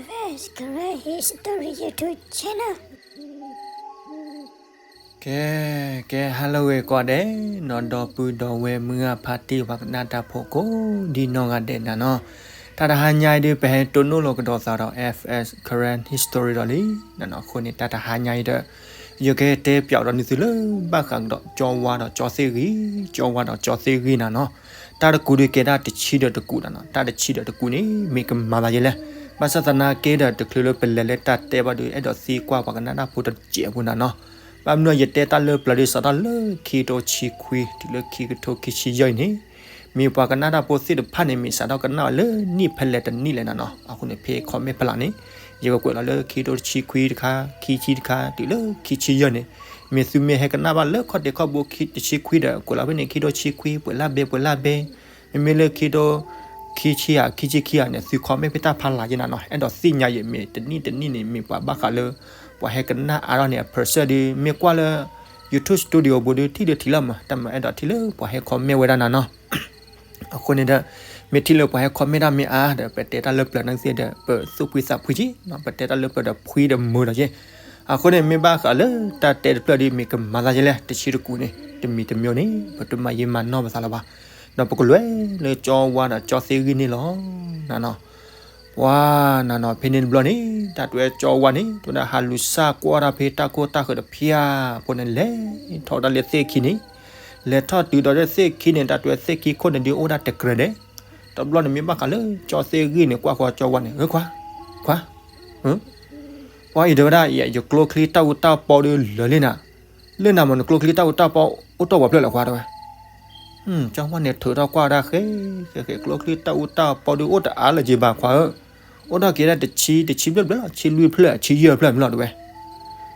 Karen History YouTube Channel. ကဲ ကဲ ဟါလၢအဂ့ၤကိးဂၤဒဲး နီၢ်ဒီပုၢ်ဒီဝဲၢ်မုၢ်ဂၢ်ဖါတံၢ်ပှၤကနၣ်တၢ်ဖိကိးဒံနီၢ်ဂၤဒဲးနၤနီၤ, တၢ်တဟါညါအံၤဒုး ပဟဲတိၢ်နီၣ်လီၤကဒီးသးဒီး F S Karen History ဒီးလံနၤနီၤ. အဃိန့ၣ် တၢ်တဟါညါအံၤဒီး ယကတဲပၠးဒီးနသုလၢဘၣ်ဃးကဒီး ကၠီဝါဒီးကၠီသ့ၣ်ဂံၢ်, ကၠီဝါဒီးကၠီသ့ၣ်ဂံၢ်နၤနီၤ. တၢ်တကူးဒုးကဲဒၣ်တဆံဒီးတကူးနၤနီၤ. တၢ်တဆံဒီးတကူးန့ၣ် မ့ၢ်ကမၤသးယဲလဲၣ်. ဘၣ်ဆၣ်သနာ်က့ဒီး တချုးလၢပလဲၤလၢတၢ်တဲဘၣ်ဒီး အဲၣ်ဒိးသံကွၢ်ပှၤကနၣ်တၢ်ဖိတစဲးဖိနၤနီၤ. ဘၣ်မနုၤယတဲတၢ်လၢပျၢၤဒုး စးထီၣ်လၢခံကထိဆံခွံ တုၤလၢခံကထိခံဆံယဲၢ်အံၤန့ၣ် မ့ၢ်ပှၤကနၣ်တၢ်ဖိသ့ၣ်တဖၣ်န့ၣ် မ့ၢ်စးထီၣ်ကနၣ်ဝဲလၢနံၣ်ဖဲလဲၣ်တနံၣ်လဲၣ်နၤနီၤ. အဃိန့ၣ် ဖဲ comment ဖဲလၢ်န့ၣ် ယကကွဲးလီၤလၢခံကထိတဆံခွံတခါ, ခံဆံတခါ, တုၤလၢခံဆံယဲၢ်န့ၣ် မ့ၢ်သုမ့ၢ်ဟဲကနၣ်ဘၣ်လၢခီၣ်ထံးခီၣ်ဘိခံတဆံခွံဒီး ကွဲးလီၤဖဲန့ၣ် ခံကထိတဆံခွံ ပှဲၤလၢ်ဘဲ ပှဲၤလၢ်ဘဲ, မ့မ့ၢ်လၢခံကထိခံဆံဧါ ခံဆံခံဧါန့ၣ် သု comment ဖဲတၢ်ဖးလၢ်ယဲနၤနီၤ. အဲၣ်ဒိးသ့ၣ်ညါယဲ မ့ၢ်တနံၣ်တနံၣ်န့ၣ် မ့ၢ်ပှၤဘၣ်ဃးလၢ ပှၤဟဲကနၣ်အါထီၣ်န့ၣ် အ percent ဒုး မ့ၢ်ကွၢ်လၢ YouTube Studio ပူၤဒုး ထံၣ်ဒုးထံၣ်လီၤမး, တၢ်မၤအဲၣ်ဒိးထံၣ်လၢပှၤဟဲ comment ဝဲဒၣ်နၤနီၤ. အဃိန့ၣ်ဒီး မ့ၢ်ထံၣ်လၢပှၤဟဲ comment တၢ်မ့ၢ်အါဒီး ပတဲတၢ်လၢပျၢၤန့ၣ်သ့ဒီး ပသူၣ်ဖှံသးဖှံက့, ပတဲတၢ်လၢပျၢၤဒီးဖှံဒီးမုာ်ဒီးက့. အဃိန့ၣ် မ့ၢ်ဘၣ်ဃးလၢတၢ်တဲတဖျၢၣ်ဒုး မ့ၢ်ကမၤသးယဲလဲၣ်, တဆံတကူးန့ၣ် တမံၤတမံၤန့ၣ် ပတမၤယံာ်မၤနီၢ်ပသးလၢၤဘၣ်. ဒီးပကလဲၤလၢကၠီဝါဒီးကၠီသ့ၣ်ဂံၢ်န့ၣ်လီၤနၤနီၤ. ပှၤနၤနီၤ ဖဲန့ၣ်တဘျီန့ၣ် တၢ်တဲကၠီဝါန့ၣ် တဲဝဲဒၣ်ဟးလူၤစၢ်ကွၢ်တၢ်ဖဲတၢ်ကိၢ်တၢ်ဃၢၤတဖၠၣ်ဖိန့ၣ် လဲၤထီၣ်ဝဲဒၣ်လၢသ့ၣ်ခံန့ၣ်, လဲၤထီၣ်တုၤဒီးလၢသ့ၣ်ခံန့ၣ် တၢ်တဲသ့ၣ်ခံခိၣ်န့ၣ်ဒုးအိၣ်ဒၣ်တကြၢးဒဲး. တဘျီန့ၣ်မ့ၢ်ဘၣ်ဃးလၢကၠီသ့ၣ်ဂံၢ်န့ၣ် ကွၢ်ဃီကၠီဝါန့ၣ် ဧၢ ခွါ, ခွါ, ပှၤအံၤတဲဝဲဒၣ် ယကျိချံတၢ်အူတၢ်ပီဒုးလၢာ်လံနၤ, လၢနၤမ့ၢ်နကျိချံတၢ်အူတၢ်ပီအိၣ်တ့ၢ်ပှဲၤဖျၢၣ်လဲၣ်ခွါတဲဝဲ. ကၠီဝါန့ၣ်ထုးထီၣ်ကွၢ်ဒၣ်ဃဲ ဃဲ ဃဲ ကျိချံတၢ်အူတၢ်ပီဒုးအိၣ်တအါလၢၤက့ဘၣ်ခွါဧၢ, အိၣ်ဒၣ်က့ၤဒၣ်တဆံ တဆံဘျဲၣ်ဘျဲၣ်လီၤ, ဆံလွံၢ်ဖျၢၣ် ဆံယဲၢ်ဖျၢၣ်မ့ၢ်လီၤတဲဝဲ.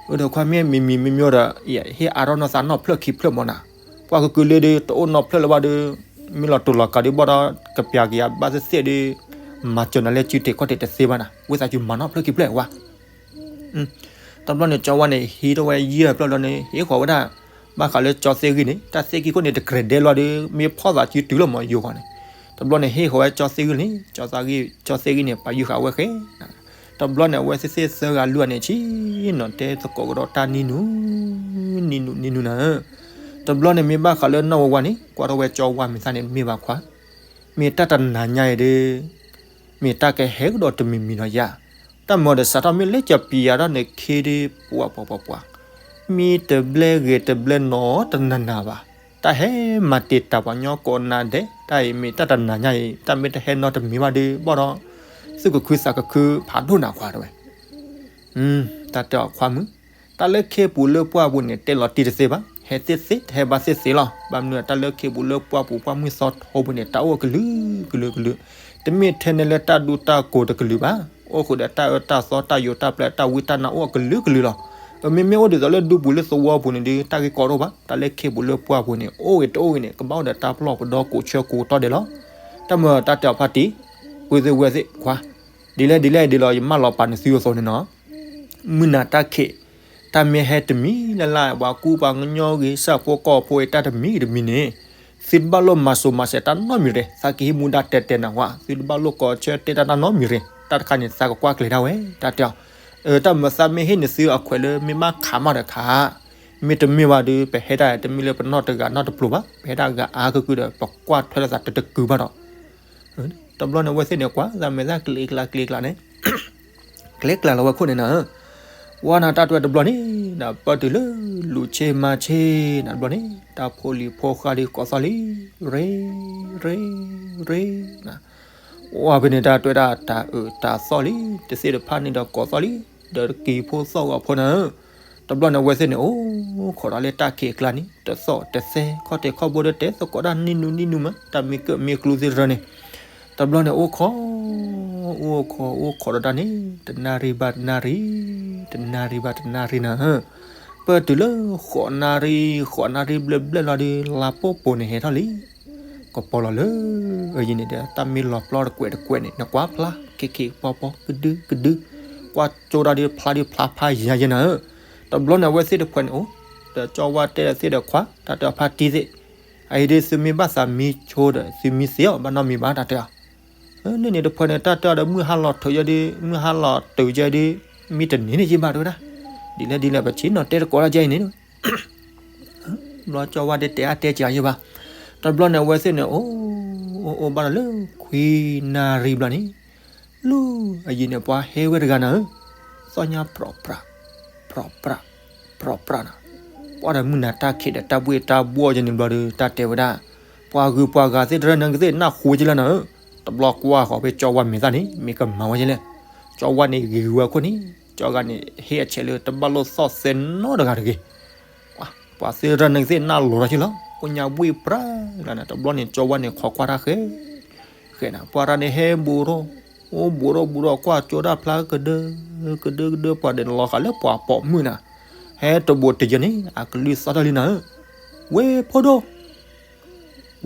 အၢ ဒီးခွါမ့ၢ်မံၤမံၤမ့ၢ်မ့ၢ်ဒီး ယဟ့ၣ်အါထီၣ်နီၢ်သးနီၢ်ဖျၢၣ်ခံဖျၢၣ်မ့ၢ်နၤ, ပှၤကကုာ်လၢဒုးတအိၣ်နီၢ်ဖျၢၣ်လၢၤဘၣ်ဒီး မ့ၢ်လီၤတိၢ်လီၤကးဒုးဘၣ်ဒီး ကပျၢ်က့ၤယၤဘၣ်သ့ၣ်သ့ၣ်ဒီး မၤစၢၤနၤလၢစုတ့ၢ်ခီၣ်တ့ၢ်တသ့ဘၣ်နၤ, ဝံသးစူၤမၤနီၢ်ဖျၢၣ်ခံဖျၢၣ်ဝါ. တဘျီန့ၣ် ကၠီဝါန့ၣ် ဟံးထီၣ်ဝဲယဲၢ်ဖျၢၣ်လီၤန့ၣ် ဟ့ၣ်ဃီၤဝဲဒၣ် ဘၣ်ဃးလၢကၠီသ့ၣ်ဂံၢ်န့ၣ် တၢ်သ့ၣ်ခံခိၣ်န့ၣ် တကြၢးဒဲးလီၤဒီး မ့ၢ်ဖီၣ်သးစုတုၤလီၤမ့ၢ်ယိၤဃီန့ၣ်. တဘျီန့ၣ် ဟ့ၣ်ဃီၤဝဲကၠီသ့ၣ်ဂံၢ်န့ၣ် ကၠီသ့ၣ်ဂံၢ်န့ၣ် ပာ်ယုၢ်ဃာ်ဝဲဃဲ တဘျီန့ၣ် အဝဲသ့ၣ်သ့ၣ်သၢဂၤလွံၢ်ဂၤန့ၣ် ဆ့ၣ်နီၤတဲသကိးကဒီးတၢ်နံၤနူ နံၤနူ နံၤနူနၤဧၢ. တဘျီန့ၣ်မ့ၢ်ဘၣ်ဃးလၢနီၢ်ဝဲဝါန့ၣ် ကွၢ်ထီၣ်ဝဲကၠီဝါမ့ၢ်သးန့ၣ်မ့ၢ်ဘၣ်ခွါ, မ့ၢ်တၢ်တနၤညါအံၤဒီး မ့ၢ်တၢ်ကဟဲကဒီးတမံၤမံၤဒီးယၤ, တၢ်မၤဒီးစးထီၣ်မ့ၢ်လၢကပျၢ်ယၤဒီးန့ၣ် ခ့ဒုးပှၤပှၤပှၤပှၤ, မံတဘျဲၣ်ဂ့ၤတဘျဲၣ်နီတနၤနၤဘၣ်, တၢ်ဟဲမၤတ့ၢ်တၢ်ပှၤညီကိးနၤဒဲး, တၢ်အံၤမ့ၢ်တၢ်တနၤညါအံၤ တၢ်မ့ၢ်တဟဲနီတမံၤဘၣ်ဒီး ဘၣ်ဒီး သူၣ်ကခုသးကခုဖးဒိၣ်နၤခွါတဲဝဲ. တၢ်တဲအီၤခွါမုၣ်, တၢ်လၢခ့ပူၤလၢပှၢ်ပူၤန့ၣ် တဲလီၤတံၢ်တသ့ဘၣ်, ဟဲသ့ၣ်သ့ တဟဲဘၣ်သ့ၣ်သ့လီၤ. ဘၣ်မနုၤ တၢ်လၢခ့ပူၤလၢပှၢ်ပူၤပှၢ်မုၢ်သီထီပူၤန့ၣ် တၢ်အိၣ်အကလုာ်ကလုာ်ကလုာ်, တမ့ၢ်ထဲန့ၣ်လၢတၢ်ဒူတၢ်ကိးတကလုာ်ဘၣ်, အိၣ်ဃုာ်ဒီးတၢ်အၢတၢ်သီတၢ်ယိးတၢ်ပျဲတၢ်ဝံတၢ်နါအိၣ်အကလုာ်ကလုာ်လီၤ. အမ့မ့ၢ်အိၣ်ဒ်သိးလၢဒူပူၤလၢသဝီပူၤန့ၣ်ဒီး တၢ်ဂ့ၢ်ကီတအိၣ်ဘၣ်, တၢ်လၢခ့ပူၤလၢပှၢ်ပူၤန့ၣ် အိၣ်ဂ့ၤတအိၣ်ဂ့ၤန့ၣ် ကဘၣ်အိၣ်ဒီးတၢ်ပလီၢ်ပဒီကိးဆၢကိးတီၢ်ဒဲးလီၤ. တၢ်မၤတၢ်တဲအီၤဖါတံၢ်, ဝံသ့ၣ်ဝဲသ့ၣ်ခွါ, ဒ်လဲၣ်ဒ်လဲၣ်ဒ်လီၤ ယမၢလီၤပာ်နသုအသိးန့ၣ်နီၤ မုၢ်နၤတၢ်ခံး, တၢ်မ့ၢ်ဟဲတမံၤလၢ်လၢ် ပှၤကူပှၤကညီဂ့ၤ ဆၣ်ဖိကီၢ်ဖိအံၤ တၢ်တမံၤတမံၤန့ၣ်, သုတဘၣ်လိၣ်မၤစိၤမၤစဲးတၢ်နီတမံၤရ့ၣ်, သးကဟံးမူဒါတဲာ်တဲာ်နၤဝါ, သုတဘၣ်လိၣ်ကိးဆၢတဲတၢ်နီတမံၤရ့ၣ်, တၢ်တခါန့ၣ် သးကကွၢ်ကျဲၤဒၣ်ဝဲ တၢ်တဲအီၤ. တၢ်မၤသးမ့ၢ်ဟ့ၣ်န့ၢ်သုအခွဲးလၢမ့ၢ်ဘၣ်ခးမးဒီးခး, မ့ၢ်တမ့ၢ်ဘၣ်ဒီး ပဟဲဒၣ်တမ့ၢ်လၢပနီၢ်တဂၤနီတပျိၤဘၣ်, ပဟဲဒၣ်ဂၤအါကကုာ်ဒီး ပကွၢ်ထွဲလိာ်သးတတကုာ်ဘၣ်ဒီး တဘျီန့ၣ် အဝဲသ့ၣ်န့ၣ် ကွၢ်သးမဲာ်သၣ်ကျ့ကျးကျ့ကျးန့ၣ် ကျဲကျၢ်လီၤဝဲခိၣ်န့ၣ်နၤ, ဝါနၤတၢ်တဲတဘျီန့ၣ် ပၢၢ်တုၤလၢလူၤဆ့မၤဆ့နၤတဘျီန့ၣ် တၢ်ဖိလံၤဖိဃါဒုးကိးသီၣ်လံ, ရ့, ရ့, ရ့, နၤ, ဝါဖဲန့ၣ်တၢ်တဲဒၣ်တၢ်အၢၣ်တၢ်သီၣ်လံ, တသ့ၣ်တဖၣ်န့ၣ်ဒီးကိးသီၣ်လံ, ဒီးတကံၤဖိသီၣ်ဂီၤဖိနၤဧၢ, တဘျီန့ၣ် အဝဲသ့ၣ်န့ၣ် အိၣ်ခိးဒီးလၢတၢ်ခံးအကျါန့ၣ် တသီၣ်တသဲ ခီၣ်ထံးခီၣ်ဘိဒီးတဲသကိးတၢ်နံၣ်နူနံၣ်နူမး တၢ်မံကၢၣ်မံကျူသ့ၣ်တရၢန့ၣ် တဘျီန့ၣ် အိၣ်ခိး, အိၣ်ခိး အိၣ်ခိးဒီးတၢ်န့ၣ် တနၣ်ရံၣ်ဘၣ်တနၣ်ရံၣ်, တနၣ်ရံၣ်ဘၣ်တနၣ်ရံၣ်နၤ, ပၢၢ်တုၤလၢဃိးနၣ်ရံၣ်, ဃိးနၣ်ရံၣ်ဘျဲၣ်ဘျဲၣ်လီၤဒီး လါပိာ်ပိာ်န့ၣ်ဟဲထီၣ်လံ, ကပီၤလီၤလၢအယံၤန့ၣ်ဒီး တၢ်မ့ၢ်လီၤပျီတကွဲးတကွဲးန့ၣ် နကွၢ်ဖျါ ခဲခဲပီပီ ကဒုကဒု, ကွၢ်ကၠိတၢ်ဒီးဖျါဒီးဖျါဖးယၤယဲနၤဧၢ, တဘျီန့ၣ် အဝဲသ့ၣ်တခွဲးန့ၣ်အိၣ်, ဒီးကၠီဝါတဲဒီးသ့ၣ်ဒီးခွါ တၢ်တဲအီၤဖါတံၢ်သ့ၣ်, အအံၤဒ်သုမ့ၢ်ဘၣ်သးမံဆိဒီး သုမံသ့အီၤ ဘၣ်နီတမံၤဘၣ် တၢ်တဲအီၤ, လၢန့ၣ်တဖၣ်န့ၣ် တၢ်တဲအီၤဒီး မုၢ်ဟါလီၤထုးယဲဒုး မုၢ်ဟါလီၤတုၤယဲဒုး မ့ၢ်တန့ၢ်န့ၣ်ယဘၣ်တဲဝဲဒၣ်, ဒ်လဲၣ်ဒ်လဲၣ် ပဆ့ၣ်နီၤတဲတကိးတၢ်ယဲအံၤန့ၣ် ဘျီကၠီဝါဒ်တဲအါတဲက့ၤအီၤယဘၣ်, တဘျီန့ၣ် အဝဲသ့ၣ်န့ၣ် အိၣ်အိၣ်အိၣ်ဘၣ်ဒီးလၢ ခွံနၣ်ရံၣ်ဘျီန့ၣ် လၢအယံၤန့ၣ် ပှၤဟဲဝဲတဂၤနၤဧၢ, သီၣ်ညါပြီၣ်ပြး ပြီၣ်ပြး ပြီၣ်ပြးနၤ, ပှၤဒီးမုၢ်နၤတၢ်ခံးဒီးတၢ်ဘှ့ၣ်တၢ်ဘှီၣ်ယဲန့ၣ်ဘျီဒီး တၢ်တဲဝဲဒၣ်, ပှၤဂုၤပှၤဂၤသ့ၣ်တရၢနၤကသ့ၣ်နၢ်ဟူဝဲက့လၢနၤဧၢ, တဘျီကွၢ်ဃီၤဖဲကၠီဝါမဲာ်သၣ်န့ၣ် မ့ၢ်ကမၤဝဲက့လဲၣ်, ကၠီဝါန့ၣ်ဂ့ၤဂ့ၤဝဲအခိၣ်န့ၣ် ကၠီဂၤန့ၣ် ဟ့ၣ်အဆဲးလၢတဘၣ်လိၣ်သီၣ်သဲနီတဂၤတဂ့ၤ ပှၤသ့ၣ်တရၢနၤကသ့ၣ်နၢ်လိၤထီၣ်က့လီၤ, အိၣ်ညါဘှ့ၣ်ပြးလီၤနၤ, တဘျီန့ၣ် ကၠီဝါန့ၣ် ခိးကွၢ်တၢ်ဃဲ ဃဲနၤ, ပှၤရၤန့ၣ်ဟဲဘူးထီၣ်, အိၣ်ဘူးထီၣ်ဘူးထီၣ် ကွၢ်ကၠိတၢ်ဖျါကဒၢ ကဒၢကဒၢ ပှၤဒဲးလီၤဃာ်လၢပှၤပိာ်မုၣ်နၤ, ဟဲတဘူးတယၢန့ၣ် အကလုၢ်သီၣ်ထီၣ်လံနၤဧၢ, ဝ့ၢ်ဖိဒိၣ်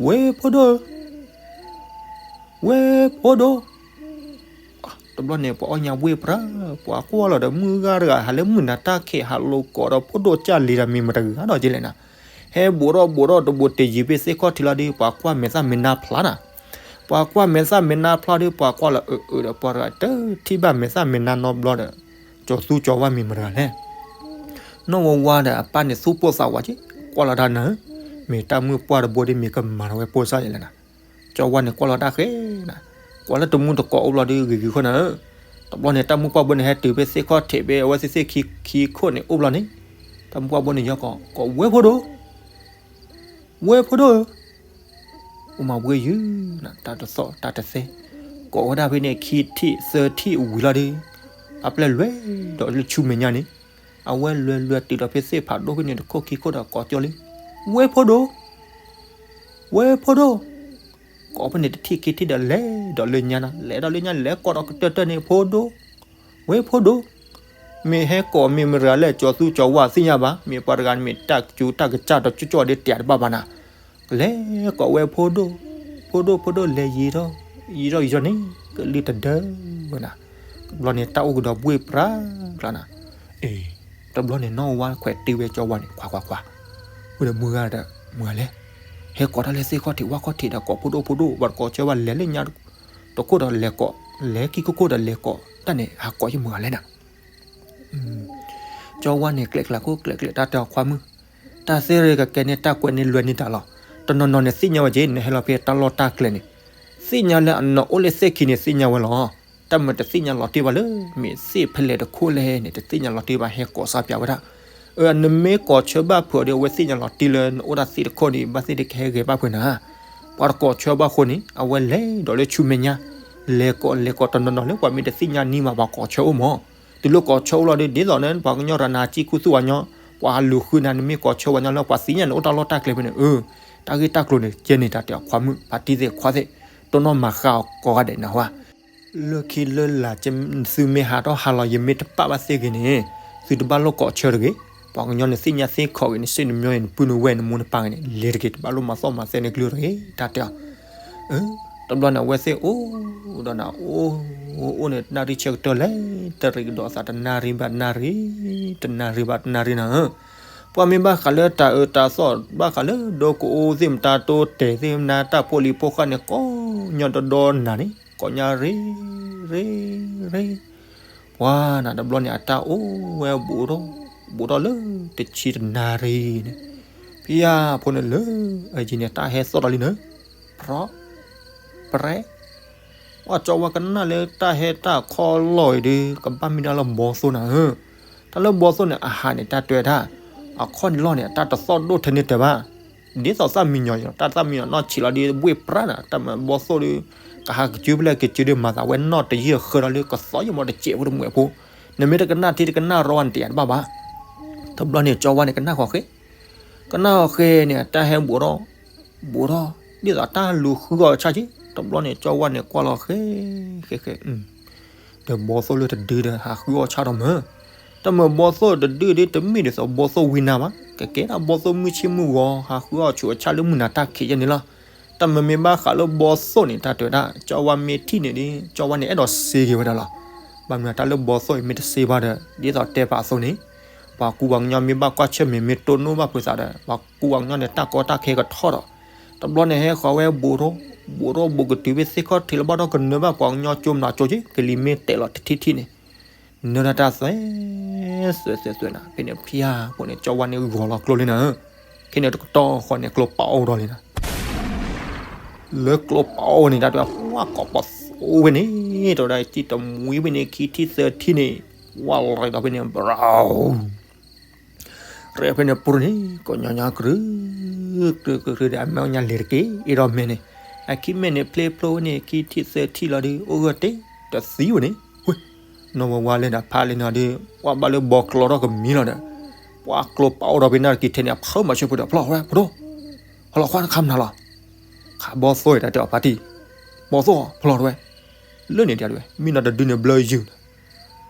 ဝ့ၢ်ဖိဒိၣ်ဧၢ ဝ့ၢ်ဖိဒိၣ်, တဘျီန့ၣ် ပှၤအိၣ်ညါဘှ့ၣ်ပြး, ပှၤကွၢ်လီၤဒီးမုၢ်ဂၤတဂၤ ဟးလၢမုၢ်နၤတၢ်ခံး ဟးလိာ်ကိးဒီးဖိဒိၣ်ကၢ်လံၤဒီးမ့ၢ်မတဂၤဒီးက့လဲၣ်နၤ, ဟဲဘူးထီၣ်ဘူးထီၣ်တဘူးတယံၤဖဲသ့ၣ်ခီၣ်ထံးလီၤဒီး ပှၤကွၢ်မဲာ်သၣ်မဲာ်နါဖျါနၤ, ပှၤကွၢ်မဲာ်သၣ်မဲာ်နါဖျါဒီး ပှၤကွၢ်လီၤအၢအၢဒီး ပှၤတဂၤတထံၣ်ဘၣ်မဲာ်သၣ်မဲာ်နါနီတဘျီဒီး ကၠီၤသူကၠီၤဝါမ့ၢ်မတဂၤလဲၣ် နီၢ်ဝါဝါဒီးအပၢ်န့ၣ်သူၣ်ပိၢ်သးဝးက့, ကွၢ်လီၤတၢ်နၤဧၢ, မ့ၢ်တၢ်မုၢ်ပှၢ်တဘိဒီးမ့ၢ်ကမၤထီၣ်ဝဲပိၢ်စၢ်ယဲလဲၣ်နၤ, ကၠီဝါန့ၣ်ကွၢ်လီၤတၢ်ဃဲနၤ, ကွၢ်လၢတမူတကိးအိၣ်ဘျီဒီးဂ့ၤဂ့ၤဃီနၤဧၢ, တဘျီန့ၣ် တၢ်မုၢ်ပှၢ်ဘိန့ၣ်ဟဲတုၤဖဲသ့ၣ်ခီၣ်ထံးဖဲအဝဲသ့ၣ်သ့ၣ်ခံခိၣ်န့ၣ်အိၣ်ဘျီန့ၣ်, တၢ်မုၢ်ပှၢ်ဘိန့ၣ်ယီၤကိး ကိးဝဲဖိဒိၣ်, ဝဲဖိဒိၣ်ဧၢ အိၣ်မၤဝဲယုၢ်နၤ တၢ်တသီၣ်တၢ်တသဲ, ကိးဝဲဒၣ်ဖဲန့ၣ် ခံထံၣ်သၢထံၣ်ဝံၤလီၤဒီး အပျဲၢ်လွဲဒီးလၢဆူမဲာ်ညါန့ၣ်, အဝဲလွဲလွဲတုၤဒီးဖဲသ့ၣ်ဖးဒိၣ်ဖဲန့ၣ်တခိၣ်ခံခိၣ်ဒီးကိးကၠီလံ, ဝဲဖိဒိၣ်, ဝဲဖိဒိၣ်, ကိးဖဲန့ၣ်တထံၣ်ခံထံၣ်ဒီးလဲၤဒီးလၢညါနၤ လဲၤဒီးလၢညါလဲၤကိးဒီးကတၢၢ်တၢၢ်န့ၣ် ဖိဒိၣ်, ဝဲဖိဒိၣ် မ့ၢ်ဟဲကိးမ့ၢ်မတၤလဲၣ် ကၠီၤသူကၠီၤဝါသ့ၣ်ညါဘၣ်, မ့ၢ်ပှၤတဂၤမ့ၢ်တၢ်ကူတၢ်ကစၢ်ဒီးကၠီကၠီဒ်တဲတဘၣ်ဘၣ်နၤ, ကလဲၤကိးဝဲဖိဒိၣ်, ဖိဒိၣ်ဖိဒိၣ်လဲၤယံၤထီၣ်, ယံၤထီၣ်ယံၤထီၣ်န့ၣ် ကလုၢ်တဒၢဝဲနၤ, တဘျီန့ၣ်တၢ်အိၣ်ကဒီးဘှ့ၣ်ပြးကျါနၤ, အ့ တဘျီန့ၣ်နီၢ်ဝါခွဲးတ့ဝဲကၠီဝါန့ၣ် ခွါခွါခွါ, ဝဲဒီးမုၢ်ဂၤဒီးမုၢ်ဂၤလဲၣ်, ဟဲကိးတၢ်လၢသ့ၣ်ခီၣ်ထံးဝၣ်ခီၣ်ထံးဒီးကိးဖိဒိၣ်ဖိဒိၣ် ပှၤတကိးဆၢဘၣ်လဲၤလၢညါ တခိၣ်ဒီးလဲၤကိး, လဲၤခံခိၣ်ခိၣ်ဒီးလဲၤကိး, တၢ်န့ၣ်ဟးကိးယမုၢ်ဂၤလဲၣ်နၤ ကၠီဝါန့ၣ် ကျဲးကျဲးခိၣ်ကျဲးကျဲး တၢ်တဲအီၤခွါမုၣ်, တၢ်သ့ၣ်ရကကဲန့ၣ် တၢ်ကွဲးန့ၢ်လွဲန့ၢ်တၢ်လီၤ. တနီၤနီၤန့ၣ် သ့ၣ်ညါဝဲက့ၤ နဟဲလီၤဖဲတၢ်လီၢ်တၢ်ကျဲန့ၣ်, သ့ၣ်ညါလၢအနီၢ်အိၣ်လၢသ့ၣ်ခံန့ၣ် သ့ၣ်ညါဝဲလီၤ. တၢ်မၤတသ့ၣ်ညါလီၤတံၢ်ဘၣ်လၢ မ့ၢ်သ့ၣ်ဖဲလဲၣ်တခိၣ်လဲၣ်န့ၣ် တသ့ၣ်ညါလီၤတံၢ်ဘၣ် ဟဲကိးစၢ်ပၠးဝဲဒၣ်. အၢ နမ့ၢ်ကိးဆၢဘၣ်ဖုးအီၤဒီး အဝဲသ့ၣ်ညါလီၤတံၢ်လၢနအိၣ်တၢ်သ့ၣ်တခိၣ်န့ၣ် ဘၣ်သ့ၣ်တကဟဲဂဲၤဘၣ်ဖုးနၤ ပှၤတကိးဆၢဘၣ်ဃိန့ၣ် အဝဲလဲၤဒီးလၢဆူမဲာ်ညါ, လဲၤကိးလဲၤကိးတနီၤနီၤလၢပှၤမ့ၢ်တသ့ၣ်ညါန့ၢ်ဘၣ် ပှၤကိးဆၢအိၣ်မး. တုၤလၢကိးဆၢအိၣ်လီၤဒီး ဒ်သိးန့ၣ် ပှၤကညီရၤနၤကံၢ်ခူသူၣ်ဝဲညီ, ပှၤဟးလူၤဃုနၤ နမ့ၢ်ကိးဆၢဝဲညီလၢ ပှၤသ့ၣ်ညါန့ၣ်အိၣ်တၢ်လီၢ်တၢ်ကျဲဖဲန့ၣ် အၢ တၢ်ဂ့ၢ်တၢ်ကျိၤန့ၣ် ကဲန့ၣ်တၢ်တဲအီၤခွါမုၣ် ဖါတံၢ်သ့ၣ်ခွါသ့ၣ်, တိၢ်နီၣ်မၤဃါအီၤကိးဂၤဒဲးနဟါ လၢခံလၢလာ် သုမ့ၢ်ဟးထီၣ်ဟးလီၤ ယမ့ၢ်တပာ်ဘၣ်သ့ၣ်ဂ့ၤန့ၣ်, သုတဘၣ်လိၣ်ကိးဆၢတဂ့ၤ. ပှၤကညီန့ၣ်သ့ၣ်ညါသ့ၣ်ခီးဂ့ၤ နစ့ၣ်နမီၢ်ဂ့ၤ နပုၢ်နဝဲၢ်နမိၢ်နပၢ်ဂ့ၤန့ၣ် လဲၤတဂ့ၤ တဘၣ်လိၣ်မၤသီၣ်မၤသဲန့ၣ်ကလုၢ်တဂ့ၤ တၢ်တဲအီၤ. အၢ တဘျီန့ၣ် အဝဲသ့ၣ်အိၣ်ဒီးနၤ အိၣ် အိၣ်န့ၣ် နၣ်ရံၣ်ဆၢကတၢၢ်လဲၤ တရံးကဒီးသး တနၣ်ရံၣ်ဘၣ်တနၣ်ရံၣ် တနၣ်ရံၣ်ဘၣ်တနၣ်ရံၣ်နၤဧၢ. ပှၤမ့ၢ်ဘၣ်ဃးလၢတၢ်အၢတၢ်သီ ဘၣ်ဃးလၢဒိကအိသ့ၣ်မတၤ တိတဲာ်သ့ၣ်မတၤ တၢ်ဖိလံၤဖိဃၣ်န့ၣ် ကိးညီဒီဒီနၤန့ၣ် ကိးညီရ့ ရ့ ရ့ ပှၤနၤတဘျီန့ၣ် အတၢ်အိၣ်ဝဲဘူးထီၣ် ဘူးထီၣ်လၢတဆံတနၣ်ရံၣ်န့ၣ် ဖဲယါဖိန့ၣ်လၢ အယံၤန့ၣ် တၢ်ဟဲသီၣ်ဒီးလံနၤ ပြဲ ပြဲ အကၠီဝါကနၣ်လၢတၢ်ဟဲတၢ်ခီၣ်လီၢ်အံၤဒီး ကဘၣ်မ့ၢ်ဒၣ်လၢဘီသိၣ်နၤဧၢ. တၢ်လၢဘီသိၣ်န့ၣ် အဟးန့ၣ် တၢ်တဲတၢ် အခီၣ်န့ၣ်လီၢ်န့ၣ် အတၢ်တသီၣ်ဒိၣ်ထဲန့ၣ်တၢ်ဘၣ်. ဒ်သိးသၣ်မံညီၤ တၢ်သၣ်မံညီၤနီၢ်ဆံးလီၤဒီး ဘှ့ၣ်ပြးနၤ တၢ်မၤဘီသိၣ်ဒီး ကဟးကစုပလဲၣ်ကစုဒီး မၤသးဝဲနီၢ်တယုၢ်ဃၢဒီးလၢကသီယမီၤတစဲးဖိတမှဲးဖိ နမ့ၢ်တကနၣ်ထံတကနၣ်ရီဝဲန့ၣ် တယၤတဘၣ်ဘၣ်. တဘျီန့ၣ် ကၠီဝါန့ၣ် ကနၣ်ဃီၤဃဲ ကနၣ်ဃီၤဃဲန့ၣ် အတၢ်ဟဲဘူးထီၣ် ဘူးထီၣ် ဒ်သိးတၢ်လူၤဃုအီၤဆၣ်က့ တဘျီန့ၣ် ကၠီဝါန့ၣ် ကွၢ်လီၤဃဲ ဃဲဃဲ ဒီးဘီသိၣ်လၢတဒုဒီး ဟးဃုအီၤဆၣ်ဒီးမၢ် တၢ်မၤဘီသိၣ်တဒုဒီး တမ့ၢ်ဒ်သိးဘီသိၣ်ဝံနၤဘၣ် ကကဲဒၣ်ဘီသိၣ်မုၢ်ဆ့ၣ်မုၢ်ဂီၤ ဟးဃုအီၤဆူးအဆၣ်လၢမုၢ်နၤတၢ်ခံးယဲန့ၣ်လီၤ. တၢ်မၤမ့ၢ်ဘၣ်ဃးလၢဘီသိၣ်န့ၣ် တၢ်တဲဝဲဒၣ် ကၠီဝါမ့ၢ်ထံၣ်န့ၣ်ဒီး ကၠီဝါန့ၣ် အဲၣ်ဒိးစ့က့ၤဝဲဒၣ်လီၤ. ဘၣ်မနုၤတၢ်လၢဘီသိၣ်အံၤမ့ၢ်တစ့ဘၣ်ဒီး ဒ်သိးတဲပာ်အသိးန့ၣ် ပှၤကူပှၤကညီမ့ၢ်ဘၣ်ကွၢ်ဆၢၣ်မဲာ်မ့ၢ်တိၢ်နီၣ်ဘၣ်ဖုးသးဒီး ပှၤကူပှၤကညီန့ၣ် တၢ်ကီတၢ်ခဲကထီၣ်ဒီး တဘျီန့ၣ်ဟဲဃီၤဝဲဘူးထီၣ် ဘူးထီၣ်ဘူးကတုၤဖဲသ့ၣ်ခီၣ်ထံးလၢၤဘၣ်ဒီး ကနၢဘၣ်ပှၤကညီကၠိမနုၤကၠိက့ ကလံၤမ့ၢ်တဲာ်လီၤတထံၣ်ထံၣ်န့ၣ်, နၢတၢ်တၢ်သွဲ သွဲသွဲသွဲနၤ ဖဲန့ၣ်ဖျါဖိန့ၣ် ကၠီဝါန့ၣ်ဂီၤလီၤကျိလံနၤဧၢ, ခဲန့ၣ်တကတီၢ်ဃီန့ၣ် ကျိပာ်အိၣ်ဒီးလံနၤ လၢကျိပာ်အိၣ်န့ၣ် တၢ်တဲဝဲ ပှၤကိးပသူဝဲန့ၣ် တဲဝဲဒၣ် တံၢ်တမှံဝဲန့ၣ် ခံထံၣ်သၢထံၣ်န့ၣ် ဝဲလီၤဒီးဖဲန့ၣ် ဘြၣ် ရဲၣ်ဖဲန့ၣ်ပူၤန့ၣ် ကိးညီညီကရု ကရုကရုကရုဒီး အမဲာ်ညါလဲၤတက့ၢ် အ့ၣ်ဒီးမဲာ်န့ၣ် အခံမဲာ်န့ၣ် ဖျ့ဖျိဝဲန့ၣ် ခံထံၣ်သၢထံၣ်လီၤဒီး အိၣ်ဂၢၢ်တ့ၢ်တသံဝဲန့ၣ် ဝ့ၢ် နီၢ်ဝဲဝါလဲၤဒီးဖးလံနီၤဒီး ပှၤဘၣ်လၢဘီကျိထီၣ်ကမံလီၤဒီး ပှၤကျိပာ်အိၣ်ဒီးဖဲန့ၣ်တက့ၢ်ထဲန့ၣ် အဖုမၤဆၢဖိဒီး ဖျီၣ်ဝဲ ဖိဒိၣ် ဟီလီၤခွါနခါမနုၤလီၤ ခးဘီသိၣ်အံၤ တၢ်တဲအီၤဖါတံၢ် ဘီသိၣ် ဖျီၣ်ဝဲ လၢန့ၣ်ဒ်ဝဲ မ့ၢ်နီၢ်တဒုန့ၣ် ဘျၢယုၢ်န့ၣ်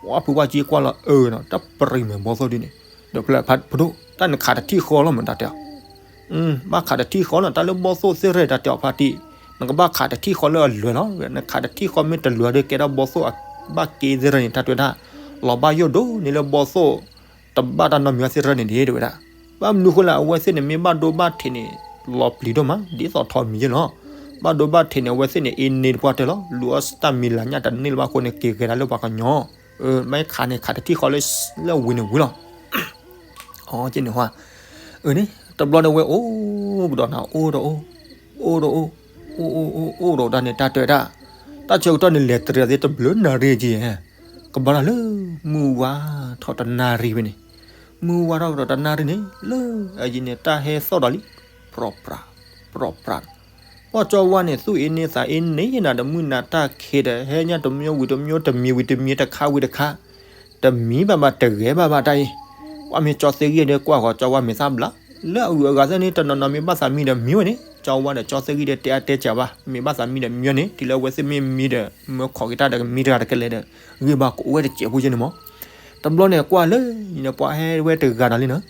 ပှၤဖုပှၢ်ကံကွၢ်လီၤအၢနီၤ တၢ်ပရံးမ့ၢ်ဘီသိၣ်ဒုန့ၣ် ဒီးဖျဲၣ်ဖး ဖိဒိၣ် တၢ်နခးတထံၣ်ဃီလီၤမ့ၢ်တၢ်တဲအီၤ ဘၣ်ခးတထံၣ်ဃီလီၤ တၢ်လၢဘီသိၣ်သ့ၣ်ရဲၣ် တၢ်တဲအီၤဖါတံၢ် နကဘၣ်ခးတထံၣ်ဃီလၢအလွဲၢ်လီၤ နခးတထံၣ်ဃီမ့ၢ်တလွဲၢ်ဒီး ကဲဒၣ်ဘီသိၣ်အဘၣ်က့သ့ၣ်ရဲၣ်န့ၣ် တၢ်တဲဝဲဒၣ် လီၤဘၣ်ယိၣ်ဒိၣ်န့ၣ်လၢဘီသိၣ် တဘၣ်တၢ်နီတမံၤသ့ၣ်ရဲၣ်န့ၣ်ဒ်တဲဝဲဒၣ် ဘၣ်မနုၤဃိလဲၣ် အဝဲသ့ၣ်န့ၣ် မ့ၢ်ဘၣ်ဒိဘၣ်ထံးန့ၣ် လီၤပျံၤဒိၣ်မး ဒ်သိးထီမံၤယဲၢ်လီၤ ဘၣ်ဒိဘၣ်ထံးန့ၣ် အဝဲသ့ၣ်န့ၣ် အ့န့ၢ်တပှၢ်တၢၢ်လီၤ လူၤအီၣ်တၢ်မံၤလၤညၣ်တန့ၢ်လၢၤဘၣ်အဃိန့ၣ် က့ၤဂဲၤဒၣ်လၢပှၤကညီ မ့ၢ်ခးန့ၣ် ခးတထံၣ်ဃီလၢ လၢဝံၤန့ၣ်ဝံၤလီၤ အန့ၣ် တဘျီန့ၣ်ဝဲအိၣ်ကဒီးနၤ အိၣ်ဒီးအိၣ် အိၣ်ဒီးအိၣ် အိၣ်အိၣ်အိၣ်အိၣ်ဒီးဒၣ်န့ၣ် တၢ်တဲဝဲဒၣ် တၢ်ဆၢကတီၢ်န့ၣ် လဲၤတရံးသ့တဘျုးနၣ်ရံၣ်က့ၤ ကဘၣ်လၢ မုၢ်ဝါထီၣ်တနၣ်ရံၣ်ဖဲန့ၣ် မုၢ်ဝါထီၣ်ကဒီးတနၣ်ရံၣ်န့ၣ် လၢအယံၤန့ၣ် တၢ်ဟဲသီၣ်ဒီးလံ ပြီၢ်ပြး ပြီၢ်ပြး ပှၤကၠီဝါန့ၣ် သူၣ်အ့န့သးအ့န့နၤဒီး မုၢ်နၤတၢ်ခံးဒီး ဟဲညါတမံၤဝံၤတမံၤ တမံၤဝံၤတမံၤတခါဝံၤတခါ တမံၤဘၣ်ဘၣ်တဂဲၤဘၣ်ဘၣ်တၢ်အံၤ ပှၤမ့ၢ်ကၠီသ့ဂံၢ်ဒီးကွၢ်ဃီၤကၠီဝါမ့ၢ်သၣ်ဘျး လၢအဂုၤအဂၤသ့ၣ်န့ၣ် တနီၤနီၤမ့ၢ်ဘၣ်သးမံဒီးမံဝဲန့ၣ် ကၠီဝါဒီးကၠီသ့ဂံၢ်ဒီးတဲအါတဲစှၤဘၣ် မ့ၢ်ဘၣ်သးမံဒီးမံဝဲန့ၣ် တုၤလၢအဝဲသ့ၣ်မ့ၢ်မံဒီး မၢခိးက့ၤတၢ်ဒီးကမံတဂၤတကလဲာ်ဒီး ဂ့ၢ်ဘၣ်ကအိၣ်ဝဲတစဲးဖိယဲန့ၣ်မး တဘျီန့ၣ်ကွၢ်လၢ ယံၤန့ၣ် ပှၤဟဲဝဲတဂၤဒီးလံနီၤ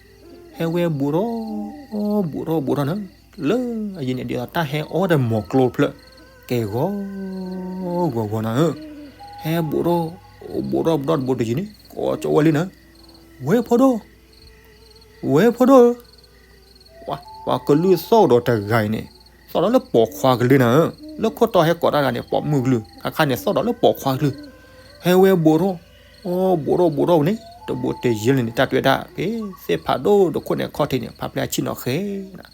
ဟဲဝဲဘူးထီၣ် ဘူးထီၣ်ဘူးထီၣ်န့ၣ် လၢအယံၤန့ၣ် ဒ်သိးတၢ်ဟဲအီၣ်ဒီးမိာ်ကျိတဖျၢၣ် ကဲဂီၤ ဂီၤဂီၤနၤဧၢ ဟဲဘူးထီၣ် ဘူးထီၣ်ဘူးထီၣ်တဘိတယံၤန့ၣ် ကိးကၠီဝဲလံနီၤ ဝဲဖိဒိၣ် ဝဲဖိဒိၣ်ဧၢ ပှၤကလုၢ်သီၣ်ဒီးတဂၤအံၤန့ၣ် သီၣ်ဒီးလၢပိာ်ခွါကလုၢ်နၤဧၢ လၢခိၣ်တီဟဲကိးတၢ်တဂၤန့ၣ် ပိာ်မုၣ်ကလုၢ် ခါခါန့ၣ် သီၣ်ဒီးလၢပိာ်ခွါကလုၢ် ဟဲဝဲဘူးထီၣ် အိၣ်ဘူးထီၣ်ဘူးထီၣ်ဝဲန့ၣ် တဘိတယံၤလံန့ၣ် တၢ်တဲဝဲဒၣ် ဖဲသ့ၣ်ဖးဒိၣ်တခိၣ်န့ၣ်ခီၣ်ထံးန့ၣ် ဖးဖျဲၣ်အဆ့ၣ်နီၤဃဲၤ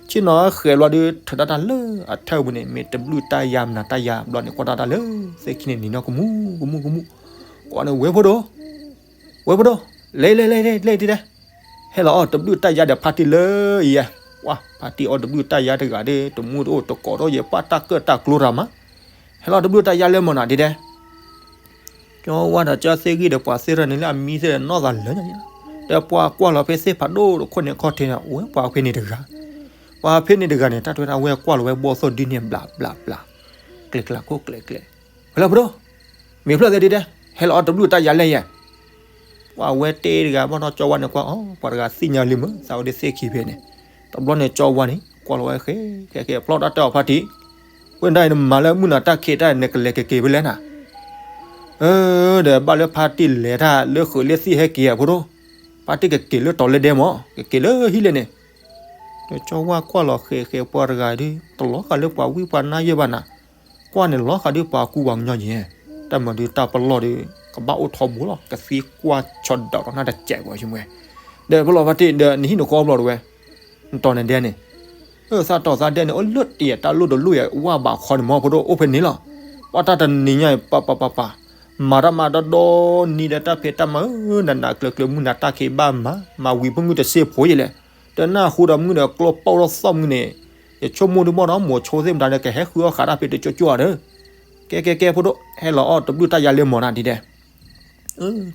ဆ့ၣ်နီၤဃဲၤဘျီဒီး ထုးတၢ်တၢ်လၢအထၢၣ်ပူၤန့ၣ် မ့ၢ်တဘျုးတၢ်ယါမနၤတၢ်ယါဘျီန့ၣ် ကွၢ်တၢ်တၢ်လၢ သ့ၣ်ခံန့ၣ်နံၤနီၢ်ကမူၣ်ကမူၣ်ကမူၣ် ကိးန့ၣ် ဝဲဖိဒိၣ် ဝဲဖိဒိၣ် လဲၤလဲၤလဲၤလဲၤလဲၤဒ်ဒဲး ဟဲလီၤအီၣ်တဘျုးတၢ်ယါဒီးဖါတံၢ်လၢယဲ ပှၤဖါတံၢ်အီၣ်တဘျုးတၢ်ယါတဂၤဒီး တမူတအိၣ်တကိးတအိၣ် ယပှၢ်တၢ်ကၢၣ်တၢ်ကျိရၤမး ဟဲလီၤတဘျုးတၢ်ယါလၢမနၤဒ်ဒဲး ကၠီဝါဒီးကၠီသ့ဂံၢ်ဒီးပှၤသ့ၣ်ရၢန့ၣ်လၢအမံသ့ၣ်ဒီးနီၢ်သးလၢာ်ညါ ဒီးပှၤကွၢ်လီၤဖဲသ့ၣ်ဖးဒိၣ်တခိၣ်န့ၣ်ခီၣ်ထံးန့ၣ် အိၣ်ဝဲပှၤဖဲန့ၣ်တဂၤ ပှၤဖဲန့ၣ်တဂၤန့ၣ် တၢ်တဲဝဲဒၣ်ဝဲကွၢ်လီၤဝဲဘီသိၣ်ဒုန့ၣ် ဘျးဘျးဘျး ကျဲၤကျဲၤခိၣ်ကျဲၤကျဲၤ ဖဲလၢဖိဒိၣ် မ့ၢ်ဖျၢၣ်သ့ၣ်ဒ်ဒဲး ဟဲလီၤအီၣ်တဘျုးတၢ်ယါလဲၣ်ယဲ ပှၤဝဲတ့တဂၤ ဘၣ်ထီၣ်ကၠီဝါန့ၣ်ကွၢ်အီၤ ပှၤတဂၤသ့ၣ်ညါလံမ့ၢ် သးဝဲဒၣ်သ့ၣ်ခံဖဲန့ၣ် တဘျီန့ၣ်ကၠီဝါန့ၣ် ကွၢ်လီၤဝဲဃဲ ဃဲ ဃဲ ဖျီၣ်တၢ်တဲအီၤဖါတံၢ် ဝဲဒၣ်အံၤနမၤလၢမုၢ်နၤတၢ်ခံးတၢ် နကလဲၤကက့ၤဖဲလဲၣ်နၤ ဒီးဘၣ်လၢဖါတံၢ်လဲၤတၢ်လၢဃုာ်လၢသံၣ်ဟဲက့ၤအဖိဒိၣ် ဖါတံၢ်ကက့ၤလၢတီၤလၢဒဲမး ကက့ၤလၢဟံၣ်လဲၣ်န့ၣ် ဒီးကၠီဝါကွၢ်လီၤဃဲးဃဲးပှၤတဂၤဒုး တလီၤဃာ်လၢပှၤဝံပှၤနါယဲၢ်ဘၣ်နၤ ကွၢ်န့ၣ်လီၤဃာ်ဒုးပှၤကူပှၤကညီယဲၢ် တၢ်မၤဒုးတၢ်ပလီၢ်ဒုး ကဘၣ်အိၣ်ထီဘိလီၤ ကသံကွၢ်ဆီဒီးထီၣ်နၢ်တစဲးကွၢ်ဆိမွဲ ဒီးပလီၢ်ဖါတံၢ်ဒီးနဟံၣ်နဃီဘျီဒ်ဝဲ နတီၤနဒဲန့ၣ် သးတီၤသးဒဲန့ၣ် အိၣ်လၢတယဲၢ်တၢ်လိၣ်တလိၣ်ယဲၢ် ဝၢ်ဘးခီန့ၣ်မ့ၢ်ဖိဒိၣ်အိၣ်ဖဲန့ၣ်လီၤ ပှၤတၢ်တနံၤညါအံၤ ပၤပၤပၤပၤ မၤတၢ်မၤဒီဒီနံၤဒီးတၢ်ဖံးတၢ်မၤဧၢ နးနးကျၢၤကျၢၤ မုၢ်နၤတၢ်ခံးဘၣ်မၤ မၤဝံၤဖိမုၣ်တစ့ဖိယဲၢ်လဲၣ် ဒီးနၢ်ဟူဒီးမုၢ်ဒီးကျိပီၣ်ထီၣ်သီၣ်မုၢ်န့ၣ် ယဆိကမိၣ်ဒုးဘၣ်ဒီးမိၤဆိသ့ၣ်မတၤဒီး ကဟဲဃုအီၣ်ဃာ်တၢ်ဖံးတကၠိကၠိဧါဒီး ကဲကဲကဲဖိဒိၣ် ဟဲလီၤအီၣ်တဘျုးတၢ်ယါလၢမီၤနၤဒ်ဒဲး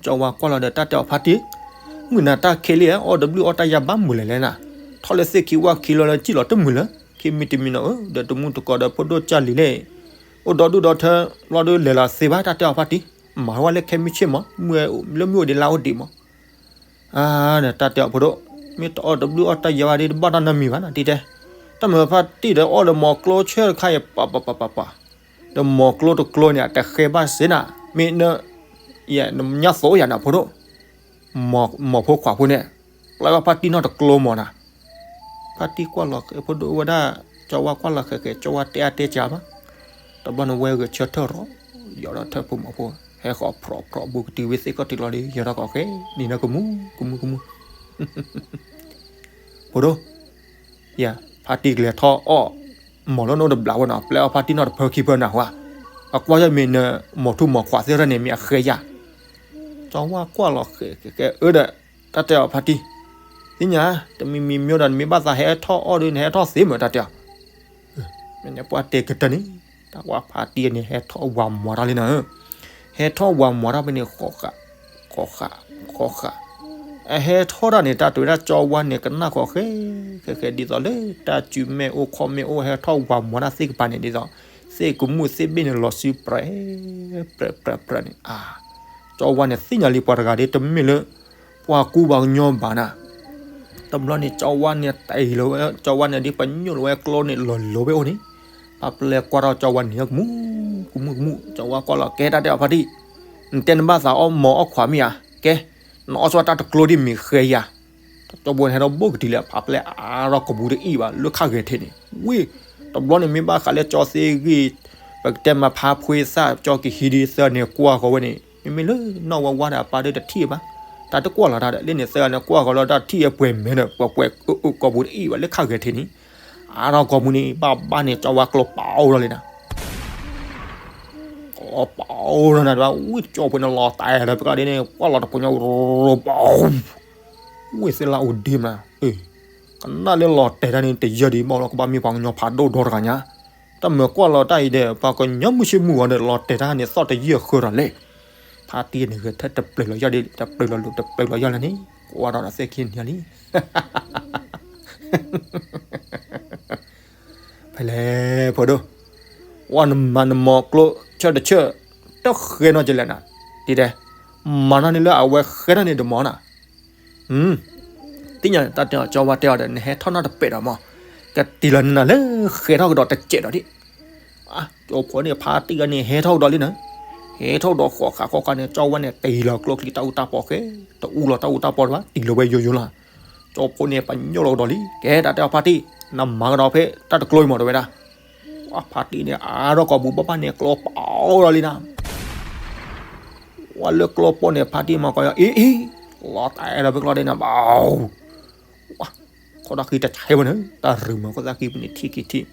ကၠီဝါကွၢ်လီၤဒီးတၢ်တဲအီၤဖါတံၢ် မုၢ်နၤတၢ်ခံးလံ အီၣ်တဘျုးအီၣ်တၢ်ယါဘၣ်မုာ်လဲၣ်လဲၣ်နၤ ထီၣ်လၢသ့ၣ်ခံဝၣ်ခံလီၤလၢကံၣ်လီၤတမုာ်လၢ ခံမံၤတမံၤနီၤဧၢ ဒီးတမူတကိးဒီးဖိဒိၣ်ကၢ်လံၤလဲၣ် အိၣ်ဒီဒူၣ်ဒီထၢ ဘျီဒုးလဲၤလီၤသ့ဘၣ် တၢ်တဲအီၤဖါတံၢ် မၤဝဲလၢခဲမုၢ်ဆ့ၣ်မး မုၢ်လၢမုၢ်အိၣ်ဒံးလါအိၣ်ဒံးမး တၢ်တဲအီၤဖိဒိၣ် မ့ၢ်တအီၣ်တဘျုးအီၣ်တၢ်ယါဘၣ်ဒီး တဘၣ်တၢ်နီတမံၤဘၣ်နၤဒ်ဒဲး တၢ်မၤဖါတံၢ်ဒီးအီၣ်ဒီးမိၤကျိဆၢတခါအံၤ ပၤပၤပၤပၤပၤ ဒီးမိၤကျိတကျိန့ၣ် အတဃဲဘၣ်စ့ၢ်နၤ မ့ၢ်န ယဲၢ် နညါသိးယၤနၤဖိဒိၣ် မိၤဖိခွါဖိန့ၣ် ပျဲဘၣ်ဖါတံၢ်နီၢ်တကျိမီၤနၤ ဖါတံၢ်ကွၢ်လီၤဖိဒိၣ်ဝဲဒၣ် ကၠီဝါကွၢ်လီၤဃဲးဃဲး ကၠီဝါတဲအါတဲကၢ်ဘၣ်. တဘျီန့ၣ်ဝဲဂဲၤဆၢထၢၣ်ရီၤ ယီၤဒီးထၢၣ်ဖိမီၤဖိ ဟဲဃီၤဖြီဖြီဘူးကတုၤဝဲသ့ၣ်ကီၢ်တုၤလီၤဒီး ယီၤထီၣ်ကီးဃဲ နံၤနၢ်ကမူကမူကမူ ဖိဒိၣ်, ယၤ ဖါတံၢ်ကလဲၤထီၣ်အီၣ်မီၤလၢနအိၣ်တဘျီဝဲနီၤ, ပျဲအီၣ်ဖါတံၢ်နီၢ်တဖၢခံဖၢနၤဝဲ, အကွၢ်ယဲၢ်မ့ၢ်န မီၤထူၣ်မီၤခွးသ့ၣ်ရၢၣ်န့ၣ် မ့ၢ်အဃဲယၤ. ကၠီဝါကွၢ်လီၤဃဲးဃဲးဃဲးအၢဒီး တၢ်တဲအီၤဖါတံၢ်, သ့ၣ်ညါ တမံၤမံၤမံၤဒီး နမ့ၢ်ဘၣ်သးဟဲထီၣ်အီၣ်ဒီး နဟဲထီၣ်သ့မ့ၢ်တၢ်တဲအီၤ မ့ၢ်န့ၣ်ပှၢ်တဲကတၢၢ်န့ၣ်, တၢ်ကွၢ်ဖါတံၢ်န့ၣ် ဟဲထီၣ်ဝၤမွၤတၢ်လံနၤဧၢ, ဟဲထီၣ်ဝၤမွၤတၢ်ဖဲန့ၣ် ဃီဃာ်, ဃီဃာ်, ဃီဃာ်, အဟဲထီၣ်တၢ်န့ၣ် တၢ်တဲဝဲဒၣ်ကၠီဝါန့ၣ် ကနၣ်ဃီဃဲ ဃဲဃဲဒ်သိးလၢ တၢ်စုမဲာ်အိၣ်ခီၣ်မဲာ်အိၣ် ဟဲထီၣ်ဝၤမွၤတၢ်သ့ၣ်ကပၤန့ၣ်ဒ်သိး သ့ၣ်ကမူၣ်သ့ၣ်ဘ့ၣ်န့ၣ် လီၤစုပြဲၤ ပြဲၤပြဲၤပြဲၤန့ၣ် အါ ကၠီဝါန့ၣ်သ့ၣ်ညါလံပှၤတဂၤဒ်တမ့ၢ်လၢ ပှၤကူပှၤကညီဘၣ်နၤ. တဘျီန့ၣ် ကၠီဝါန့ၣ်တ့ၢ်လီၤဝဲ ကၠီဝါန့ၣ်ဒ် ပညိၣ်လီၤဝဲကျိန့ၣ် လီၤလိၤဝဲအိၣ်န့ၣ်, ဖါပျဲကွၢ်ထီၣ်ကၠီဝါန့ၣ် ကမူ ကမူ ကမူ ကၠီဝါကွၢ်လီၤ ကဲတၢ်တဲအီၤဖါတံၢ်, နတဲနဘၣ်သးအီၣ်မီၤအီၣ်ခွးမ့ၢ်ဧါ, ကဲ နအီၣ်စ့ၢ်ဝဲတၢ်တကျိဒ်မ့ၢ်ဃဲယၤ ကၠီဖိန့ၣ်ဟဲထီၣ်ဘူးကတုၤလၢ ဖါပျဲအါထီၣ်ကိာ်ပူၤတအံၣ်ဘၣ် လၢခါဂဲၤထံးန့ၣ် ဝ့ၢ်, တဘျီန့ၣ်မ့ၢ်ဘၣ်ဃးလၢကၠီသ့ဂ့ၢ်, ပကတဲမၤဖါဖှ့သၣ် ကၠီကဟံးဒ်သၢန့ၣ်ကွၢ်ဃီၤဝဲန့ၣ် မ့မ့ၢ်လၢနီၢ်ဝါဝါဒီးအပၢ်ဒီးတထံၣ်ဘၣ်, တၢ်တကွၢ်လီၤတၢ်ဒီး လၢန့ၣ်သၢဂၤန့ၣ်ကွၢ်ဃီၤလီၤတၢ်ထံၣ်အပှဲၤမဲာ်ဒီး ပှဲၤပှဲၤအၢအၢကိာ်ပူၤတအံၣ်ဘၣ်လၢခါဂဲၤထံးန့ၣ်, အါထီၣ်ကိာ်ပူၤန့ၣ် ဘၣ်ဘၣ်န့ၣ် ကၠီဝါကျိပအိၣ်ထီၣ်လံနၤ ကျိပအိၣ်ထီၣ်နၤတဘၣ် ဝံၣ်ကၠီဖိန့ၣ်လီၤတဲာ်ဒီးဖဲကျီဒ်န့ၣ် ကွၢ်လီၤတဖိညါ ဝံၣ်သ့ၣ်လၢအိၣ်ဒ့မး, ကနၣ်လၢလီၤတဲာ်တၢ်န့ၣ် တယၢၢ်ဒံးဘၣ်လီၤ ကဘၣ်မ့ၢ်ပှၤကညီဖးဒိၣ်ဒီတဂၤညါ, တၢ်မၤကွၢ်လီၤတၢ်အံၤဒီး ပှၤကညီမုၢ်ဆ့မုၢ်ဂီၤဒီး လီၤတဲာ်တၢ်န့ၣ်သီၣ်တယၢၢ်ဃၢၤဒီးလဲၣ်, ဖါတံၢ်န့ၣ်ဂဲၤထၢၣ်တပျဲၤလီၤယၢ်ဒ် တပျဲၤလီၤလိၤ တပျဲၤလီၤယၢ်လၢန့ၣ် ကွၢ်ဒီးဒီးသ့ၣ်ခံန့ၣ်လံ ဖဲလဲၣ်ဖိဒိၣ်, ဝဲနမၤနမီၤကျိဆၢတဆၢ, တဃဲနီၢ်ကလဲၣ်နၤ, ဒ်တဲ, မၤနီၢ်န့ၣ်လၢအဝဲဃဲနီၢ်န့ၣ်တမီၤနၤ, သ့ၣ်ညါတၢ်တဲအီၤ ကၠီဝါတဲအီၤဒီး နဟဲထီၣ်နီၢ်တပဲာ်ဒီးမီၤ, ကတ့ၢ်လီၤနၤလၢဃဲထီၣ်ကဒီးတစဲးဒီးဒ်, ကၠီဖိန့ၣ်ဖါတံၢ်ဂၤန့ၣ် ဟဲထီၣ်ကဒီးလံနၤ, ဟဲထီၣ်ကဒီးဃီဃာ်ဃီဃာ်န့ၣ် ကၠီဝါန့ၣ်တ့ၢ်လီၤကျိချံတၢ်အူတၢ်ပီၢ်ဃဲ, တအူလီၤတၢ်အူတၢ်ပီၢ်တဘၣ် တ့ၢ်လီၤဝဲယိယိလီၤ ကၠီဖိန့ၣ် ပညိၣ်လီၤကဒီးလံ ကဲတၢ်တဲအီၤဖါတံၢ် နမၤကဒီးဖဲတၢ်တကျိအံၤမီၤတဲဝဲဒၣ်, ဝဲဖါတံၢ်န့ၣ် အါထီၣ်ကိာ်ပူၤဘၣ်ဘၣ်န့ၣ် ကျိပအိၣ်ထီၣ်လံနၤ, ဝဲလၢကျိပအိၣ်န့ၣ် ဖါတံၢ်မၤကီယီၤ အံၤအံၤ, လီၤတဲာ်လီၤဖဲကျီဒ်န့ၣ် ဘၣ် ဝဲ ခိၣ်တၢ်ဃံတဆဲးဝဲန့ၣ် တၢ်ရူၤမၤခိၣ်သၣ်ဃံပူၤန့ၣ်ထံၣ်က့ၤထံၣ်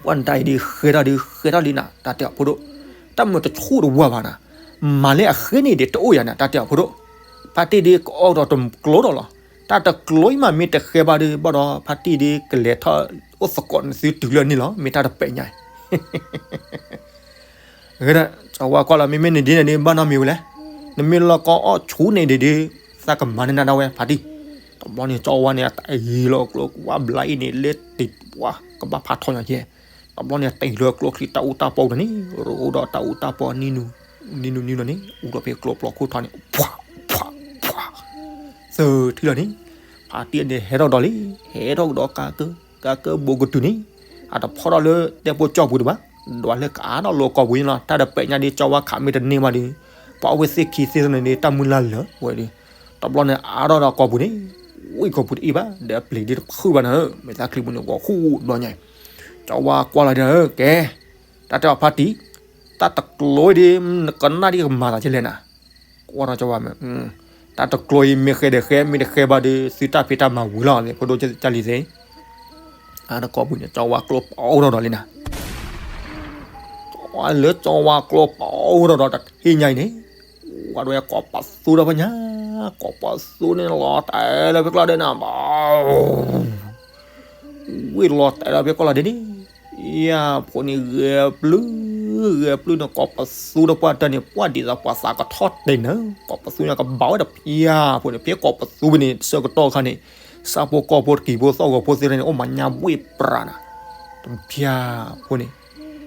ပှၢ်နတၢ်အံၤဒ်ဃဲထီၣ်ဒ်ဃဲထီၣ်လံနၤ တၢ်တဲအီၤဖိဒိၣ်, တၢ်မၤတဆူၣ်တဝၢ်ဘၣ်နၤ, မၤလၢအဃဲန့ၣ်ဒ်တအိၣ်ယၤနၤ တၢ်တဲအီၤဖိဒိၣ်, ဖါတံၢ်ဒ်ကအီၣ်ဒီးတကျိဒီးလီၤ, တၢ်တကျိအံၤမးမ့ၢ်တဃဲဘၣ်ဒီး ဘၣ်ဒီးဖါတံၢ်ဒ်ကလဲၤထီၣ်အိၣ်သကိးနသုတုၤလၢန့ၣ်လီၤ မ့ၢ်တၢ်တပဲာ်ညါအံၤ ကၠီဝါကွၢ်လီၤ မ့မ့ၢ်နဒ်န့ၣ်ဒ်ဘၣ်နီတမံၤဝဲလဲၣ်, နမ့ၢ်လီၤကီအီၣ်ဆူၣ်န့ၣ်ဒ်ဒ်, သးကမၤန့ၢ်နၤဒၣ်ဝဲဖါတံၢ်, တဘျီန့ၣ် ကၠီဝါန့ၣ် အတ့ၢ်လီၤကျိဝဲဘျါအံၤန့ၣ် လၢတ့ၢ်ဝဲကဘၣ်ဖးထီညါကဲ, တဘျီန့ၣ် တ့ၢ်လီၤကျိချံတၢ်အူတၢ်ပီၢ်ဒီးန့ၣ် ရူးဒီးတၢ်အူတၢ်ပီၢ် နံၤနူၤနံၤလီၤန့ၣ် အူဒီးဖဲကျိပျီခိၣ်ထီန့ၣ် ပှၤ ပှၤ ပှၤ သၢထံၣ်လီၤန့ၣ်, ဖါတံၢ်န့ၣ်ဟဲထီၣ်ဒီးလံ, ဟဲထီၣ်ကဒီးကးကၢ ကးကၢဘိးကတုၤန့ၣ်, အတဖီထီၣ်လၢတဲဖိကၠီပူၤတဘၣ်, ဒွးလၢကအါထီၣ်လီၤကိာ်ပူၤန့ၣ်လီၤ, တၢ်တပဲာ်ညါဒ်ကၠီဝါခးမ့ၢ်တန့ၢ်ဘၣ်ဒီး, ပှၤအိၣ်ဝဲသ့ၣ်ခံသ့ၣ်န့ၣ် တၢ်မုၢ်လၢ်လၢာ်ဝဲဒီး, တဘျီန့ၣ်အါထီၣ်ဒီးကိာ်ပူၤန့ၣ်, ဝံၣ်ကိာ်ပူၤတအံၣ်ဘၣ်, ဒီးအပျ့ၤဒ်တဖုဘၣ်နၤ, မဲာ်သၣ်ချံပူၤန့ၣ် ဂီၤဃူဒီးညါ, ကၠီဝါကွၢ်လီၤဒီး ကဲ, တၢ်တဲအီၤဖါတံၢ်, တၢ်တကျိဒ် နကနၣ်ဒ်ကမၤသးကလဲၣ်နၤ ကွၢ်ထီၣ်ကၠီဝါမ့ၢ်, တၢ်တကျိအံၤမ့ၢ်ဃဲဒီးဃဲ မ့ၢ်တဃဲဘၣ်ဒီး သုတၢ်ဖံးတၢ်မၤဝံၤလီၤန့ၣ် ဖိဒိၣ်ကၢ်လံၤသ့ၣ်, အါထီၣ်ကိာ်ပူၤန့ၣ် ကၠီဝါကျိပအိၣ်ထီၣ်ဒီးလံနၤ, လၢကၠီဝါကျိပအိၣ်ထီၣ်ဒီးတထံၣ်ညါအံၤန့ၣ်, ဝဲဒၣ်ကိးပသူဒီးပညါ, ကိးပသူန့ၣ်လီၤတဲာ်လၢဖဲကျီဒဲးနၤဘၣ် ဝံၣ်လီၤတဲာ်လီၤဖဲကျီဒဲးန့ၣ်, ယၤဖိန့ၣ် ဂဲၤပျုၢ်, ဂဲၤပျုၢ်န့ၣ် ကိးပသူဒီးပှၢ်တၢၢ်န့ၣ် ပှၢ်ဒ်သိးပှၤသးကထီၣ်တဲာ်နၤ, ကိးပသူန့ၣ်ကဘၣ်ဝဲဒီးဖဲယၤဖိန့ၣ် ဖဲကိးပသူဖဲန့ၣ် ဆၢကတီၢ်ခါန့ၣ်, ဆၣ်ဖိကီၢ်ဖိတကံၤဖိသီၣ်ဂီၤဖိသ့ၣ်တဖၣ်န့ၣ် အိၣ်မၤညါဘှ့ၣ်ပြးနၤ, တဖၣ်ဖိန့ၣ်,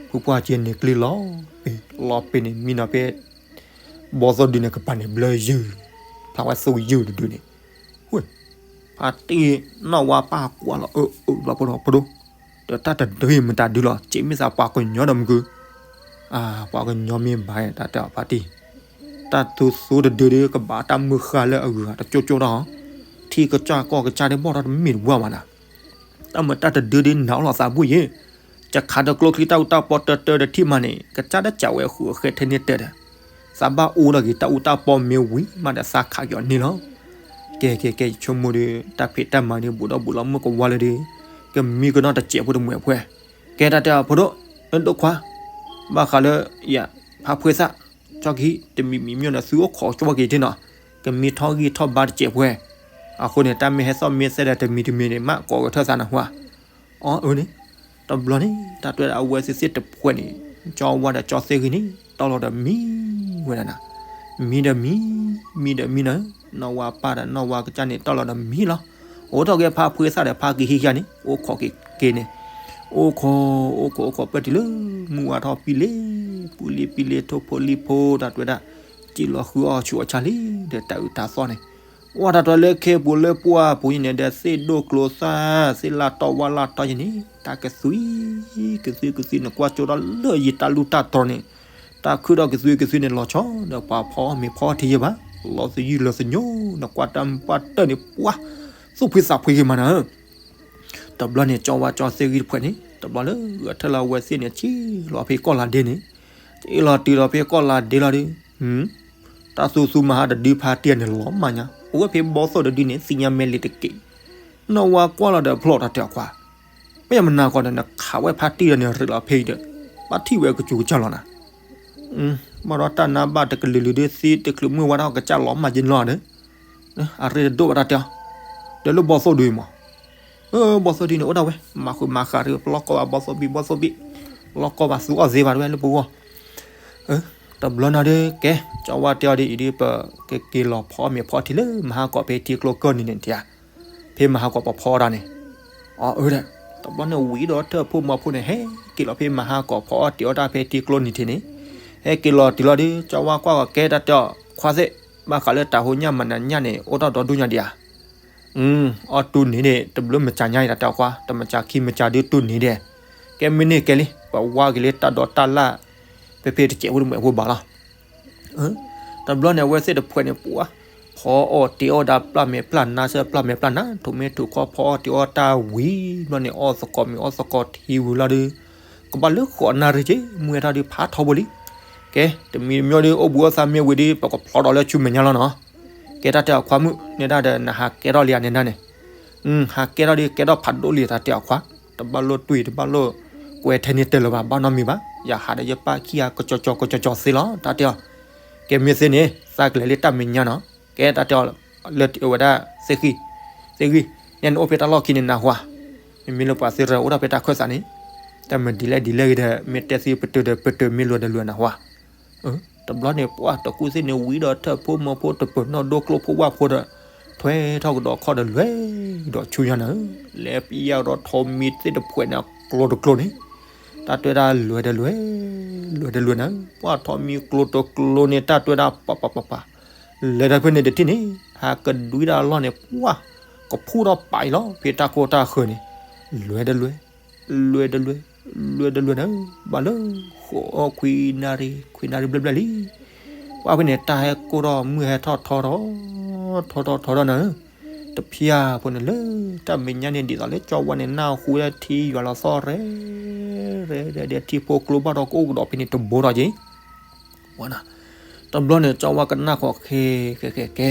ဖုပှၢ်က့န့ၣ်ကျ့လီၤပ့ၤ, လီၤပ့ၤန့ၣ် မံနီၤဖဲ ဘီသိၣ်ဒုန့ၣ် ကပၤန့ၣ်ဘျၢယုၢ်, ဖျါဝဲသူယုၢ်တဒုန့ၣ်, ဝ့ၢ်, ဖါတံၢ်နီၢ်ဝါပၢ်ကွၢ်လီၤ အၢ အၢ ဘျီဖိဒီးဖိဒိၣ်, ဒီးတၢ်တဒုအံၤမတၤဒုလီၤ က့မ့ၢ်သးပှၤကညီဒီးမုၢ်ကု, ပှၤကညီမ့ၢ်ဘၣ်တၢ်တဲအီၤဖါတံၢ်, တၢ်သူသူတဒုဒီးကဘၣ်တၢ်မုၢ်ဃၢ်လၢအဂုၤအဂၤတကၠိကၠိဒီး, ထံကစၢ်ကီၢ်ကစၢ်ဒ်ဘီၣ်ထီၣ်တမ့ၢ်တဝၢ်ဘၣ်နၤ တၢ်မုာ်တၢ်တဒုဒ်နၤအီၣ်လီၤသးဘူၣ်ယ့ၣ်, ယခးတကျိချံတၢ်အူတၢ်ပီတၢတၢဒီးထံၣ်မးန့ၣ် ကစၢ်တစံးဝဲဃုာ်အဃဲထဲန့ၣ်တဲဒီး, သးဘၣ်အိၣ်ဒီးက့ၤတၢ်အူတၢ်ပီမ့ၢ်ဝံၤမးဒီးသးခးက့ၤအီၤန့ၣ်လီၤ. ကဲကဲကဲ ယဆိကမိၣ်ဒီး တၢ်ဖံးတၢ်မၤဒီး ဘူးဒီးဘူးလီၤမုၢ်ကဝါလၢဒီး ကမံကနီၢ်တစဲးဖိတမှဲးအဖှဲၣ်, ကဲတၢ်တဲအီၤဖိဒိၣ်, ဒိၣ်ခွါ, ဘၣ်ဃးလၢယဖါဖှ့သၣ် ကၠီကဟံၣ် တမံၤမံၤမ့ၢ်န့ၣ် သုအိၣ်ခိးကွၢ်က့ၤတ့ၢ်နီၤ, ကမံထီၣ်ဂံၢ်ထီၣ်ဘါတစဲးဖှဲၣ်, အဃိန့ၣ် တၢ်မ့ၢ်ဟဲသီၣ်မ့ၢ်သဲဒီးတမံၤတမံၤန့ၣ် မ့ၢ်ကိးကထၢၣ်သးနၢ်ဟူဧါ. အီၤအၢန့ၣ်, တဘျီန့ၣ် တၢ်တဲဒၣ်အဝဲသ့ၣ်သ့ၣ်တဖှဲၣ်န့ၣ် ကၠီဝါဒီးကၠီသ့ၣ်ဂံၢ်န့ၣ် တီၢ်လီၤဒီးမံဝဲဒၣ်နၤ, မံဒီးမံ, မံဒီးမံနၤ, နီၢ်ဝါပၢ်ဒီးနီၢ်ဝါကစၢ်န့ၣ် တီၢ်လီၤဒီးမံလီၤ. အိၣ်ထီၣ်က့ၤဖါဖှ့သၣ်ဒီးဖါကဟံၣ်ကန့ၣ် အိၣ်ခိးက့ၤက့ၤန့ၣ်, အိၣ်ခိး အိၣ်ခိး အိၣ်ခိးပၢၢ်တုၤလၢ မုၢ်ဝါထီၣ်ပံလ့, ပူလံပံလ့ ထိၣ်ဖိလံၣ်ဖိ တၢ်တဲဒၣ်, စံၣ်လီၤဃုအီၣ်ဆူးအီၣ်ဆါလံ ဒီးတၢ်အုးတၢ်သီၣ်န့ၣ်, ဝဲတၢ်တဲလၢခဲပူၤလၢပှၢ်ပူၤန့ၣ်ဒီး သ့ၣ်ဒိၣ်ကျိသၣ်, သ့ၣ်လၢ်တီဝါလၢ်တီယဲန့ၣ် တၢ်ကသွံ, ကသွံကသွံ နကွၢ်ကၠိထီၣ်လၢယတၢ်လူၢ်တၢ်တြီၤန့ၣ်, တၢ်ခုၣ်ထီၣ်ကသွံကသွံန့ၣ် လီၤဆီဒီးပှၤဖီအီၣ်မ့ၤဖီအီၣ်ထံယဲဘၣ်, လီၤသယုၢ်လီၤသညိ, နကွၢ်တၢ်မုၢ်ပှၢ်တၢၢ်န့ၣ် ပှၢ်သူၣ်ဖှံသးဖှံဂ့ၤမးနၤဧၢ. တဘျီန့ၣ် ကၠီဝါကၠီသ့ၣ်ဂံၢ်တဖှဲၣ်န့ၣ် တဘျီလၢဂဲၤထၢၣ်လၢအဝဲသ့ၣ်န့ၣ် စံၣ်လီၤဖဲကီၢ်လၤဒ့န့ၣ်, စံၣ်လီၤတုၤလီၤဖဲကီၢ်လၤဒ့လီၤဒီး, တၢ်သူသူမၤဟါတဒုဖါတံၢ်န့ၣ် လီၤမၢ်ညါ, အိၣ်ဝဲဖဲဘီသိၣ်တဒုန့ၣ် သ့ၣ်ညါမဲလံတက့ၢ်. နီၢ်ဝါကွၢ်လီၤဒီးဖျီၣ်တၢ်တဲအီၤခွါ, မ့ၢ်ယမနၤကီးဒီး နခးဝဲဖါတံၢ်ဒီးန့ၣ် ရ့းလီၤဖဲအံၤဒီး ဘၣ်ထံၣ်ဝဲကစူၤကစၢ်လီၤနၤ. ဘၣ်ဒီးတၢ်နါဘၣ်တကလုာ်လုာ်ဒီး သ့တချုးမုၢ်ဝါထီၣ်ကစၢ်လီၤမၢ်ယဲန့ၣ်လီၤဒီး, အရ့တဒိၣ်ဘၣ်တၢ်တဲအီၤ, ဒီးလၢဘီသိၣ်ဒုအံၤမး, ဘီသိၣ်ဒုန့ၣ် အိၣ်ဒၣ်ဝဲ မၤဃုာ်မၤဃာ်ရ့ ပလီၢ်ကီၢ်ဘၣ်ဘီသိၣ်ဘံၣ် ဘီသိၣ်ဘံၣ်, ပလီၢ်ကီၢ်ဘၣ် သူအီၣ်သ့ဘၣ်တဝဲလၢပဂီၢ်. တဘျီန့ၣ်ဒီး ကဲ ကၠီဝါတဲအီၤဒီး အံၤဒ်ပကက့ၤလီၤဖီအီၣ်မ့ၤဖီအီၣ်ထံလၢမဟါကီးဖဲထံကျိကၢၢ်နံၤန့ၣ်တဧါ, ဖဲမဟါကီးပဖီအီၣ်တၢ်န့ၣ်, အီၤအၢဒီး, တဘျီန့ၣ်ဝံၤဒီးထၢၣ်ဖိမီၤဖိန့ၣ် ဟဲက့ၤလီၤဖဲမဟါကီးဖီအီၣ်တ့ၤအီၣ်တၢ်ဖဲထံကျိနံၤထံးန့ၣ်, ဟဲက့ၤလီၤတုၤလီၤဒီး ကၠီဝါကွၢ်ကီးကဲတၢ်တဲအီၤ ခွါသ့ၣ်, ဘၣ်ဃးလၢတၢ်ဟိညၣ်မနၤညၣ်န့ၣ် အိၣ်ထီၣ်ဒီဒူၣ်ညါဒံးဧါ. အီၣ်တူၢ်နံၤန့ၣ် တဘျုးမစၤညါအံၤတၢ်တဲအီၤခွါ, တမစၤခံမစၤဒုးတူၢ်နံၤဒဲး, ကဲမ့ၢ်န့ၣ်ကဲလံ ပဝါက့ၤလၢတၢ်ဒီးတၢ်လၢ် ဖဲဖဲတစဲးဖိတမှဲးဖိဘၣ်လီၤ. တဘျီန့ၣ် အဝဲသ့ၣ်တဖှဲးန့ၣ် ပှၤဖီအီၣ်တ့ၤအီၣ်ဒၣ်ပျၢ်မဲာ်ပျၢ်နါဆၢ ပျၢ်မဲာ်ပျၢ်နါ ထိးမဲာ်ထိးခီဖီအီၣ်တ့ၤအီၣ်တၢ်ဝံၤဘျီန့ၣ် အီၣ်သကိးမ့ၤအီၣ်သကိးထံဝံၤလီၤဒီး ကဘၣ်လၢဃိးနၣ်ရံၣ်က့ မုၢ်ဟဲထီၣ်ဒီးဖးထီဘိလံ. ကဲ တမံၤတမံၤဒီး အိၣ်ဘှံးအိၣ်သါမ့ၢ်ဝံၤဒီး ပကဖျီဒီးလၢဆူမဲာ်ညါလီၤနီၤ. ကဲတၢ်တဲအီၤခွါမုၣ် နဲဒၣ်ဒီးနဟးကဲထီၣ်လံဧါနဲဒၣ်န့ၣ် ဟးကဲထီၣ်ဒီး ကဲထီၣ်ဖးဒိၣ်လံတၢ်တဲအီၤခွါ, တဘၣ်လိၣ်တွံၢ် တဘၣ်လိၣ်ကွဲထဲန့ၣ်တၢ်လၢၤဘၣ် ဘၣ်နီတမံၤဘၣ်, ယဟးဒီးယပၢ်ခံဂၤ ကစီၤကစီၤကစီၤကစီၤသ့လီၤ တၢ်တဲအီၤ. ကဲမ့ၢ်သ့န့ၣ် သးကလဲၤလၢတၢ်မဲာ်ညါနီၤ. ကဲတၢ်တဲအီၤ လၢဝဲဒၣ် သ့ၣ်ဃံၣ်, သ့ၣ်ဃံၣ်, ညါန့ၣ်အိၣ်ဖဲတၢ်လီၢ်ခံန့ၣ်နၢ်ဟူဧါ, မ့မ့ၢ်လၢပှၤသ့ၣ်ရၢအိၣ်ထီၣ်ဖဲတၢ်ခၢၣ်သးန့ၣ်, တၢ်မၤဒ်လဲၣ်ဒ်လဲၣ်ဂ့ၤဒီး မ့ၢ်တဲသ့ပတုာ်ဒီးပတုာ် မ့ၢ်လွဲၤဒီးလွဲၤနၢ်ဟူဧါ. တဘျီန့ၣ် ပှၢ်တကူၣ်သ့ၣ်န့ၣ် ဝံၤဒီးထၢၣ်ဖိမီၤဖိတပၢၤနီၣ်ဒိကျိဖိဝၣ်ဖိဒီး ထွဲထီၣ်ကဒီးခီၣ်ဒီးလွဲၤဒီးဆူညါနၤဧၢ, လဲၤပျၢ်ဒီးထိးမံၤသ့ၣ်တဖှဲးန့ၣ် ကျိတကျိန့ၣ်, တၢ်တဲဒၣ်လွဲၤဒီးလွဲၤ, လွဲၤဒီးလွဲၤနၤဧၢ, ပှၢ်ထိးမံၤကျိတကျိန့ၣ် တၢ်တဲဒၣ်ပၤပၤပၤပၤ, လဲၤတၢ်ဖဲန့ၣ်တထံၣ်န့ၣ် ဟးကဒွံတၢ်လီၢ်န့ၣ် ပှၢ် ကဖူၣ်ထီၣ်ပာ်အံၤလီၤ ဖဲတၢ်ကိၢ်တၢ်ဃၢၤန့ၣ်, လွဲၤဒီးလွဲၤ လွဲၤဒီးလွဲၤ, လွဲၤဒီးလွဲၤနၤဧၢ, ဘၣ်လၢဃိးခွံနၣ်ရံၣ် ခွံနၣ်ရံၣ်ဘျဲၣ်ဘျဲၣ်လံ. ပှၢ်ဖဲန့ၣ် တၢ်ဟဲကိၢ်ထီၣ် မုၢ်ဟဲထီၣ်ထီထီၣ်, ထီထီၣ်ထီထီၣ်နၤဧၢ, တဖျၢၣ်ဖိန့ၣ်လၢ တၢ်မဲာ်ညါန့ၣ် ဒ်သိးလၢကၠီဝါန့ၣ် နၢ်ဟူဝဲဒၣ်ထံယွၤလီၤသီၣ်ရဲၣ် ရဲၣ် ဒီးထံဖိကျိဘၣ်ဒီး ကအိၣ်ကဒီးဖဲန့ၣ်တဘိဒီးက့ၤ တဘျီန့ၣ် ကၠီဝါကနၣ်ဃီၤဃဲ ဃဲ ဃဲ ဃဲ,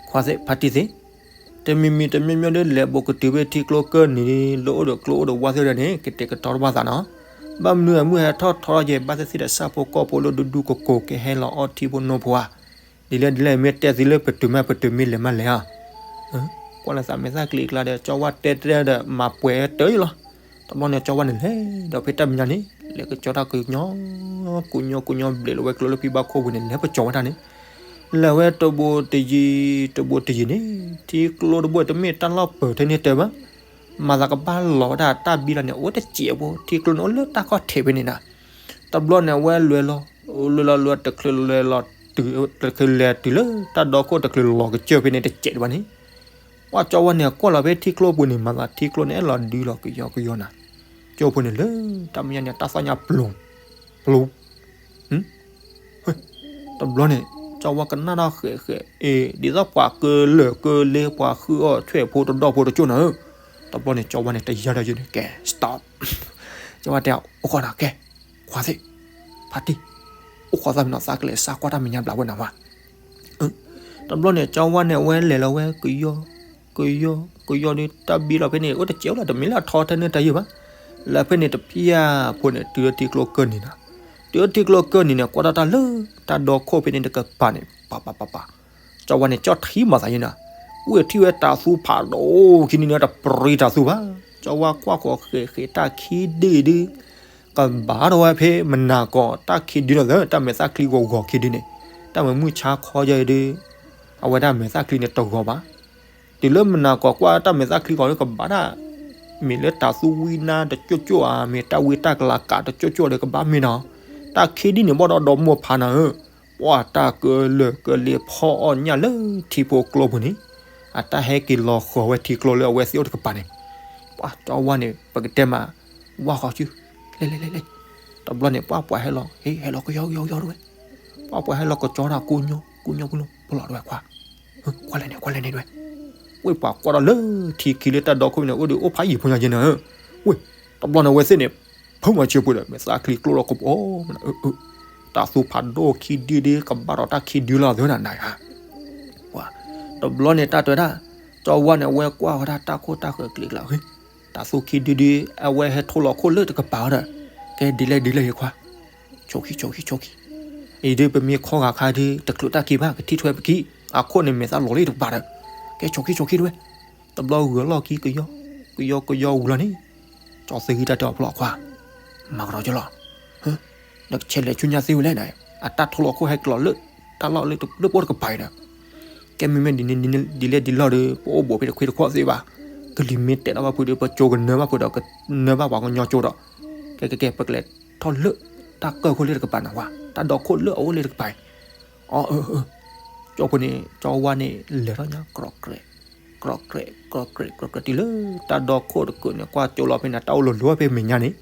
ခွါသ့ၣ်ဖါတံၢ်သ့ၣ်, တမံၤမံၤတမံၤမံၤဒီး လဲၤဘိးကတုၤဖဲထံကျိကၢၢ်နံၤ လၢအိၣ်ဒီးကျိအိၣ်ဒီးဝါသ့ၣ်ဒီးန့ၣ် ကတဲာ်ကတီၤတဘၣ်သးနီၤ, ဘၣ်မနုၤအမုၢ်ဟဲထီၣ်ထီထီၣ်ယဲ ဘၣ်သ့ၣ်သ့ၣ်ဒီးဆၣ်ဖိကီၢ်ဖိလၢဒူဒူကိးကိး ကဟဲလီၤအီထံဖိနိဖိဧါ, ဒ်လဲၣ်ဒ်လဲၣ် မ့ၢ်တဲသုလၢပတုာ်မးပတုာ် မ့ၢ်လဲၤမးလဲၤဧါ. ကွၢ်လၢသးမဲာ်သၣ်ကျံၤကျါဒီး ကၠီဝါတဲတဲဒီး မၤပှဲၤတၢ်အံၤလီၤ. တဘျီန့ၣ် ကၠီဝါန့ၣ်လဲၤဒီးဖဲတၢ်မဲာ်ညါန့ၣ် လဲၤကကၠီတၢ်ကညီ ကညီကညီဘျဲးလီၤဝဲကျိလၢဖံဘၣ်ခိၣ်ပူၤန့ၣ် လဲၤကကၠီဝဲတၢ်န့ၣ် လဲၤဝဲတဘိတယံၤ တဘိတယံၤန့ၣ် ထံကျိတဘိတမ့ၢ်တၢ်လီၢ်ပၢၤထဲန့ၣ်တဲဘၣ်, မၤသးကဘၣ်လီၤဝဲဒၣ်တၢ်ဘံလီၤန့ၣ် အိၣ်တစဲးဖိ ထံကျိန့ၣ်အိၣ်လၢတၢ်ခီၣ်ထံးဖဲန့ၣ်နၤ. တဘျီန့ၣ် အဝဲလဲၤလီၤ လဲၤလီၤလဲၤ တချုးလဲၤလီၤတုၤ တချုးလဲၤတုၤလၢတၢ်ဒီခိၣ်တချုးလီၤကစၢၢ်ဖဲန့ၣ်တစဲးဒံးဘၣ်န့ၣ် ပှၢ်ကၠီဝါန့ၣ် ကွၢ်လီၤဖဲထံကျိပူၤန့ၣ် မၤသးထံကျိန့ၣ်အဲၣ်လီၤဒုလီၤကယီကယီနၤ. ကၠိဖိန့ၣ်လၢတၢ်မဲာ်ညါန့ၣ် တၢ်သီၣ်ညါပျိၤ ပျိၤ တဘျီန့ၣ် ကၠီဝါကနၣ်ထီၣ်ဃဲးဃဲး အ့ ဒ်သိးပှၤကလၢာ်ကလ့ ပှၤဃုအီၣ်ဆွဲၣ်ဖိတဒီၣ်ဖိတကၠိၢ်နၤဧၢ, တ တဘျီန့ၣ် ကၠီဝါန့ၣ် တယၢ်ဒီးယုၢ်န့ၣ် ကဲ stop. ကၠီဝါတဲ အိၣ်ဃီနီၤ ကဲ ခွါသ့ၣ် ဖါတံၢ် အိၣ်ဃီသးမနီၤ သးကလဲၤစးကွၢ်တၢ်မဲာ်ညါဘျးဝဲနီၤဝါ. တဘျီန့ၣ် ကၠီဝါန့ၣ် အဝဲလဲၤလီၤဝဲ ကယီ ကယီ ကယီဒီး တၢ်ဘံလီၤဖဲန့ၣ် အိၣ်တစဲးလီၤ တမ့ၢ်လၢအထီထဲန့ၣ်တၢ်ယုၢ်ဘၣ်. လၢဖဲန့ၣ်တပျၢ်ဖိန့ၣ် တုၤလၢထံကျိကၢၢ်နံၤနီၤ. တုၤလၢထံကျိကၢၢ်နံၤန့ၣ် ကွၢ်ထီၣ်တၢ်လၢ တၢ်ဒီခိၣ်ဖဲန့ၣ်တကပၤန့ၣ် ပၤပၤပၤပၤ ကၠီဝါန့ၣ် ကၠီထံမၤသးယဲနီၤ. ဝ့ၢ်ထံၣ်ဝဲတၤသူဖးဒိၣ်ခံန့ၣ် တပြံတၤသူဘၣ်. ကၠီဝါကွၢ်ဃီၤဃဲးဃဲးတၢ်ခံဒုဒု ကဘၣ်ထီၣ်ဝဲဖဲမနၤကီး တၢ်ခံဒုလီၤသၢ တၢ်မဲာ်သၣ်ချံဂီၤဂီၤခံဒုန့ၣ် တၢ်မၤမုၢ်ဆါခီယဲဒု အဝဲဒၣ်မဲာ်သၣ်ချံန့ၣ်တဂီၤဘၣ်. တုၤလၢမနၤကီးကွၢ်တၢ်မဲာ်သၣ်ချံဂီၤလၢကဘၣ်ဒၣ် မ့ၢ်လၢတၤသူဝံနါတကၠိၣ်ကၠိၣ်ဧါ မ့ၢ်တၢ်ဝံတၢ်ကလၤကးတကၠိၣ်ကၠိၣ်ဒီးကဘၣ်မ့ၢ်နီၤ. တၢ်ခံဒုန့ၣ်ဘၣ်ဒီးဒီမိၢ်ဖးနၤဧၢ ပှၤတၢ်ကလၢာ်ကလ့ဖီအီၣ်ညၣ်လၢထံဖိကျိပူၤန့ၣ် အတၢ်ဟဲက့ၤလီၤဃီၤဝဲထံကျိလၢအဝဲသ့ၣ်အိၣ်တကပၤန့ၣ် ပှၤကၠီဝါန့ၣ် ပကတဲမး ဝါဃီၤစု လဲၤလဲၤလဲၤလဲၤ တဘျီန့ၣ် ပှၤပှၤဟဲလီၤ ဟဲဟဲလီၤကယီကယီကယီတဝဲ ပှၤပှၤဟဲလီၤကကၠီတၢ်ကိးညီ ကိးညီကိးညီ ပလီၤတဝဲခွါ ကွၢ်လဲၣ်န့ၣ် ကွၢ်လဲၣ်န့ၣ်တဝဲ ဝ့ၢ်ပှၤကွၢ်ဒီးလၢထံခံလၢတၢ်ဒီခိၣ်န့ၣ် အိၣ်ဒီးအိၣ်ဖးယံာ်ဖိညါယဲနီၤ ဝ့ၢ် တဘျီန့ၣ်အဝဲသ့ၣ်န့ၣ် ဖုမၤဆၢပှဲၤဒီး မဲာ်သၣ်ချံကျိၣ်လီၤကပီၤ တၤသူဖးဒိၣ်ခံဒုဒု ကဘၣ်ဒီးတၢ်ခံဒုလီၤသၢနၤနၤဧါ တဘျီန့ၣ်တၢ်တဲဝဲဒၣ် ကၠီဝါန့ၣ် အဝဲကွၢ်ဝဲဒၣ်တၢ်ခိၣ်တၢ်ဃၢၤကျံၤကျါ တၤသူခံဒုဒု အဝဲဟဲထိလီၤခိၣ်လၢတကပၤဝဲဒီး ကဲဒ်လဲၣ်ဒ်လဲၣ်ယခွါ ဆိခံဆိခံဆိခံ အံၤဒုပမ့ၢ်ခီဂာ်ခါဒု တချုးတၢ်ခံဘၣ် ကထံၣ်ထွဲပကံ အခိၣ်န့ၣ်မဲာ်သၣ်လီၤလံတကပၤဒီး ကဲဆိခံဆိခံတဝဲ တဘျီဂုၤအလီၢ်ခံကယီ ကယီကယီဝံၤလီၤန့ၣ် ကၠီသ့ဂံၢ်တၢ်တဲအီၤဖျီအခွါ မၤကဒီးကလီၤ နကဆဲးလဲၤဆူညါသ့ဝဲလဲၣ်နၤ အတၢ်ထိလီၤခိၣ်ဟဲက့ၤလီၤလၢ တၢ်လီၢ်လၢပအိၣ်တကပၤအံၤဒီး ကဲမ့မ့ၢ်ဒ်န့ၣ်ဒ်လဲၣ်ဒ်လဲၣ်ဒီး ပအိၣ်ဘူးဖဲတခွ့တခီၣ်သ့ဘၣ် ကလံၤမ့ၢ်တဲာ်ထီၣ်ဘၣ်ဖုးဒီး ပကၠိကနၢဘၣ်ဖုးဒီး ကနၢဘၣ်ပှၤကညီကၠိဒီး ကဲကဲကဲ ပကလဲၤထီၣ်လၢ တၢ်ကၢၢ်ခိၣ်လၢတကပၤနၤဝါ တၢ်ဒီခိၣ်လၢအအိၣ်လၢတကပၤအံၤ အၢ ကၠီဖိန့ၣ် ကၠီဝါန့ၣ် လဲၤထီၣ်ညါ ကြဲးကြဲး ကြဲးကြဲး ကြဲးကြဲးတုၤလၢ တၢ်ဒီခိၣ်တကုာ်န့ၣ် ကွၢ်ကၠိလီၤဖဲန့ၣ် တၢ်အိၣ်လီၤလီၤဖဲမဲာ်ညါန့ၣ်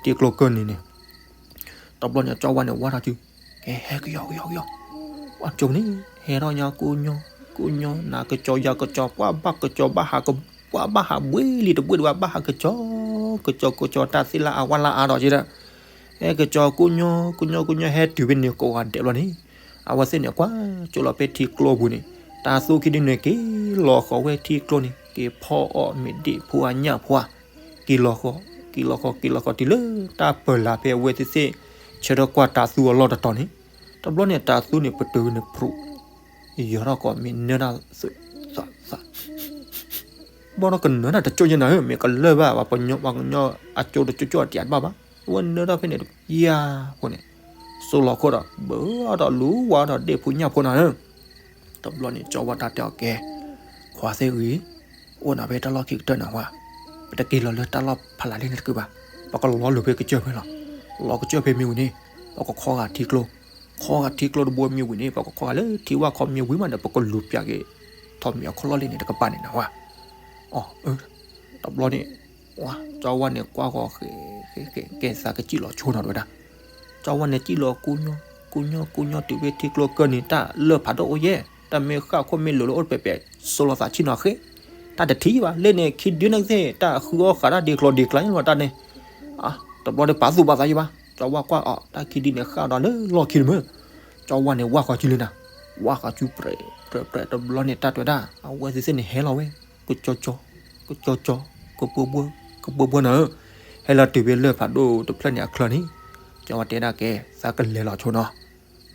ထံကျိကၢၢ်နံၤန့ၣ် တဘျီန့ၣ် ကၠီဝါန့ၣ် ဝါထီၣ်စု ကဲဟဲကယီကယီကယီ ပှၤကၠိန့ၣ် ဟဲထီၣ်ညါကိးညီ ကိးညီ နၤကစီၤယၤကစီၤ ပှၤဘၣ်ကစီၤဘၣ်ဟး ပှၤဘၣ်ဟးဘှ့လံတဘှ့တဝဲ ဘၣ်ဟးကစီၤ ကစီၤကစီၤ တၢ်သ့ၣ်လၢအဝါလၢအါဒီးက့ဒီး ဟဲကစီၤကိးညီ ကိးညီကိးညီ ဟဲတုၤဖဲန့ၣ်ကိးဂၤဒဲးဘျီန့ၣ် အဝဲသ့ၣ်န့ၣ် ကွၢ်ကၠိလီၤဖဲထံကျိပူၤန့ၣ် တၤသူခံဒုန့ၣ် က့ၤလီၤဃီၤဝဲထံကျိန့ၣ် က့ၤဖီအီၣ်မ့ၢ်ဒ့ၣ်ဖိအညၣ်ဖိဧါ က့ၤလီၤဃီၤ က့ၤလီၤဃီၤ က့ၤလီၤဃီၤတုၤလၢ တၢ်ပၢၢ်လၢ်ဖဲအဝဲသ့ၣ်သ့ၣ် ဆၢထၢၣ်ကွၢ်တၤသူအလီၢ်တတီၤန့ၣ် တဘျီန့ၣ် တၤသူန့ၣ် ပတုာ်န့ၣ်ဖြူး ယီၤထီၣ်ကီးမ့ၢ်နၢတၢ်သုး သးသး ဘၣ်ဒီးကနၢတၢ်တကၠိၣ်ယဲနၤဧၢ မ့ၢ်ကလၢၢ်ဘၣ် ပှၤကညီ ပှၤကညီအကၠိတကၠိၣ်ကၠိၣ်အတံၤအတဘၣ်ဘၣ် အဝဲနၢထီၣ်ဖဲန့ၣ်တပျၢ်ဖိန့ၣ် စိလီၤခိၣ်ဒီး ဘၢအီၤဒီးလူၤဝါဒီးဒ့ၣ်ဖိညၣ်ဖိနၤဧၢ တဘျီန့ၣ် ကၠီဝါတၢ်တဲအီၤကဲ ခွါသ့ၣ်ဂ့ၤ အိၣ်နၤဖဲတၢ်လီၢ်ခံကတၢၢ်နၤဝါ ပတက့ၤလီၤလၢတၢ်လီၢ်ဖးလၢ်လံန့ၣ်တကုာ်ဘၣ် ပကလီၤလိၤဖဲကစၢၢ်ဖဲလီၤ လီၤကစၢၢ်ဖဲမ့ၢ်ဝံၤန့ၣ် ပကခီဂာ်ထံကျိ ခီဂာ်ထံကျိတဘိမ့ၢ်ဝံၤန့ၣ် ပကခီဂာ်လၢထံဝၣ်ခီမ့ၢ်ဝံၤမးဒီး ပကလူၤပၠးက့ၤ ထီၣ်မ့ၢ်အခီၣ်လီၢ်လံန့ၣ် တကပၤန့ၣ်နၤဝါ အီ အၢ တဘျီန့ၣ် ကၠီဝါန့ၣ်ကွၢ်ဃီၤဃဲၤဃဲၤဃဲၤ ကဲသးကစံၣ်လီၤဆိနီၤတဝဲဒၣ် ကၠီဝါန့ၣ်စံၣ်လီၤကိးညီ ကိးညီကိးညီတုၤဖဲထံကျိကၢၢ်နံၤ တၢ်လၢၢ်ဖးဒိၣ်အိၣ်ယဲၢ် တၢ်မ့ၢ်ဃၣ်ခိၣ်မ့ၢ်လိၤလၢအိၣ်တပဲာ်ပဲာ် စိလီၤသးဆံၣ်နီၤဃဲ တၢ်တထံၣ်ဘၣ် လၢန့ၣ်ခံဒုန့ၣ်သ့ၣ် တၢ်ဃုအီၣ်ဃာ်တၢ်ဒ့ကျီၤဒ့ကျါန့ၣ်လီၤတၢ်န့ၣ် တဘျီဒီးပာ်သူၣ်ပာ်သးယံၤဘၣ် ကၠီဝါကွၢ်အီၤ တၢ်ခံဒုန့ၣ်ဃၣ်ဒီးလၢလီၢ်ခံတမုာ် ကၠီဝါန့ၣ်ဝၢ်ဃီၤစုလံနၤ ဝၢ်ဃီၤစုပြဲးပြဲးပြဲး တဘျီန့ၣ် တၢ်တဲဝဲဒၣ် အဝဲသ့ၣ်သ့ၣ်န့ၣ်ဟဲလီၤဝဲ ကကၠီကၠီ ကကၠီ ကပၢဘှၢ ကပၢဘှၢနၤဧၢ ဟဲလီၤတုၤဖဲလၢၢ်ဖးဒိၣ်တဖျၢၣ်န့ၣ်အချၢန့ၣ် ကၠီဝါတဲဒၣ်ကဲ သးကလဲၤလီၤဆိနီၤ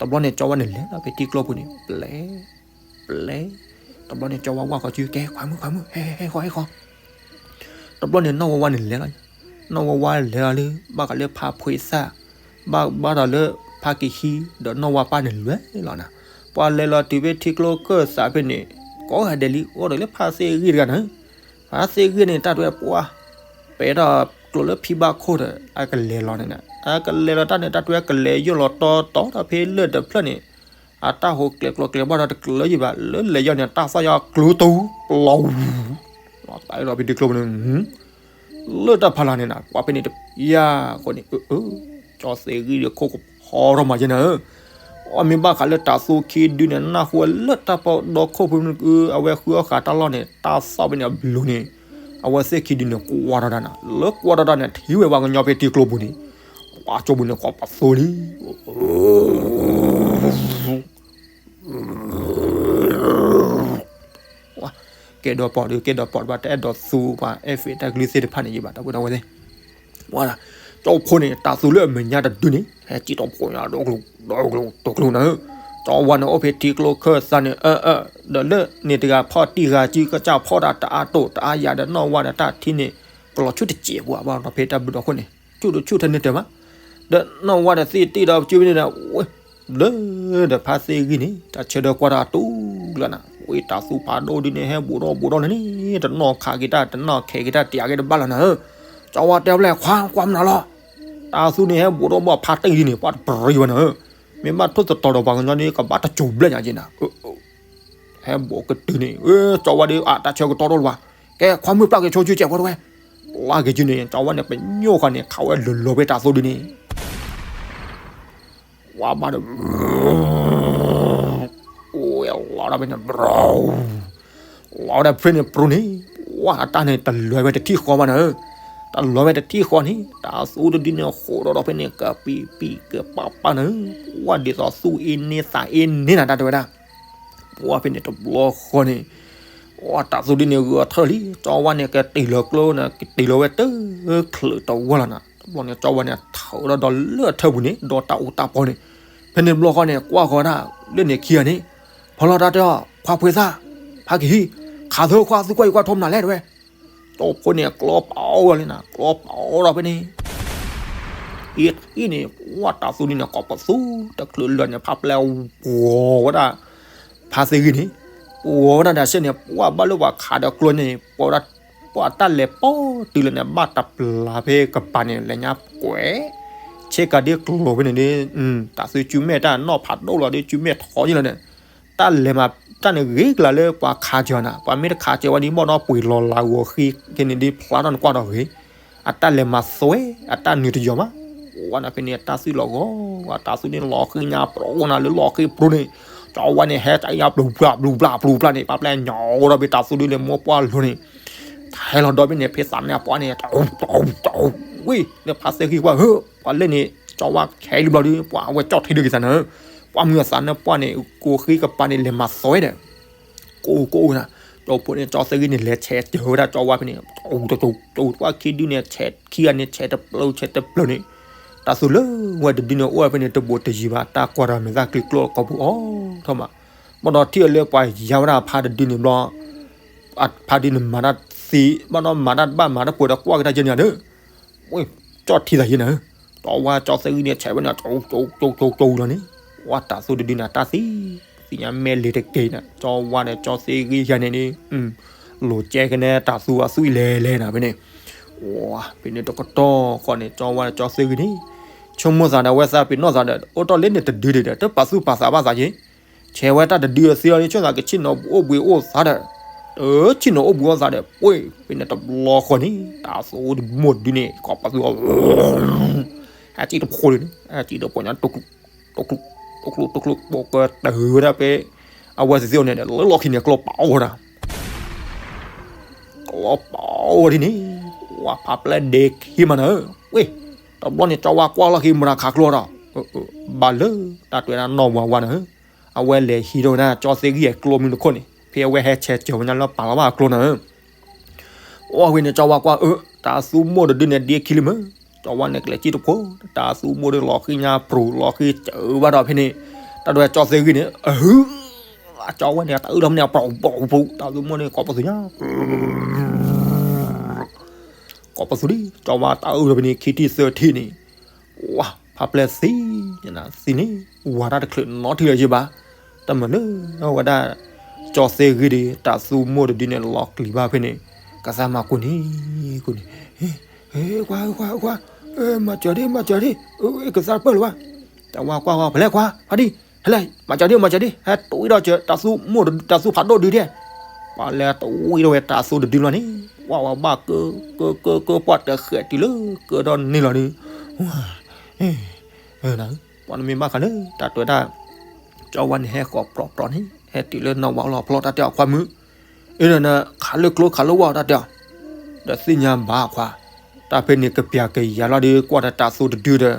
တဘျီန့ၣ် ကၠီဝါန့ၣ်လဲၤလီၤဖဲထံကျိပူၤန့ၣ် ပျဲ ပျဲ တဘျီန့ၣ် ကၠီဝါဝၢ်ဃီၤစု ကဲ ခွါမုၣ် ခွါမုၣ် ဟဲ ဟဲ ဟဲဃီ ဟဲဃီ တဘျီန့ၣ် နီၢ်ဝါဝါန့ၣ်လဲၤလီၤ နီၢ်ဝါဝါလဲၤလီၤလၢ ဘၣ်ဃးလၢဖါဖှ့သၣ် ဘၣ်ဘၣ်ဒီးလၢဖါက့ၤဟံး ဒီးနီၢ်ဝါပၢ်န့ၣ်လဲၤလီၤနၤ ပှၤလဲၤလီၤတုၤဖဲထံကျိကၢၢ်သးဖဲန့ၣ် ကိးဂၤဒဲးလံ အိၣ်ဒီးလၢဖါသ့ၣ်ဂံၢ်တဂၤနၤ ဖါသ့ၣ်ဂံၢ်န့ၣ် တၢ်တွဲပှၤ ပဲာ်ထီၣ်ကျိလၢဖံဘၣ်ခိၣ်ဒီး အကလဲၤလီၤန့ၣ် အကလဲၤလီၤတၢ်န့ၣ် တၢ်တွဲကလဲၤယိၣ်လီၤတီတီဒီးဖဲလၢၢ်တဖျၢၣ်န့ၣ် အတၢ်ဟူးကျဲၤကျိၤကျဲၤဘၣ်ဒီးတကျၢၤယံၤဘၣ် လၢလဲၤယီၤန့ၣ် တၢ်သီၣ်ယီၤကျိတဝူ ပျီဝူ လီၤတၢ်အံၤဒီးဖဲထံကျိပူၤန့ၣ် လၢတၢ်ဖးလၢ်န့ၣ်နၤ ပှၤဖဲန့ၣ်တပျၢ်ဃီန့ၣ် အၢ အၢ ကၠီသ့ဂံၢ်ဒီးခိၣ်ကဖီထီၣ်မးယဲနၤဧၢ အီၣ်မ့ၢ်ဘၣ်ဃးလၢတၤသူခံဒုန့ၣ် နၢ်ဟူဝဲလၢတၢ်ပီဒီခိၣ်ဖဲန့ၣ် အဝဲဃုအီၣ်ဃာ်တၢ်လီၢ်န့ၣ် တၢ်သီၣ်ဖဲန့ၣ်အဘျုးန့ၣ် အဝဲသ့ၣ်ခံဒုန့ၣ်ကွၢ်ထီၣ်တၢ်နၤ, လၢကွၢ်ထီၣ်တၢ်န့ၣ် ထံၣ်ဝဲပှၤကညီဖဲထံကျိပူၤန့ၣ်, ပှၤကၠိပူၤန့ၣ် ကိးပသူလံ ကဲဒီးပိာ်ဒုး ကဲဒီးပိာ်တဘၣ် တအဲၣ်ဒိးသူပှၤ effect တၢ်ကလုၢ်သ့ၣ်တဖၣ်န့ၣ်ယဘၣ် ဒီပုၢ်ဒီဝဲၢ်သ့ၣ်, ဝဲဒၣ် ကၠိဖိန့ၣ် တၢ်သူလၢအမဲာ်ညါတဒုန့ၣ် ဟဲစံၣ်တီၢ်ဖိညါ ဒီကျိၤဒီကျိၤတကျိၤနၤဧၢ, ကၠီဝါန့ၣ်အိၣ်ဖဲထံကျိခၢၣ်သးန့ၣ် အၢ အၢ ဒီးလၢန့ၣ်တဂၤဖီၣ်တံၢ်ဂၤစု ကစၢ်ဖီၣ်တၢ်တအါတိၢ်တအါယၤဒီးနီၢ်ဝါဒီးတၢ်ထံၣ်န့ၣ် ကလီၤဆူၣ်တစဲးပူၤဘၣ်ဒီးဖဲတၢ်ဘုဒီးခိၣ်န့ၣ် ဆူၣ်တဆူၣ်ထဲန့ၣ်တၢ်မး, ဒီးနီၢ်ဝါဒီးသ့ၣ်တ့ၢ်ဒီးကၠိဝဲန့ၣ်ဒီး ဝဲ လၢဒီးဖါသ့ၣ်ဂံၢ်န့ၣ် တၢ်ဆၢဒီးကွၢ်တၢ်တူၢ်လီၤနၤ, ဝဲတၢ်သူဖးဒိၣ်ဒုန့ၣ် ဟဲဘူးဒီးဘူးဒီးန့ၣ် တနီၣ်ခးက့ၤတၢ် တနီၣ်ခဲးက့ၤတၢ် တယာ်က့ၤတဘၣ်လီၤနၤဧၢ, ကၠီဝါတဲဘျဲၣ်ခွါ ကွၢ်မနုၤလီၤ, တၢ်သူန့ၣ် ဟဲဘူးဒီးဘူးဖါတံၢ်ဒုန့ၣ် ပှၤတပရံဝဲနၤဧၢ, မ့ၢ်ဘၣ်ထိၣ်သတြီၤဒီးပှၤကညီန့ၣ် ကဘၣ်တစိၤဘျဲၣ်ညါက့ၤနၤ ဟဲဘူးကတုၤန့ၣ် ကၠီဝါဒီး အတၢ်ဆၢကတီၢ်ထီၣ်လၢၤဘၣ်, ကဲခွါမုၣ်ပျၢ်က့ၤဆိဆူကဲးဖိတဝဲ, ပျၢ်က့ၤက့ၤန့ၣ် ကၠီဝါန့ၣ် ပညိၣ်ဃီန့ၣ် ခးဝဲလၢလီၤဖဲတၢ်သူဒုန့ၣ် ဝါဘၣ်ဒီး အိၣ်ဝဲလီၤဒီးဖဲန့ၣ် ဘြီၤ လီၤဒီးဖဲန့ၣ်ပြူန့ၣ် ဝါအတၢ်န့ၣ် တလီၤဝဲတထံၣ်ဃီဘၣ်နၤဧၢ, တလီၤဝဲတထံၣ်ဃီန့ၣ် တၢ်သူတဒုန့ၣ် ဃိးဒီးဒီးဖဲန့ၣ် ကပံာ်ပံာ်ကပာ်ပာ်နၤဧၢ, ဝါဒ်သိးသူအ့န့သးအ့န့နၤတၢ်တဲဝဲဒၣ် ပှၤဖဲန့ၣ်တဘျီဃီန့ၣ် ဝါတၢ်သူဒုန့ၣ်ဂုၤထၢၣ်လံ, ကၠီဝါန့ၣ် ကတ့ၢ်လီၤကျိန့ၣ် ကတ့ၢ်လီၤဝဲတချုးတဝီလီၤနၤ, တဘျီန့ၣ် ကၠီဝါန့ၣ် ထၢဒီးဒီးလၢထၢပူၤန့ၣ် ဒီးတၢ်အူတၢ်ပီန့ၣ်, ဖဲန့ၣ်တဘျီဃီန့ၣ် ကွၢ်ဃီဒၣ် လၢန့ၣ်ခံဂၤန့ၣ်, ဖီလီၤတၢ်တဲအီၤ ခွါဖှ့သၣ်, ဖးကဟံၣ်, ခးသၢခွါသုကွၢ်ယကွၢ်ထီမနုၤလဲၣ်တဲဝဲ, ကၠီဖိန့ၣ် ကျီပာ်အီၤလံနၤ, ကျီပာ်အီၤဒီးဖဲန့ၣ် အ့ၣ်အ့ၣ်န့ၣ် ပှၤတၢ်သူဒုန့ၣ် ကိးပသူ တချုးလၢာ်န့ၣ် ဖးပျဲၢ်ပှီၤဝဲဒၣ် ဖါသ့ၣ်ဂံၢ်န့ၣ်, ပှီၤဝဲဒၣ်ဒီးစဲန့ၣ် ပှၤဘၣ်လၢပှၤခးဒီးကျိန့ၣ် ပှၤတၢ်လဲၤပိာ်တုၤလၢာ်န့ၣ် ဘၣ်တပျၢ်ဖဲကပၤန့ၣ် လဲၤညါကွဲး ဆ့ကၤဒ်ကျိၤဖဲန့ၣ်ဒ် တၢ်သူစုမဲာ်တၢ်နီၢ်ဖးဒိၣ်လီၤဒ်စုမဲာ်ထီယ့ၢ်လီၤန့ၣ်, တၢ်လဲၤမၤတၢ်န့ၣ်ဂ့ၤကလၤလၢပှၤခးစၢၤနၤ, ပှၤမ့ၢ်တခးစၢၤဝဲဒ်ဘီၣ်ဒီးပှ့ၤလီၤလၤဂီၤဃ့က့ၤန့ၣ်ဒ်ဖျါထီၣ်နကွၢ်ဒီးဂ့ၤ, အတၢ်လဲၤမၤသွဲ အတၢ်နုာ်တယီၤမး, ဝဲန့ၣ်ဖဲန့ၣ် တၢ်သွံၣ်လီၤဂီၤ, တၢ်သူန့ၣ်လီၤဃံညါပြိနၤလၢလီၤဃံပြိန့ၣ်, ကၠီဝါန့ၣ် ဟဲတၢ်ညါပျူၤပျၢ်ပျူၤပျၢ်ပျူၤပျၢ်န့ၣ် ပှၤပျဲၢ်ညီဒီးဖဲတၢ်သူဒုန့ၣ် မိၢ်ပှၢ်လိၤန့ၣ် ဟဲလီၤဒီးဖဲန့ၣ် ဖဲသးန့ၣ်အပှၤန့ၣ် တအူတအူတအူ, ဝံၤ လၢဖါသ့ၣ်ဂံၢ်ကွၢ်ဧၢ, ပှၤလၢန့ၣ် ကၠီဝါခဲလံဘျီဒု ပှၤအဝဲကၠီၣ်ထံဒုက့ၤသးနၤဧၢ, ပှၤမုၢ်အသးန့ၣ်ပှၢ်န့ၣ် ကိးဃံကပၤန့ၣ် လဲၤမၤသွဲဒီး ကိးကိးနၤ, ကၠီဖိန့ၣ် ကၠီသ့ၣ်ဂံၢ်န့ၣ် လဲၤဆဲးစၢၤဝဲဒၣ်ကၠီဝါဖဲန့ၣ်, ကၠီဝါခံဒုန့ၣ် ဆဲးခံဂၤန့ၣ် ဆဲးတပျၢၤဆဲးတပျၢၤန့ၣ်, တၢ်သူလၢဝဲတဒုန့ၣ် အိၣ်ဝဲဖဲန့ၣ် တဘူးတယံၤဘၣ် တၢ်ကွၢ်ဒီးမဲာ်သၣ်ကျံကျိကိးပူၤအီၤထီၣ်မး, ဘၣ်ဒီးထံၣ်အီၤလၢပှၤယါဝဲဒၣ်ဖါတဒုန့ၣ်ဘျီ ဖါဒုန့ၣ်မၤတၢ်သံ, ဘၣ်ဒီးမၤတၢ်တဘၣ်မၤတၢ်ပှဲၤဒီးကွၢ်က့ၤတၢ်ယဲၢ်န့ၣ်ဒီး ကၠီၣ်ထံသးယဲၢ်နၤဧၢ, ကၠီဝါကၠီသ့ၣ်ဂံၢ်န့ၣ် ဆဲးဝဲန့ၣ် ကၠီကၠီကၠီကၠီလီၤန့ၣ်, ဝါတၢ်သူတဒုန့ၣ် တၢ်သံ, သ့ၣ်ညါမဲာ်လ့ၤတက့ၢ်နၤ, ကၠီဝါဒီးကၠီသ့ၣ်ဂံၢ်ယၤန့ၣ်န့ၣ်, လိၤကဲကနဲတၢ်သူအသွံၣ်လဲၤလဲၤနၤဖဲန့ၣ်, ဝါ ဖဲန့ၣ်တကတီၢ်ဃီန့ၣ် ကၠီဝါဒီးကၠီသ့ၣ်ဂံၢ်န့ၣ် ဆိကမိၣ်သးဒီးဝဲသးပ့ၤနီၣ်သးဒီး အိၣ်တ့ၢ်လၢန့ၣ်တဒုဒံးဒီး တပာ်သူၣ်ပာ်သးဘၣ်သးက့ၤ ဆဲးဝဲတၢ်တဒုအသ့အီၤ ဆိသးကဆ့ၣ်နီၤအိၣ်ဘှံးအိၣ်သါဒီး, ဆ့ၣ်နီၤအိၣ်ဘှံးအိၣ်သါဒီး ပှ့ၤဖဲန့ၣ်တဘျီဃီန့ၣ် တၢ်သူမိၢ်တဒုန့ၣ် ကိးပသူအီၤ, ဟဲစံၣ်တဖိလံန့ၣ် ဟဲစံၣ်တဖိညါ တကျိ တကျိ တကျိ ပိာ်ကတၢၢ်ဝဲဒၣ်ဖဲ အဝဲသ့ၣ်သ့ၣ်အီၤန့ၣ်ဒီး လၢလီၢ်ခံန့ၣ် ကျီပာ်အီၤဝဲဒၣ် ကျီပာ်အီၤဝဲဒၣ်န့ၣ် ဝဲဖးပျဲၢ်ဒဲးခံမးနၤဧၢ, ဝ့ၢ် တဘျီန့ၣ် ကၠီဝါကွၢ်လီၢ်ခံမတၤခးကျိဒီး, ဘၣ်လၢ တၢ်တဲဒၣ်နီၢ်ဝၤဝါနၤဧၢ, အဝဲလဲၤဟံးထီၣ်ဝဲဒၣ်ကၠီသ့ၣ်ဂံၢ်အကျိမုၢ်တခိၣ်န့ၣ် ဖဲအဝဲဟဲဆဲးစၢၤဝဲညါလၢပာ်လီၤဘၣ်အကျိနၤဧၢ အဝဲန့ၣ် ကၠီဝါကွၢ်အၢ တၢ်သူမိၢ်တဒုန့ၣ် ဒ့ခံလံမး, ကၠီဝါန့ၣ် ကလဲၤစံၣ်တဖိ, တၢ်သူမိၢ်ဒုလီၤဃံညါပြူၤ လီၤဃံစၢၤဘၣ်ဒီးဖဲန့ၣ်, တၢ်ဒွဲၣ်ကၠီသ့ၣ်ဂံၢ်န့ၣ် အဟု ကၠီဝါန့ၣ် တၢ်အုၣ်ဒီးဖဲန့ၣ် ပြူၤပြူၤပြူၤ တၢ်သူမိၢ်န့ၣ် ကိးပသူညါ ကိးပသူလံ ကၠီဝါတၢ်အုၣ်ဒီးဖဲန့ၣ် ခံထံၣ်သၢထံၣ်န့ၣ်, ဝါ ဖးပျဲၢ်သံ, သံန့ၣ် ဝၤတၢ်တချုးနီတထံၣ်လၢၤယဘၣ်, တမ့ၢ်လၢ အဝဲဒၣ် ကၠီသ့ၣ်ဂံၢ်ဒီး တၢ်သူမိၢ်တဒုန့ၣ် လီၤကျံၤဘၣ်ဖဲန့ၣ်, ကသါမၤကူန့ၣ်, ကူန့ၣ်, ကွၢ် ကွၢ် ကွၢ်, မၤစၢၤဒံး မၤစၢၤဒံး, ကသါပၢၢ်လၢၤဘၣ်, တၢ်ဝါကွၢ်ဝဲ ဖဲလဲၣ်ခွါ ဖါဒံ ဟဲလဲၣ် မၤစၢၤဒံး မၤစၢၤဒံး ဟဲတဝံဒီးစၢၤ တၢ်သူမိၢ်တဒု တၢ်သူဖးဒိၣ်ဒုဒဲး, ပှၤလဲၤတဝံဒီးဝဲတၢ်သူတဒုလီၤန့ၣ်, ဝါဝဲဘၣ်ကၢ ကၢ ကၢ ကၢ ပှၤတဃဲးတုၤလၢကၢဒီးန့ၣ်လီၤဒီး, ပှၤနမ့ၢ်ဘၣ်ဃးလၢ တၢ်တဲဝဲဒၣ် ကၠီဝါန့ၣ်ဟဲဃီၤပြီပြီန့ၣ် ဟဲတုၤလၢနီၢ်ဝၤအိၣ်လီၤဖျီတၢ်တဲအီၤခွါမုၣ်, အၢ နခးလၢကျိခးလၢဝါတၢ်တဲအီၤ, တသ့ၣ်ညါဘၣ်ခွါ, တၢ်ဖဲန့ၣ်ကပျၢ်ကယၤလီၤဒီး ကွၢ်တၢ်သိတဒုဒီး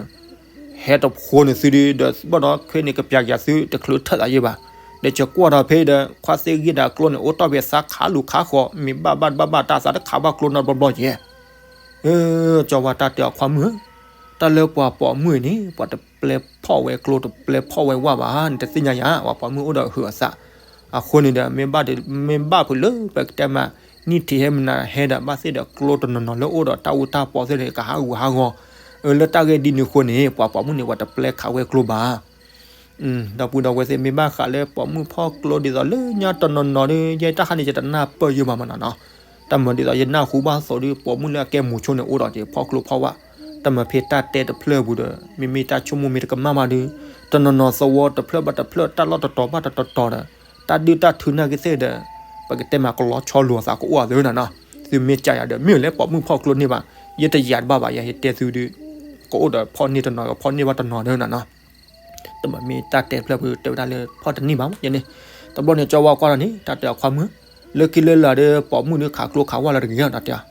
ဟဲတဖိန့ၣ်သုဒီး ဒီးဘၣ်ဒီးခဲန့ၣ်ကပျၢ်ကယၤသုတချုးထၢၣ်သးယဲဘၣ်, ဒီးစကွၢ်ဒီးဖဲဒီး ခွါသ့ၣ်ဂံၢ်ဒီးကျိန့ၣ် အိၣ်တီၢ်ဖဲသးခးလူၤခးဃီၤ မ့ၢ်ဘၣ်ဘၣ်တဘၣ်ဘၣ်တၢ်သးတခးဘၣ်ကျိနီတဘျီဘျီက့ၤ ကၠီဝါတၢ်တဲအီၤခွါမုၣ်ဧၢ, တၢ်လၢပှၤပိာ်မုၣ်အံၤန့ၣ် ပှၤတပျဲဖီၣ်ဝဲကျိတပျဲဖီၣ်ဝဲဝၣ်ဘၣ် နတသ့ၣ်ညါယၤ ပှၤပိာ်မုၣ်အိၣ်ဒီးဟုးအသး, အဃိန့ၣ်ဒီး မ့ၢ်ဘၣ်ဖုးလၢပကတဲမး နံၣ်ထံးဟဲမနၤဟဲဒီး ဘၣ်သ့ၣ်ဒီးကျိတနီၤနီၤလၢအိၣ်ဒီးတၢ်အူတၢ်ပီသ့ၣ်န့ၣ် ကဟးဂူာ်ဟးဂီၤ, အၢ လၢတၢ်ဂ့ၢ်ဒ်န့ၣ်အဃိန့ၣ် ပှၤပိာ်မုၣ်န့ၣ် ပှၤတပျဲခးဝဲကျိဘၣ် ဒီပုၢ်ဒီဝဲၢ်သ့ၣ် မ့ၢ်ဘၣ်ဃးလၢပိာ်မုၣ်ဖီၣ်ကျိဒ်သိးလၢညါတနီၤနီၤဒီး ယဲတၢ်ခါန့ၣ် ယတနၢ်ပၢၢ်ယိဘၣ်မးနီၤနီၤ, တၢ်မၤဒ်သိးယနၢ်ဟူဘၣ်သိးဒီး ပိာ်မုၣ်လၢအကဲမိၤဆိန့ၣ် အိၣ်ဒီးက့ၤဖီၣ်ကျိဖီၣ်ဝၣ်, တၢ်မၤဖဲတၢ်တဲတဖျၢၣ်ပူၤဒီး မ့မ့ၢ်တၢ်ဆိကမိၣ်မ့ၢ်တကမၣ်မးဒီး တနီၤနီၤသဝီတဖျၢၣ်ဘၣ်တဖျၢၣ် တၢ်လီၢ်တတီၤဘၣ်တတီၤဒီး တၢ်ဒုၣ်တၢ်ထုနာ်က့ၤသ့ၣ်ဒီး ပကတဲမးကလီဆီလိာ်အသးကအိၣ်အသးနီၤနီၤ, သုမ့ၢ်ကယၤဒီး မ့ၢ်လဲၤပိာ်မုၣ်ဖီၣ်ကျိန့ၢ်ဘၣ်, ယတယၤတဘၣ်ဘၣ် ယၤယတဲသုဒီး ကအိၣ်ဒီးဖီၣ်န့ၢ်တနီၤ ကဖီၣ်န့ၢ်ဘၣ်တနီၤနီၤနီၤ တမ့ၢ်တၢ်တဲဖျၢၣ်ပူၤတဲဝဲဒၣ်လၢဖီၣ်တန့ၢ်ဘၣ်မးယဲန့ၣ်, တဘျီန့ၣ်ကၠီဝါကွၢ်လီၤန့ၣ် တၢ်တဲအီၤခွါမုၣ်, လၢခံလၢလာ်ဒီးပိာ်မုၣ်ဒီးခးကျိခးဝၣ်လၢတဂ့ၤတၢ်တဲအီၤ,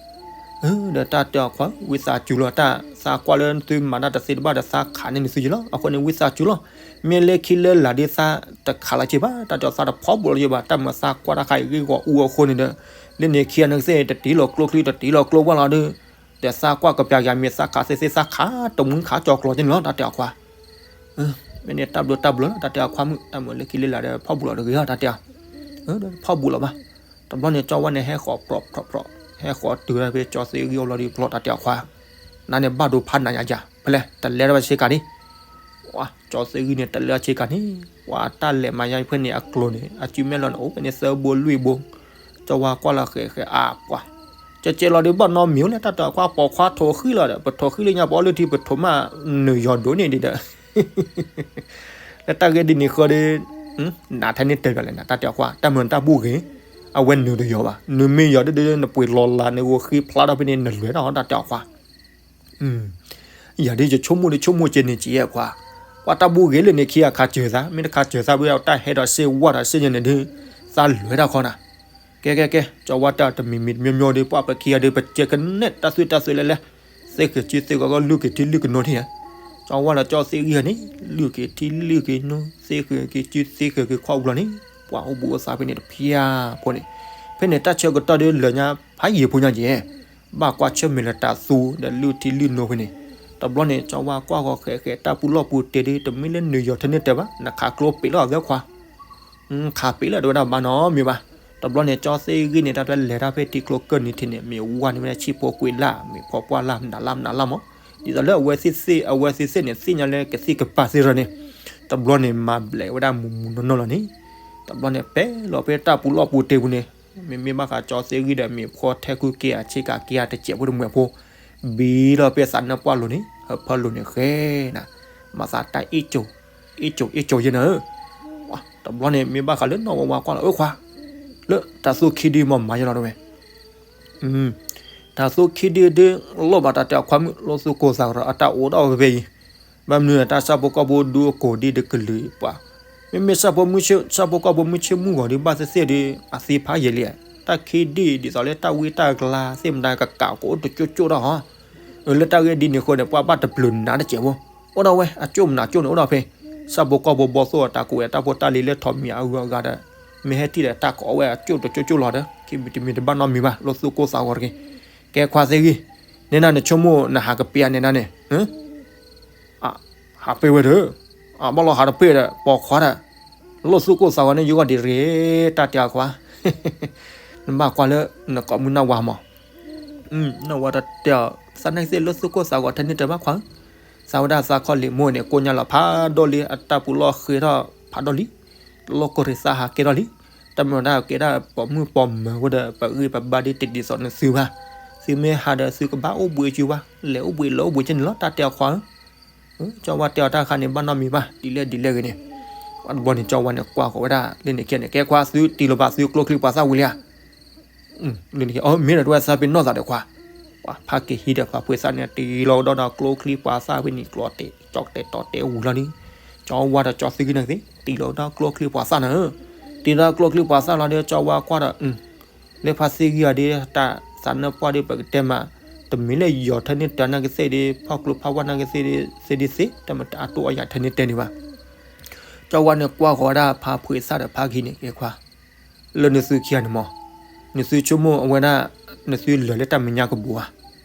ဒီးတၢ်တဲအီၤခွါ ဝံသးစူၤလီၤ တၢ်သးကွၢ်လၢသုမၤတၢ်တသ့တဘၣ်ဒီးသးခးန့ၢ်န့ၣ်သုယလီၤ, အဃိန့ၣ် ဝံသးစူၤလီၤ, မ့ၢ်လၢခံလၢလာ်ဒီးသးတခးလၢၤက့ၤဘၣ် တၢ်တဲအီၤသးတဖီၣ်ဘူးလီၤက့ၤဘၣ် တၢ်မၤသးကွၢ်တၢ်ခါအံၤဂ့ၢ်ဂီၤအူအဃိန့ၣ်ဒီး လၢန့ၣ်ခံဂၤန့ၣ်ကသ့ၣ် တတ့လီၤကျိချံတတ့လီၤကျိဝၣ်လီၤဒီး ဒီးသးကွၢ်ကပျၢ်ယၤမ့ၢ်သးခးသ့သ့သးခးတမူခးကၠီၤကျီၤက့ၤန့ၣ်လီၤ တၢ်တဲအီၤခွါ မ့ၢ်န့ၣ်တၢ်ဘျုးတၢ်ဘျုးလီၤ တၢ်တဲအီၤခွါမုၣ် တၢ်မၤလၢခံလၢလာ်ဒီးဖီၣ်ဘူးလီၤတဂ့ၤတၢ်တဲအီၤ, ဖီၣ်ဘူးလီၤဘၣ်, တဘျီန့ၣ်ကၠီဝါန့ၣ်ဟဲဃီၤပြီပြီပြီ ဟဲဃီၤတုၤဖဲကၠီသ့ဂံၢ်အလီၤဒီးဖျီ တၢ်တဲအီၤခွါ, နၤန့ၣ်ဘၣ်ဒိဖးနးယၤယၤ ဖဲလဲၣ် တလဲၤထီၣ်ဘၣ်ဆ့ကၤန့ၣ် ကၠီသ့ဂံၢ်န့ၣ် တလဲၤဆ့ကၤန့ၣ် ပှၤတၢ်လဲၤမၤယါဖဲန့ၣ်အကျိၤန့ၣ် အစုမဲၢ်လီၤန့ၣ် အိၣ်ဖဲန့ၣ်သၢဘိလွံၢ်ဘိ, ကၠီဝါကွၢ်လီၤဃဲးဃဲးအါပှၤ, ကၠီကၠဲလီၤဒီးဘၣ်နီတမံၤလၢတၢ်တဲအီၤခွါ ပိာ်ခွါထိးဃံလီၤဒီး ပထိးဃံလၢညါပအီလုၢ်ထံ ပထိးမးနုာ်ယီၤဒိၣ်န့ၣ်ဒံးဒီး လၢတၢ်ဂ့ၢ်ဒ်န့ၣ်ဃီဒီး နးထဲန့ၣ်တဲဘၣ်လဲၣ်နတၢ်တဲအီၤခွါ တၢ်မၤတၢ်ဘူၣ်ဂ့ၤ, အဝဲနုာ်တယီၤဘၣ် နမ့ၢ်ယီၤဒ်ဒီး နပှ့ၤလီၤလး နဂိၤဃ့ဖျါထီၣ်ဖဲန့ၣ် နလဲၤထီၣ်တၢ်တဲအီၤခွါ ယၤဒ်ယဆိကမိၣ်ဒ်ဆိကမိၣ်က့ၤန့ၣ်က့ၤခွါ, ပှၤတၢ်ဘူၣ်ဂ့ၤလၢန့ၣ်ခံဂၤခးစၢၤသး မ့ၢ်တခးစၢၤသးဝဲ တၢ်ဟဲဒီးစ့ဝါဒီးစ့ညါန့ၣ်ဒ် သးလဲၤတၢ်ခီနၤ, ကဲကဲကဲ ကၠီဝါတၢ်တမံၤမံၤတမံၤမံၤဒီး ပှၤပခံဂၤဒီး ပစဲးကနဲၣ်တၢ်သွံၣ်တၢ်သွဲလဲၣ်လဲၣ်, သ့ဃုာ်စုသ့ဃုာ်ကီၢ် လုၢ်က့ၤထံလုၢ်က့ၤနိထံၣ်ဧါ, ကၠီဝါဒီးကၠီသ့ဂံၢ်န့ၣ် လုၢ်က့ၤထံလုၢ်က့ၤနိ သ့ဃုာ်က့ၤစုသ့ဃုာ်က့ၤခီၣ်ပူၤလီၤန့ၣ် ပှၤအိၣ်ဘူးအိၣ်သးဖဲန့ၣ်တဖၠၣ်ဖိန့ၣ်, ဖဲန့ၣ်တၢ်ဆၢကတီၢ်ဒီးလၢညါဖးယံာ်ဖိညါက့ၤ ဘၣ်ကွၢ်ဆၢၣ်မဲာ်လၢတၢ်သူဒီးလုၢ်ထံလုၢ်နိဖဲန့ၣ်, တဘျီန့ၣ် ကၠီဝါကွၢ်ဃီၤဃဲးဃဲးတၢ်ပူၤလီၢ်ပူၤတဲာ်ဒီး တမ့ၢ်လၢနုာ်ယီၤထဲန့ၣ်တဲဘၣ် နခးကျိပ့းလီၤအသၢခွါ, ခးပ့းလီၤတဲဝဲဒၣ်ဘၣ်နီတမံၤဘၣ်, တဘျီန့ၣ် ကၠီသ့ဂံၢ်န့ၣ် တၢ်ဖဲလဲၤတၢ်ဖဲထံကျိကၢၢ်နံၤထံးန့ၣ် မ့ၢ်ဝါန့ၢ်ဝဲဒၣ်ဆံၣ်ဖိကွံာ်လၢ် မ့ၢ်ဖီပှၢ်လၢ် မနုၤလၢ်မနုၤလၢ်မး, ဒ်သိးလၢအဝဲသ့ၣ်သ့ၣ် အဝဲသ့ၣ်သ့ၣ်န့ၣ် သ့ၣ်ညါလၢကသံၣ်ကပၤသ့ၣ်ရၢန့ၣ်, တဘျီန့ၣ် မၤဘျဲးဝဲဒၣ်မူးမူးနီၢ်နီၢ်လီၤန့ၣ်, တဘျီန့ၣ် ပဲလီၤဖဲတၢ်ပူၤလီၢ်ပူၤတဲာ်ပူၤန့ၣ်, မ့မ့ၢ်ဘၣ်ဃးကၠီသ့ဂံၢ်ဒီး မ့ၢ်ဖီထဲကူက့ၤအဆ့ကၤက့ၤအတစဲးဖိတမှဲၤဖိ, ဘံလီၤဖဲသးနၢ်ပှၢ်လိၤန့ၣ် ဟၢဖၢလိၤန့ၣ်ဃဲနၤ, မၤသးတၢ်အ့ၣ်ကၠိ, အ့ၣ်ကၠိအ့ၣ်ကၠိယဲနၤဧၢ, တဘျီန့ၣ် မ့ၢ်ဘၣ်ဃးလၢနီၢ်ဝါဝါကွၢ်လီၤ အၢခွါ, လၢတၢ်သူခံဒုမ့ၢ်မၤယဲလီၤတဝဲ တၢ်သူခံဒုဒု လိၣ်ဘၣ်တၢ်တဲအီၤခွါမုၣ် လိၣ်သူၣ်ကိၢ်သးကရီအတၢ်အိၣ်ဒီးဝဲဖဲအံၤ, ဘၣ်မနုၤတၢ်ဆၣ်ဖိကီၢ်ဖိဒူအကိာ်ဒ်တကလုာ်ပှၤ, မ့မ့ၢ်ဆၣ်ဖိမုၢ်ဆ့ ဆၣ်ဖိကီၢ်ဖိမုၢ်ဆ့မုၢ်ဂီၤဒုဘၣ်သ့ၣ်သ့ၣ်ဒု အသ့ဖးယံာ်လံ, တၢ်ခံဒုဒ်သိးလၢတၢ်ဝံတၢ်ကလၤသ့ၣ်မတၤကကးကအိၣ်တကၠိကၠိဒီးဟီ, အၢ လၢတၢ်ဂ့ၢ်ဒ်န့ၣ်အဃိန့ၣ် ပှၤဘၣ်တပျုာ်နးတစဲးဖိ, အိၣ်ဒီးဝဲအကၠိမနုၤကၠိန့ၣ်အိၣ်ဒီးဖဲ, ဆၣ်ဖိကီၢ်ဖိဘီသိၣ်အတၢ်ကူဝဲတၢ်ဖိတၢ်လံၤလၢထိးမံၤအဂုၤအဂၤဒီး မ့ၢ်ဟဲထံၣ်ဒီးတၢ်ကအီၣ်ဝဲအကၠိတကၠိကၠိလီၤဒီး ခံမံၤတမံၤတဘၣ်နီတမံၤဘၣ် လိၣ်သူၣ်ကိၢ်သးဂီၤတဂ့ၤ, ကဲခွါသ့ဂံၢ်, နဲဒၣ်နဆိကမိၣ်နဟးကပ့ၤဧါနဲဒၣ်န့ၣ် ဟးပ့ၤဝဲဒီး, ဘၣ်လီၤဟးတပ့ၤဒီး ပိာ်ခွါဒီး, လိၣ်သူၣ်ကိၢ်သးဂီၤန့ၣ်ယဂီၢ်ဒံးရ့ၣ် တၢ်တဲအီၤခွါ, နဘၣ်ကွၢ်လၢနကိးမုၢ်နီၢ်ဝါမး, နီၢ်ဝါတၢ်တဲအီၤ, သးနၢ်က့ၤသ့ၣ်လိၣ်သူၣ်ကိၢ်သးဂီၤထဲန့ၣ်တဘၣ်ခွါဧၢ, သးဝဲဒၣ်သးခီၣ်လံာ်မိၢ်န့ၣ် ကိညါလီၤဖးဒိၣ်လံ အတၢ်ပူၤလီၢ်ဃ့ထီၣ်ဖးဒိၣ်လံ, တလိၣ်ကိၢ်ရ့ၣ်သးဟးကဲထီၣ်လံ, တၢ်မ့ၢ်ဝဲဒၣ်ကဲဒၣ်ပိာ်မုၣ်ပိာ်မၢၤဝဲဒီး ပဂံၢ်ပဘါဒ်တဒ်သိးနသုဘၣ်, သုမ့ၢ်ဟးဒီးသုကဘၣ်အိၣ်ဘှံးစုဘၣ်, လဲၤအိၣ်ဘှံးလၢအိၣ်ဘှံးကဲန့ၣ်လီၤ တၢ်တဲအီၤခွါဧၢ ကၠီဝါတဲအီၤတၢ်ခါန့ၣ် ဘၣ်နီတမံၤဘၣ် ဒ်လဲၣ်ဒ်လဲၣ်ဂ့ၤန့ၣ်, ဘၣ်တဘျီန့ၣ် ကၠီဝါန့ၣ် ကွၢ်ဃီၤဝဲဒၣ်လၢန့ၣ်ခဲန့ၣ် ကဲခွါသုတံၤလီၤဘၣ်သုကျိချံပှၤသၣ်ဝံၤလံဧါ, လၢန့ၣ်ခဲ မ့ၢ်ဒီးတဝဲသးပ့ၤနီၣ်သးဒီးခွါ, ပှၤဖးက့ၤဟံးဒီးပှၤပှ့ၤသၣ်န့ၣ် တံၤလီၤဒီးကျိချံပှၤသၣ်ဖဲန့ၣ် ကျီတဲာ် ကၠီတဲာ်တီၤတဲာ်ဝူၤလီၤလံ, ကၠီဝါဒီးကၠီသ့ဂံၢ်န့ၣ်သ့ တံၤလီၤဒီးကျိချံပှၤသၣ်န့ၣ်, တံၤလီၤကျိချံပှၤသၣ်လီၤဒီး ကၠီဝါကွၢ်ဒီး လၢဖါသ့ဂံၢ်အီၤဒီး တၢ်သ တၢ်နၢ်ပှၢ်ဒီးပကတဲမး, တမ့ၢ်လၢယီၤထဲန့ၣ်တဲနၢ်ကသ့ၣ်ဒီး ဖီၣ်ကျိဖးဝါနၢ်ကသ့ၣ်ဒီး သ့ဒ်သ့ တၢ်မတၤအတိၢ်အယၤထဲန့ၣ်တဲန့ၣ်ဘၣ်. ကၠီဝါန့ၣ် ကွၢ်ဃီၤဝဲဒၣ်ဖါဖှ့သၣ်ဒီးဖါကဟံးန့ၣ် ကဲခွါ, လၢနသုခံဂၤန့ၣ်မး, နသုဆိကမိၣ်အဝဲဒၣ် နသုလၢာ်လၢတၢ်မဲာ်ညါကဘူးဧါ,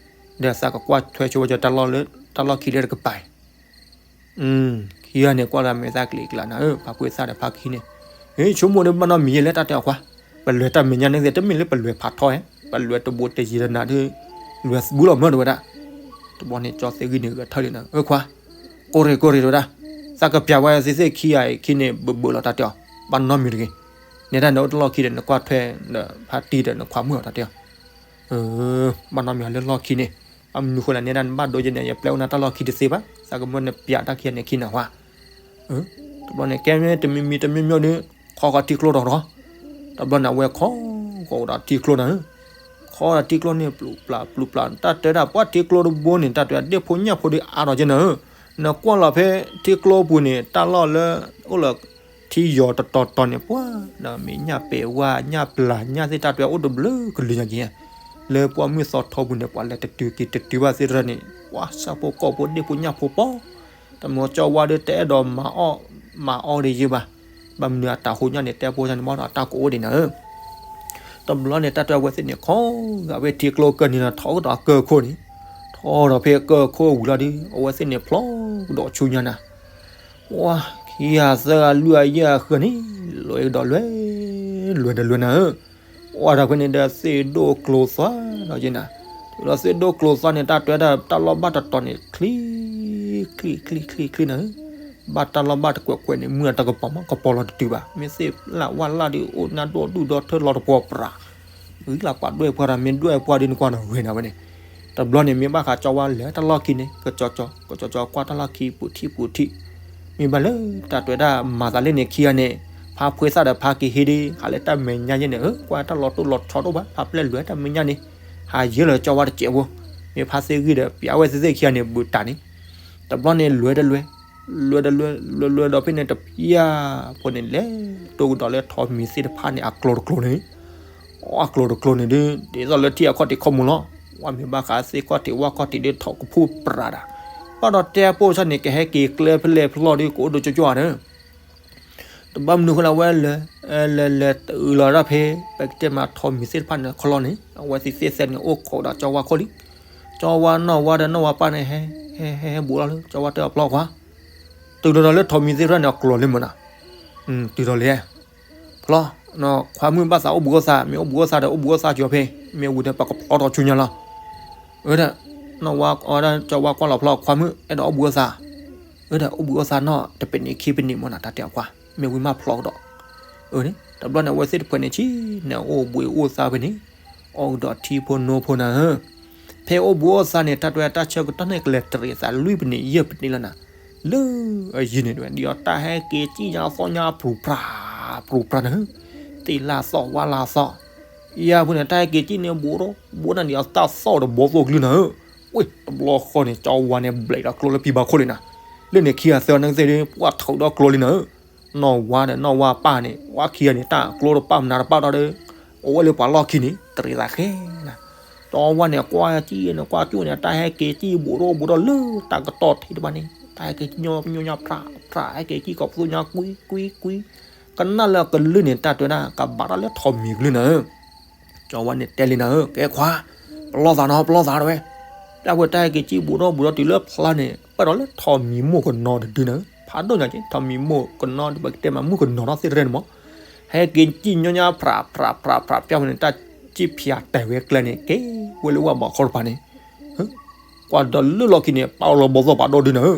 ဒီးသးကကွၢ်ထွဲဆိဝဲကၠီတၢ်လီၢ်လၢ တၢ်လီၢ်ခံလၢတကပၤအံၤ ခံဂၤန့ၣ် ကွၢ်လၢမဲာ်သၣ်ကျံးကျါနၤဧၢ, ဖါဖှ့သၣ်ဒီးဖါကဟံးန့ၣ်, ဆိကမိၣ်ဒီးဘၣ်နီတမံၤယဲလဲၣ် တၢ်တဲအီၤခွါ, ပလဲၤတၢ်မဲာ်ညါန့ၣ်သ့ၣ် တမ့ၢ်လၢပလဲၤဖးထီဧါ, ပလဲၤတဘိတယံၤတနၤဒီး လဲၤသဘူးလီၤမၢ်တဝဲဒၣ်. တဘျီန့ၣ် ကၠီသ့ၣ်ဂံၢ်န့ၣ်ဂဲၤထၢၣ်လံနၤ, အၢခွါ, ကိၢ်ရ့ၣ်ကိၢ်ရ့ၣ်တဝဲဒၣ်, သးကပျးဝဲသ့ၣ်သ့ၣ်ခံဂၤအံၤခံန့ၣ် ဘၢဘၢလီၤတၢ်တဲအီၤ, ဘၣ်နီတမံၤတဂ့ၤ, နဲဒၣ်နအိၣ်တၢ်လီၢ်ခံဒီး နကွၢ်ထွဲဒီးဖါတံၢ်ဒီးနခွါမုၣ်အီၤတၢ်တဲအီၤ ဘၣ်နီတမံၤလၢလီၢ်ခံန့ၣ်, ဘၣ်မနုၤဃိလဲၣ် နဲဒၣ်နဘၣ်ဒိယဲန့ၣ် ယပျဲအိၣ်နၤတၢ်လီၢ်ခံတသ့ဘၣ်, သးကမၢနပျးတၢ်ခံဂၤန့ၣ်ခံနၤခွါ. တဘျီန့ၣ် ကဲမ့ၢ်တမံၤမံၤတမံၤမံၤဒီး ခီဃီၤထံကျိဒီးဒီး, တဘျီန့ၣ် အဝဲခီဃီၤဝဲဒီးထံကျိနၤဧၢ, ခီဃီၤထံကျိန့ၣ် ပျုးပျၢ်ပျုးပျၢ် တၢ်တဲဒၣ်ပှၤထံကျိတဘိန့ၣ် တၢ်တဲဒၣ်ဒ့ၣ်ဖိညၣ်ဖိဒီးအါထီၣ်ကဲနၤဧၢ, နကွၢ်လီၤဖဲထံကျိပူၤန့ၣ် တၢ်လီၢ်လၢ အိၣ်လၢ ထံယီၤတတီၤတီၤန့ၣ် ပှၤဒီးမ့ၢ်ညၣ်ပဲာ်ဝါ ညၣ်ပျၢ် ညၣ်သ့ၣ်တၢ်တဲအိၣ်တဘျုးကလုာ်ညါက့ၤ, လၢပှၢ်မုၢ်သီထီပူၤန့ၣ် ပှၤလဲၤတတုၤက့ၤတတုၤဘၣ်သ့ၣ်တဖၣ်န့ၣ် ပှၤဆၣ်ဖိကီၢ်ဖိဒ့ၣ်ဖိညၣ်ဖိပီ, တမ့ၢ်ကၠီဝါဒီးတအဲၣ်ဒိးမၤအီၣ်မၤအီဒံးယဲဘၣ်, ဘၣ်မနုၤအတၢ်ဟူးညၣ်န့ၣ် တဲဖိညါန့ၣ် မ့ၢ်ဒီးတၢ်ကအိၣ်ဒံးနၤဧၢ. တဘျီန့ၣ် တၢ်တဲဝဲသ့ၣ်န့ၣ် ခီဂာ်ဝဲထံကျိကၢၢ်န့ၣ်ဒီး ထီၣ်ကဒီးကၢၢ်ခိၣ်န့ၣ်, ထီၣ်ဒီးဖဲကၢၢ်ခိၣ်ဝံၤလီၤဒီး အဝဲသ့ၣ်န့ၣ် ဖျီကဒီးဆူညါနၤ ပှၤခံဂၤသၢဂၤလွံၢ်ဂၤယဲၢ်ဂၤဃၢၤန့ၣ် လဲၤကဒီးလွဲ, လွဲဒီးလွဲနၤဧၢ, အီၣ်တၢ်ဖဲန့ၣ်ဒီးသ့ၣ်ဒိၣ်ကျိၤသွါဒီးယဲနၤ, တုၤလီၤသ့ၣ်ဒိၣ်ကျိၤသွါန့ၣ် တၢ်တဲဒၣ်တၢ်လီၢ်ဘၣ်တတီၤန့ၣ် ချံ, ချံချံချံချံနၤဧၢ, ဘၣ်တၢ်လီၢ်ဘၣ်တကွဲးကွဲးန့ၣ် မုၢ်အတၢ်ကပီၤမးကပီၤလီၤတတုၤဘၣ်, မ့ၢ်သ့ၣ်လၢ်ဝၣ်လၢ်ဒီးအိၣ်နၢ်ဒိၣ်ဒုၣ်ဒီထၢလီၤတပှီၤပြး ဂံၤလၢကွၢ်ဒွဲၣ်ပှၢ်ဒီး မ့ၢ်ဒွဲၣ်ပှၢ်ဒီးနကွၢ်ဒီးဂ့ၤနၤဝဲန့ၣ်, တဘျီန့ၣ် မ့ၢ်ဘၣ်ဃးကၠီဝါလဲၤတၢ်လီၢ်ခံန့ၣ် ကကၠီကၠီ ကကၠီကၠီကွၢ်တၢ်လီၢ်ခံပူၤထံၣ်ပူၤထံၣ်, မ့ၢ်ဘၣ်လၢတၢ်တဲဒၣ်မၤသးလၢန့ၣ်ခံဂၤန့ၣ်, ဖါဖှ့သၣ်ဒီးဖါကဟံးဒီး ဟးလၢတၢ်မဲာ်ညါယဲန့ၣ် အၢ ကွၢ်တၢ်လီၤတိၢ်လီၤဆီတအိၣ်ဘၣ် ဖါပျဲၢ်လွဲတၢ်မဲာ်ညါန့ၣ်, ဟးယဲလီၤကၠီဝါတစဲးဖိ, မ့ၢ်ဖါသ့ၣ်ဂံၢ်ဒီး ပျးဝဲသ့ၣ်သ့ၣ်ခံဂၤန့ၣ် ဘူးတၢ်န့ၣ်, တဘျီန့ၣ်လွဲတလွဲ, လွဲတလွဲ လွဲလွဲဒီးဖဲန့ၣ်တပျၢ်ဖိန့ၣ် လဲၤတိၢ်ကဒီးလၢထိးမံၤသ့ၣ်တဖၣ်န့ၣ် အကျိၤတကျိၤန့ၣ်, အကျိၤတကျိၤန့ၣ်ဒီး ဒ်သိးလၢထံအခီၣ်ထံးခီၣ်မူလီၤ, ဝဲမ့ၢ်ဘၣ်ဃးသ့ၣ်ခီၣ်ထံးဝၣ်ခီၣ်ထံးဒီးထိးကဖူၣ်ပြးတၢ်, ဘၣ်ဒီးတဲပိၢ်ဆၣ်န့ၣ် ကဟဲက့ၤကျဲဖဲလဲၣ်ဖဲလဲၣ်ဒီး ကအိၣ်ဒိၣ်ကၠီကၠီဒီး တဘၣ်မနုၤဃိလၢအဝဲလဲၤ, လဲၤလဲၤတုၤလီၤဒၣ်ဖဲ ပကတဲမးထိးမံၤသ့ၣ်တဖၣ်န့ၣ်ခီလီၤန့ၣ် အဝဲသ့ၣ်သ့ၣ်သဲန့ၣ် အိၣ်ခိးဒီးကၠီဝါခိၣ်လံ, ကၠီဝါနီၢ်ဝါဒီးနီၢ်ဝါပၢ်န့ၣ် ဟဲ, ဟဲ, ဟဲဘူးလီၤလၢ ကၠီဝါတဲအီၤဖျီခွါ, တုၤလီၤဒီးလၢထိးမံၤသ့ၣ်တဖၣ်န့ၣ် အကျိၤလံမ့ၢ်နီၤ, တုၤလီၤလံ ဖျီ, ခွါမုၣ်ဘၣ်သးအိၣ်ဘူးအိၣ်သး မ့ၢ်အိၣ်ဘူးအိၣ်သးဒီး အိၣ်ဘူးအိၣ်သးကၠီၤဖဲ, မ့ၢ်ဝံၤဒီးပကဖျီထီၣ်ဆူညါလီၤ, အၢဒီး, နီၢ်ဝါအီဒီး ကၠီဝါကွၢ်လီၤဖျီ ခွါမုၣ် အဲၣ်ဒိးအိၣ်ဘူးအိၣ်သး, အၢဒီး အိၣ်ဘူးအိၣ်သးနီၢ် တပနံးခံပနံးမ့ၢ်နီၤ တၢ်တဲအီၤကွၢ် မ့ၢ်ဝံၤမးဖျီကဒီး, အၢန့ၣ် တဘျီန့ၣ် အဝဲသ့ၣ်တဖုန့ၣ် ဆံးန့ၣ်အိၣ်ဘူးအိၣ်သးဖဲန့ၣ်, အီၣ်ကဒီးထံဖိနိဖိနၤဧၢ, ဖဲအိၣ်ဘူးအိၣ်သးန့ၣ် တၢ်တဲတၢ်ဆၢကတီၢ်န့ၣ် ကလဲၤတရံးသးလွံၢ်ပနံးယဲၢ်ပနံးလီၤနၤ, လၢအယံၤန့ၣ်တဝဲ ဒ်အီၤတၢ်ဟဲက့ၤစံၣ်ညါသီၣ်ညါ ပြူၤပြၤ, ပြူၤပြၤနၤဧၢ, သ့ၣ်လၢသီၣ်ဝါလၢသီၣ်, ယၤဖိန့ၣ် တၢ်ဟဲက့ၤစံၣ်န့ၣ် ဘူးဒီးဘူးနၤ ဒ်အီၤတၢ်သီၣ်ဒီးဘီသိၣ်ကလုၢ်နၤဧၢ, ဝ့ၢ် တဘျီဃီန့ၣ် ကၠီဝါန့ၣ် ဘျဲးဒီးကျိလၢပံဘါခိၣ်လံနၤ, လၢန့ၣ်ခံဂၤသၢဂၤန့ၣ်သ့ၣ်ဒီး ပှၤထုးဒီးကျိလံနၤဧၢ, နီၢ်ဝါဒီးနီၢ်ဝါပၢ်န့ၣ် ပှၤခံဂၤန့ၣ် တၢ်ကျိတပာ်မနၤတပာ်ဒီး အိၣ်ဝဲလၢပှၤလီၢ်ခံန့ၣ် တရံးသးဃဲနၤ, ကၠီဝါန့ၣ် ကွၢ်စံၣ်န့ၣ် ကွၢ်ကၠိၣ်န့ၣ် တၢ်ဟဲက့ၤစံၣ်ဘူးဒီးဘူးဒီး လၢတၢ်ကတီၢ်ထံးတဖၣ်န့ၣ် တၢ်ဟဲက့ၤစံၣ်ညီညီညါဖြးဖြး ဟဲက့ၤစံၣ်ကီးပသူညါကွံကွံကွံ, ကနၣ်လၢအကလုၢ်န့ၣ် တၢ်တဲဒၣ် ကဘၣ်တၢ်လၢထိးမံၤကလုၢ်နၤဧၢ, ကၠီဝါန့ၣ်တဲလံနၤဧၢ, ကဲခွါ, ပလီၢ်သးနီၤ ပလီၢ်သးတဝဲ, တၢ်ဝဲတၢ်ဟဲက့ၤစံၣ်ဘူးဒီးဘူးဒီးတုၤလၢဖျါန့ၣ် ပၢၢ်ဒီးလၢထိးမံၤမိၢ်ကနီၤတဒုနၤဧၢ, ဖးဒိၣ်ညါက့ၤ ထိးမံၤမိၢ်ကနီၤ ပကတဲမးမုၣ်ကနီၤထီၣ်သ့ၣ်တဖၣ်န့ၣ်မး, ဟဲက့ၤစံၣ်ညီညီဖြးဖြးဖြးဖြး ပျၢ်ဝဲန့ၣ် တၢ်စံၣ်ဖၠးတဲာ်ဝဲကျဲန့ၣ် ကဲဝဲလၢဝၣ်ဘီးခီတပၤန့ၣ် ကွၢ်ဒီးလၢလီၢ်ခံန့ၣ် ပာ်လီၤဘီသိၣ်ဖးဒိၣ်ဒုနၤဧၢ,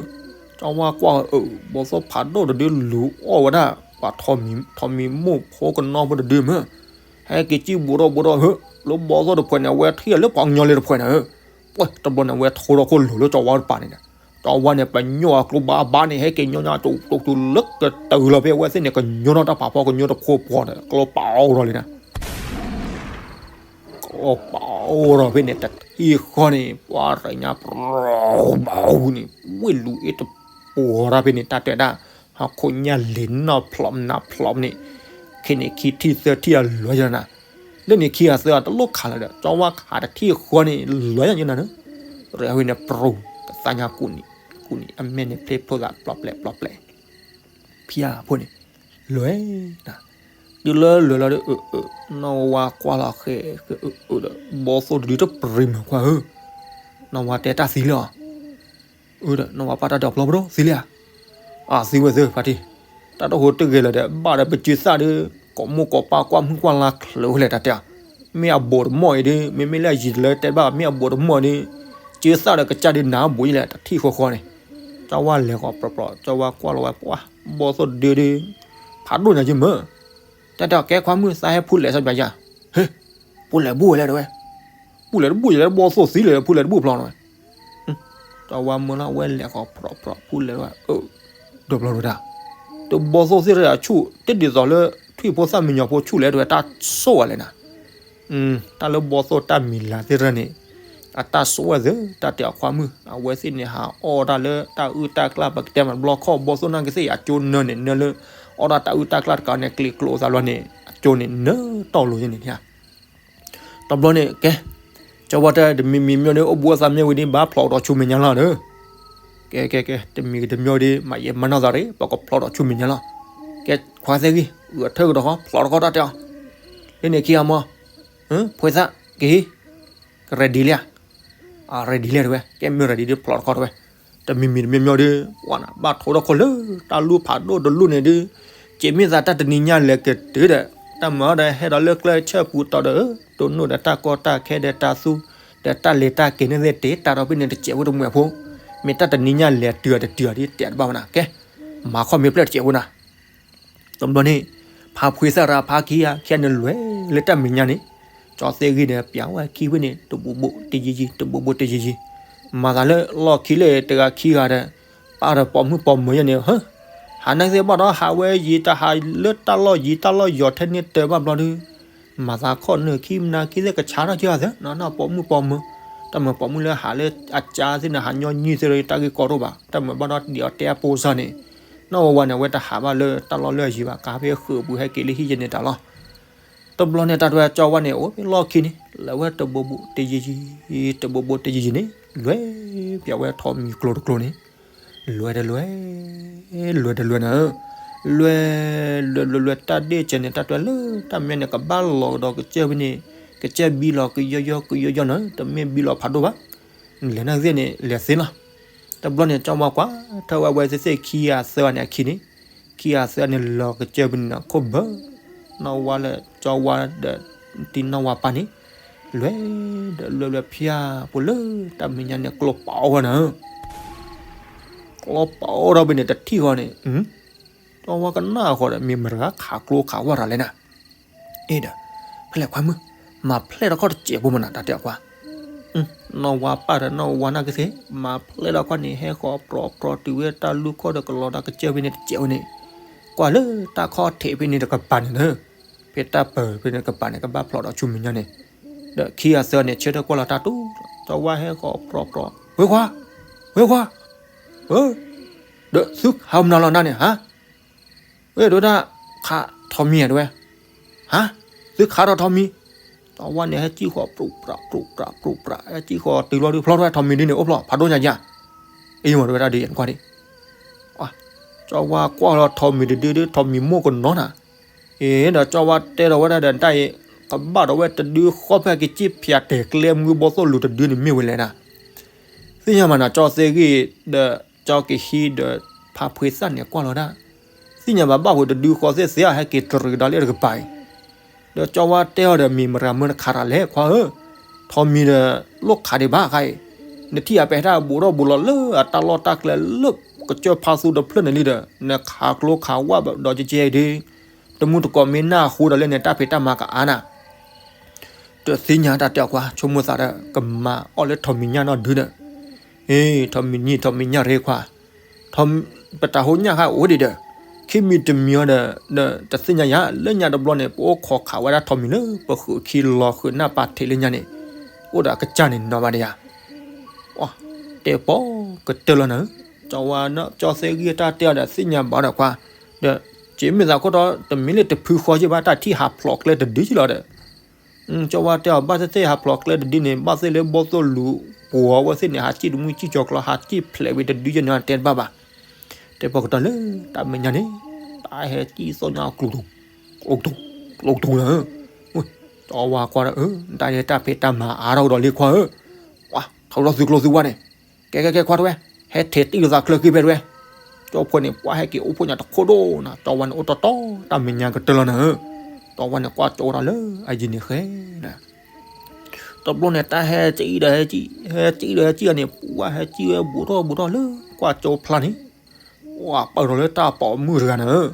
ကၠီဝါကွၢ်အၢ ဘီသိၣ်ဖးဒိၣ်တဒုလူၤအီၣ်ဝဲဒၣ် ပှၤထိးမံၤမိၢ်ဖိကနီၤဖိတဒုမး, ဟဲက့ၤစံၣ်ဘူးဒီးဘူးဒီးဧၢ, လၢဘီသိၣ်တဖုန့ၣ် အဝဲထံၣ်လၢပှၤကညီလၢတဖုန့ၣ်ဧၢ, ပှဲၤတဘျီန့ၣ် အဝဲထိဒီးခိၣ်လိၤလၢကၠီဝါတပၤန့ၣ်, ကၠီဝါန့ၣ် ပညိၣ်အကျိဘၣ်ဘၣ်န့ၣ် ဟဲက့ၤညီညီကၠိကၠိကၠိလၢကတၢၢ်လီၤဖဲအဝဲသ့ၣ်န့ၣ် ကညီထီၣ်တၢ်ဖးဖီကညီတဖိပှီၤဒီး ကျိပာ်အိၣ်ဒီးလံနၤ ကျိပာ်အိၣ်ဒီးဖဲန့ၣ် တထံၣ်ဃီန့ၣ် ပှၤရညါ ပရူၤပာ်အိၣ်န့ၣ် ဝ့ၢ်လူၤအ့ၣ်တပှီၤတၢ်ဖဲန့ၣ် တၢ်တဲဒၣ် ဟီၣ်ခိၣ်ညၣ်လ့ၤနီၢ်ဖျိးနၢ်ဖျိးန့ၣ် ခဲန့ၣ်ခံထံၣ်သၢထံၣ်အလွဲၢ်ယၤနၤ, လၢန့ၣ်ခံဂၤသၢဂၤတလိၣ်ခးလၢၤဒီး ကၠီဝါခးတထံၣ်ဃီန့ၣ် လဲၤညါက့နၤန့ၣ်, ရဝံၤန့ၣ် ပြူၤ ကသါညါကူၣ်နံၤ, ကူၣ်နံၤ အမဲာ်န့ၣ်ဖျ့ဖျိသးပျီပျဲပျီပျဲ, ဖံယါဖိန့ၣ် လဲၤနၤ, တုၤလၢလဲၤလီၤဒီး အၢ အၢ နီၢ်ဝါကွၢ်လီၤဃဲ ဃဲ အၢ အၢ ဒီး ဘီသိၣ်တဒုတပြံၤမုာ်ကွၢ်ဧၢ, နီၢ်ဝါတဲတၢ်သံလၢအီၤ အၢ ဒီး နီၢ်ဝါပၢ်တၢ်ဒိးပျီပဒိၣ်သံလံဧါ, အသံဝဲသ့ၣ်ဖါတံၢ်, တၢ်တဟိတဂ့ၤလၢၤဒီး ဘၣ်ဒီးပစုသၣ်ဒီး ကိးမိၢ်ကိးပၢ်ကွၢ်မုၣ်ကွၢ်လါချုးဝဲလဲၣ်တၢ်တဲအီၤ, မ့ၢ်အဘူးတမီၢ်အံၤဒီး မ့မ့ၢ်လၢအယံၤတလၢတဲဘၣ် မ့ၢ်အဘူးတမီၢ်ဒီး စုသၣ်ဒီးကစၢ်ဒုးနၤဘူးယလဲၣ် တထံၣ်ဃီဃီန့ၣ်, ကၠီဝါလဲၤဃီပြီပြီ ကၠီဝါကွၢ်လီၤဝဲပှၢ် ဘီသိၣ်တဒုဒီး ဖးဒိၣ်ညါယမ့ၢ် တၢ်တဲအီၤ ကဲခွါမုၣ်သးဟဲဖူလဲၣ်စီပျၤယၤ, ဟ့, ဖူလဲၣ်ဘူၣ်ဝဲလဲၣ်တဲဝဲ, ဖူလဲၣ်တဘူၣ်ယလဲၣ် ဘီသိၣ်သံလဲၣ် ဖူလဲၣ်တဘူၣ်ဖျီနီၤဝဲ, ကၠီဝါမၢလီၤဝဲလဲၤဃီပြီပြီ ဖူလဲၣ်တဝဲ, အၢ, ဒိးပျီတဝဲဒၣ်, တဘီသိၣ်သ့ၣ်တဂၤဆူၣ် တဒ်သိးလၢ ထွံၣ်ဖိသၣ်မံညီၤဖိဆူၣ်လဲၣ်တဲဝဲ တၢ်ဆိၣ်ဝဲလဲၣ်နၤ တၢ်လၢဘီသိၣ်တၢ်မံၤလၤသ့ၣ်တဖၣ်န့ၣ် အတၢ်ဆိၣ်ဝဲသ့ၣ် တၢ်တဲအီၤခွါမုၣ် အဝဲသ့ၣ်န့ၣ်ဟးအီၣ်တၢ်လၢတၢ်အုၣ်တၢ်ကျၢ် ပကတဲမးတဘျီခီၣ် ဘီသိၣ်နာ်က့သ့ၣ်အကၠိနၢန့ၣ် နၢလၢ အီၣ်ဒၣ်တၢ်အုၣ်တၢ်ကျၢ်တကးန့ၣ် ကျ့ၤကျိးအသးဘျီန့ၣ် အကၠိန့ၣ်နၢတီၢ်လိၤန့ၣ် တဘျီန့ၣ် ကဲ, ကၠီဝါတဲ တမံၤမံၤမ့ၢ်ဒီး အိၣ်ဘူးအသးမ့ၢ်ဝံၤဒီး ဘၣ်ဖျိးဒီးဆူမဲာ်ညါလီၤဒီး, ကဲကဲကဲ တမံၤတမ့ၢ်ဒီး မၤယဲၢ်မၤနီၢ်သးရ့ၣ် ပကဖျိးဒီးဆူမဲာ်ညါလီၤ, ကဲ ခွါသ့ၣ်ဂံၢ် ဂဲၤထၢၣ်ကဒီးဃီ ဖျိးတခီတၢ်တဲအီၤ, လၢန့ၣ်ခံဂၤမီၤ, ဖိသၣ် ကဟံး ကreadyလံဧါ, အreadyလံတဲဝဲ ကဲမ့ၢ်readyဒီးဖျိးတခီတဲဝဲ, တမံၤမံၤတမ့ၢ်မ့ၢ်ဒီး ပှၤနၤ ဘၣ်ထိးထီၣ်ခိၣ်လၢ တၢ်လူၢ်ဖးဒိၣ်တလူၢ်န့ၣ်ဒီး, က့ၤမ့ၢ်သးတၢ်တနံၤညါလဲၤကတုၤဒီး, တၢ်မၤအီၤဒီးဟဲဒီးလၢကျဲဆၢပူၤတီၤဒီး, တိၢ်နီၣ်ဒီးတၢ်ကီတၢ်ခဲဒီးတၢ်သူ, ဒီးတၢ်လဲၤတၢ်က့ၤန့ၣ်သ့ၣ်တ့တၢ်ဒီးဖဲန့ၣ်တစဲးဖိတမှဲၤဖိ, မ့ၢ်တၢ်တနံၤညါလဲၤတုၤတတုၤဒီးတဲတဘၣ်ဝဲနၤ ကဲ, မၤခီၣ်မ့ၢ်ဖျဲၣ်တစဲးဖိနၤ တဘျီန့ၣ်, ဖါဖှ့သၣ်ရၤဖါခံဂၤ ခံဂၤန့ၣ်လဲၤလၢတၢ်မဲာ်ညါန့ၣ်, ကၠီသ့ၣ်ဂံၢ်ဒီးပျးဝဲခံဖုန့ၣ် တဘိးဘိးတယံၤယံၤ တဘိးဘိးတယံၤယံၤ, မၤသးလၢလီၢ်ခံလၢတဂၤခံဂၤဒီး, ပၢ်ဒီးပိာ်မုၣ်ပိာ်မၢၤယဲန့ၣ်, ဟးနၢ်သ့ၣ်ဘၣ်ဒီးဟးဝဲယံၤတဟးလၢတၢ်လီၢ်ယံၤတၢ်လီၢ်ယီၤထဲန့ၣ်တၢ်ဘၣ်ဘျီဒီး, မၤသးခီၣ်နၢခံမနၤခံသ့ၣ်ကဆါထီၣ်က့ၤအီၤသ့, နီၢ်ပိာ်မုၣ်ပိာ်မၢၤ, တၢ်မၤပိာ်မုၣ်လၢဟးလၢအကါသ့ၣ်န့ၣ် ဟးညီနုၢ်သ့ၣ်ဒီးတၢ်ဂ့ၢ်ကီတအိၣ်ဘၣ်, တၢ်မၤဘၣ်ဒီးဒံးအီၤတဲအပိစၢ်န့ၣ် နီၢ်ဝဲဝါန့ၣ် အဝဲတဟးဘၣ်လၢတၢ်လီၢ်လၢအယံၤဘၣ် ကါဖဲဃုာ်ပူၤဟဲက့ၤလၢဟံၣ်ယဲန့ၣ်တၢ်လီၤ. တဘျီန့ၣ်တၢ်တဲကၠီဝါန့ၣ် အိၣ်ဖဲလီၢ်ခံန့ၣ် လဲၤဝဲတဘိးဘိးတယံၤယံၤ, တဘိးဘိးတယံၤယံၤန့ၣ် လဲၤပျးဝဲထိးမံၤကျိၤတကျိၤန့ၣ်, လဲၤတလဲၤ, လဲၤတလဲၤနၤဧၢ, လဲၤ, လဲၤလဲၤလဲၤတၢ်ဒ့ၣ်စဲးန့ၣ် တၢ်တဲလၢတၢ်မဲာ်ညါန့ၣ် ကဘၣ်လီၤကဒီးကစၢၢ်ဖဲန့ၣ်, ကစၢၢ်ဘံလီၤကယီယီကယီယီနၤ တမ့ၢ်ဘံလီၤဖးဒိၣ်ဘၣ် လဲၤနၢ်သ့ၣ်န့ၣ် လဲၤသ့လီၤ. တဘျီန့ၣ် ကၠီဝါကွၢ်ထၢၣ်ဝဲဝဲသ့ၣ်သ့ၣ်ခံဂၤသၢဂၤန့ၣ်အခံန့ၣ်, ခံဂၤသၢဂၤန့ၣ်လီၤကစၢၢ်ဖဲန့ၣ်နၤ ခိၣ်ဘၢ, နီၢ်ဝါလၢကၠီဝါဒီး တံၤနီၢ်ဝါပၢ်န့ၣ်, လဲၤဒီးလဲၤလဲၤဖၠါဖိလၢတၢ်မဲာ်ညါန့ၣ် ကျိပာ်အီၣ်ဝဲနၤ ကျိပာ်အီၣ်ထီၣ်ဖဲန့ၣ် တထံၣ်ဃီန့ၣ်, ကၠီဝါကနၣ်ဃီဒီး မ့ၢ်မတၤဂၤခးကျိခးဝါတၢ်လဲၣ်နၤ, အ့ဒီး, ဖဲလဲၣ်ခွါမုၣ်, မၤဖျဲၣ်ထီၣ်ခီၣ်တစဲးဖိမနၤ တၢ်တဲအီၤကွၢ်, နီၢ်ဝါပၢ်ဒီးနီၢ်ဝါနာ်က့သ့ၣ် မၤဖျဲၣ်ထီၣ်ခီၣ်န့ၣ် ဟဲဃီၤပြီပြီတုၤဝဲတၢ်လူၢ်ခီၣ်ဒီးကလီၤဒီးကစၢၢ်ဖဲန့ၣ်တစဲးဖိန့ၣ်, ကွၢ်လၢတၢ်ခီၣ်ထံးဖဲန့ၣ်တကပၤန့ၣ်လၢ, ဖဲတၢ်ပၢၤဖဲန့ၣ်တကပၤန့ၣ် ကဘၣ်ဖျိးဒီးဆူမဲာ်ညါန့ၣ်, ဒီးခံဂၤသၢဂၤန့ၣ် ဆၢထၢၣ်ကွၢ်လီၤတၢ်တူၢ်လီၤ ကၠီဝါဟဲဃီၤပြီပြီ, ဝ့ခွါ, ဝ့ခွါ, ဒီးသုဟးမနုၤလီၤနၤန့ၣ် ဟါ ဝဲဒိဒၣ်, ခးထိးမံၤဧါတဲဝဲ, ဟါ, သုခးဒီးထိးမံၤ, ကၠီဝါန့ၣ် ဟဲစံၣ်ဃီၤပြူးပြးပြူးပြးပြူးပြး ဟဲစံၣ်ဃီၤတုၤလီၤဒုးဖျီထီၣ်ဝဲထိးမံၤဒုးန့ၣ် အိၣ်ဖျီၣ်ဖးဒိၣ်ညါယါ, အံၤမ့ၢ်တဲဝဲဒၣ်ဒ်ယဲၢ်နကွၢ်ဒံး, ကၠီဝါကွၢ်လီၤထိးမံၤတဒုဒုး ထိးမံၤမိၢ်ကနီၤနၤ, အ့ဒီးကၠီဝါတဲဒီးဝဲဒၣ်ဒီးတၢ်အံၤ, ကဘၣ်ဒီးဝဲတဒုဃီဖဲကစံၣ်ဖၠးတဲာ်ကျဲမုၢ်ဘီသိၣ်လူၤတဒုန့ၣ်မ့ၢ်ဝဲလဲၣ်နၤ သ့ၣ်ညါမးနၤ ကၠီသ့ၣ်ဂံၢ်ဒီး ကၠီကဟံးဒီး ဖါဖှ့သၣ်န့ၣ်ကွၢ်လီၤဒၣ်, သ့ၣ်ညါဘၣ်ဘၣ်ဃိတဒုဃီသ့ၣ်သ့ၣ်ဧါ ဟဲက့ၤတရံးဒီးလၢတကပၤအံၤ, ဒီးကၠီဝါတဲအီၤဒီး မ့ၢ်မတၤမၢနခးတၢ်လဲၣ်ခွါဧၢ, ထိးမံၤဒီး လိၣ်ခးဒံးဘၣ်ခါအံၤ, နထံၣ်အပာ်တၢ်ဘူးထီၣ်ဘူးလီၤလၢအတၢ်လီၢ်တၢ်ကျဲလၢ ကစၢၢ်ဖါသူတဖျၢၣ်န့ၣ်လံဒီး နခးကျိခးဝါဒီးကကဲအံၤဒီး, တမူတကိးမ့ၢ်နၢ်ဟူဒီးလၢန့ၣ် တၢ်ဖံးတၢ်မၤကအါနၤ တသ့ၣ်ညါတၢ်တဲအီၤကွၢ် ဆိကမိၣ်သးဒီး ကမၤအီၣ်လၢထိးမံၤညၣ်နီၢ်ဒုဒီး, အ့ ထိးမံၤညၣ် ထိးမံၤညၣ်ရ့ခွါ, ပတၢ်ဟိညၣ်ခါအိၣ်ဒံးဒီး, ခံမံၤတမံၤအီၤဒီး, တသ့ၣ်ညါယၤ လၢညါတဘျီန့ၣ် ပအိၣ်ခိးခးဝဲဒၣ်ထိးမံၤလၢပဃုာ်ခံလီၤဃုာ်နၢ်ပာ်ထံးလၢညါန့ၣ်, အိၣ်ဒီးအကစၢ်န့ၣ်နီၤဘၣ်ဒီးယၤ တဲပီကတၢၢ်လီၤနၤ, ကၠီဝါ ကၠီသဲဂံၢ်တၢ်တဲအီၤဒီးသ့ၣ်ညါဘၣ်ဒီးခွါ, ဒီး က့မ့ၢ်သးခိၣ်တီ တမ့ၢ်လၢတဖုဃီက့ဘၣ် တၢ်ထံၣ်ဟးဖျိးကျဲတဒုက့လီၤဒီး, ကၠီဝါတဲအီၤ ဘၣ်သ့ၣ်သ့ၣ်ဟးဖျိးကျဲတဒုန့ၣ် ဘၣ်သ့ၣ်လၢဘီၣ်သိၣ်လူၤပှီၤဝဲသ့ၣ်န့ၣ် ဟးစံၣ်တမုၢ်စံၣ်ကၠီၤကျီ ဟးစံၣ်ဖျဲးဝံၤတဒုယဲန့ၣ် တဲတဘၣ်ဘၣ်. တဲပှၤကတၢၢ်လၢတၢ်မဲာ်ညါန့ၣ် တၢ်ဟဲစံၣ်သီၣ်ညါကျိၤတူၤ ကျိၤတူၤ ကျိၤတူၤလၢ ကၠီဝါကွၢ်ဒီး တၢ်ယဲတၢ်ဖံးတၢ်မၤအါထီၣ်ကဒီးလံခွါဧၢ, ပှၤထီၣ်ထီၣ်သုကျိၤသုဝါန့ၣ် ကဲကဲကဲခွါတဝဲ, ဟဲထဲးတံၢ်လီၤသးချၢဃံဖဲတဝဲ, ကၠီဖိန့ၣ် ပှၤဟဲက့ၤအိၣ်ဖှိၣ်ညါတခိၣ်ဒိၣ်နၤ, ကၠီဝါန့ၣ် အိၣ်တီတီတၢ်မဲာ်ညါကတၢၢ်လီၤနၤဧၢ, ကၠီဝါန့ၣ်ကွၢ်ကၠီဝဲဒၣ်လၢအယံၤန့ၣ်ဃဲနၤ တဘျီန့ၣ် တၢ်ဟဲစံၣ်ဒီးဟဲစံၣ်, ဟဲစံၣ်ဒီးဟဲစံၣ်အီၤန့ၣ် ပှၤဟဲစံၣ်ဝဲဘူးထီၣ်ဘူးထီၣ်လၢကွၢ်ကၠီဖျါန့ၣ်, ပှၤပာ်ထီၣ်လၢတၢ်ပိာ်မုၣ်တဂၤနၤဧၢ,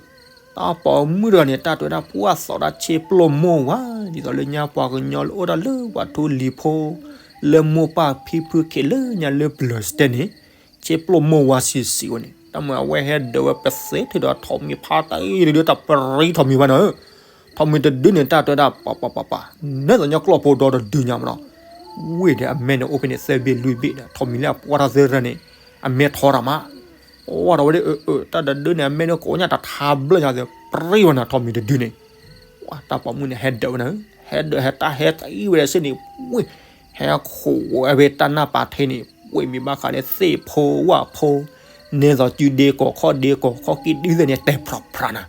တၢ်ပိာ်မုၣ်တဂၤန့ၣ် တၢ်တဲဝဲဒၣ်ပှၤသိးဒၣ်ဆ့ပျိၢ်မိၢ်ဝၤ, ဒ်သိးလၢညါပှၤကညီလၢအိၣ်ဒၣ်လၢပှၤထူလံၤဖိ, လၢမိၢ်ပၢ်ဖံဖုခ့လၢညါလၢပျၢၤစတဲန့ၣ်, ဆ့ပျိၢ်မိၢ်ဝၤဆံးဆံးဝဲန့ၣ် တၢ်မၤအဝဲဟဲဒၢးဝဲပသ့ထုးဒီးထိးမံၤဖါတၢ်အံၤတဒု တၢ်ပရံထိးမံၤဘၣ်နၤဧၢ, ထိးမံၤတဒုန့ၣ် တၢ်တဲဝဲဒၣ်ပပပပ, နဲသိးညီကျီၢ်ဖိဒီတဒုညါမးနီၤ, ဝ့ၢ်ဒီးအမဲန့ၣ်အိၣ်ဖဲန့ၣ် သၢဘ့ၣ်လွံၢ်ဘ့ၣ်ဒီး ထိးမံၤလၢအပှၢ်ထီၣ်သၢရၢန့ၣ်, အမဲထီတၢ်မး အီၣ်ဒီးဝဲဒၣ်အၢအၢ တၢ်တဒုန့ၣ် အမဲန့ၣ်ကိးညါတထါဘျၢၣ်ညါသ့ ပြံဝဲနၤ ထိးမံၤတဒုန့ၣ်, တၢ်ပိာ်မုၣ်န့ၣ် ဟဲဒၢးဝဲနၤဧၢ, ဟဲဒၢးဟဲတၢ်ဟဲတအံၣ်ဝဲဒၣ်စ့ၢ်န့ၣ်, ဝ့ၢ်, ဟဲခိးဝဲတၢ်နၢ်ပာ်ထ့န့ၣ်, ဝ့ၢ်မံၤဘၣ်ဃးလၢသ့ၣ်ဖိဝၣ်ဖိ, နဲသိးစုဒ့ကီးခီၣ်ဒ့ကီးခီၣ်ကံၢ်ဒုသ့ၣ်န့ၣ် တဲဖြးဖြးနၤ,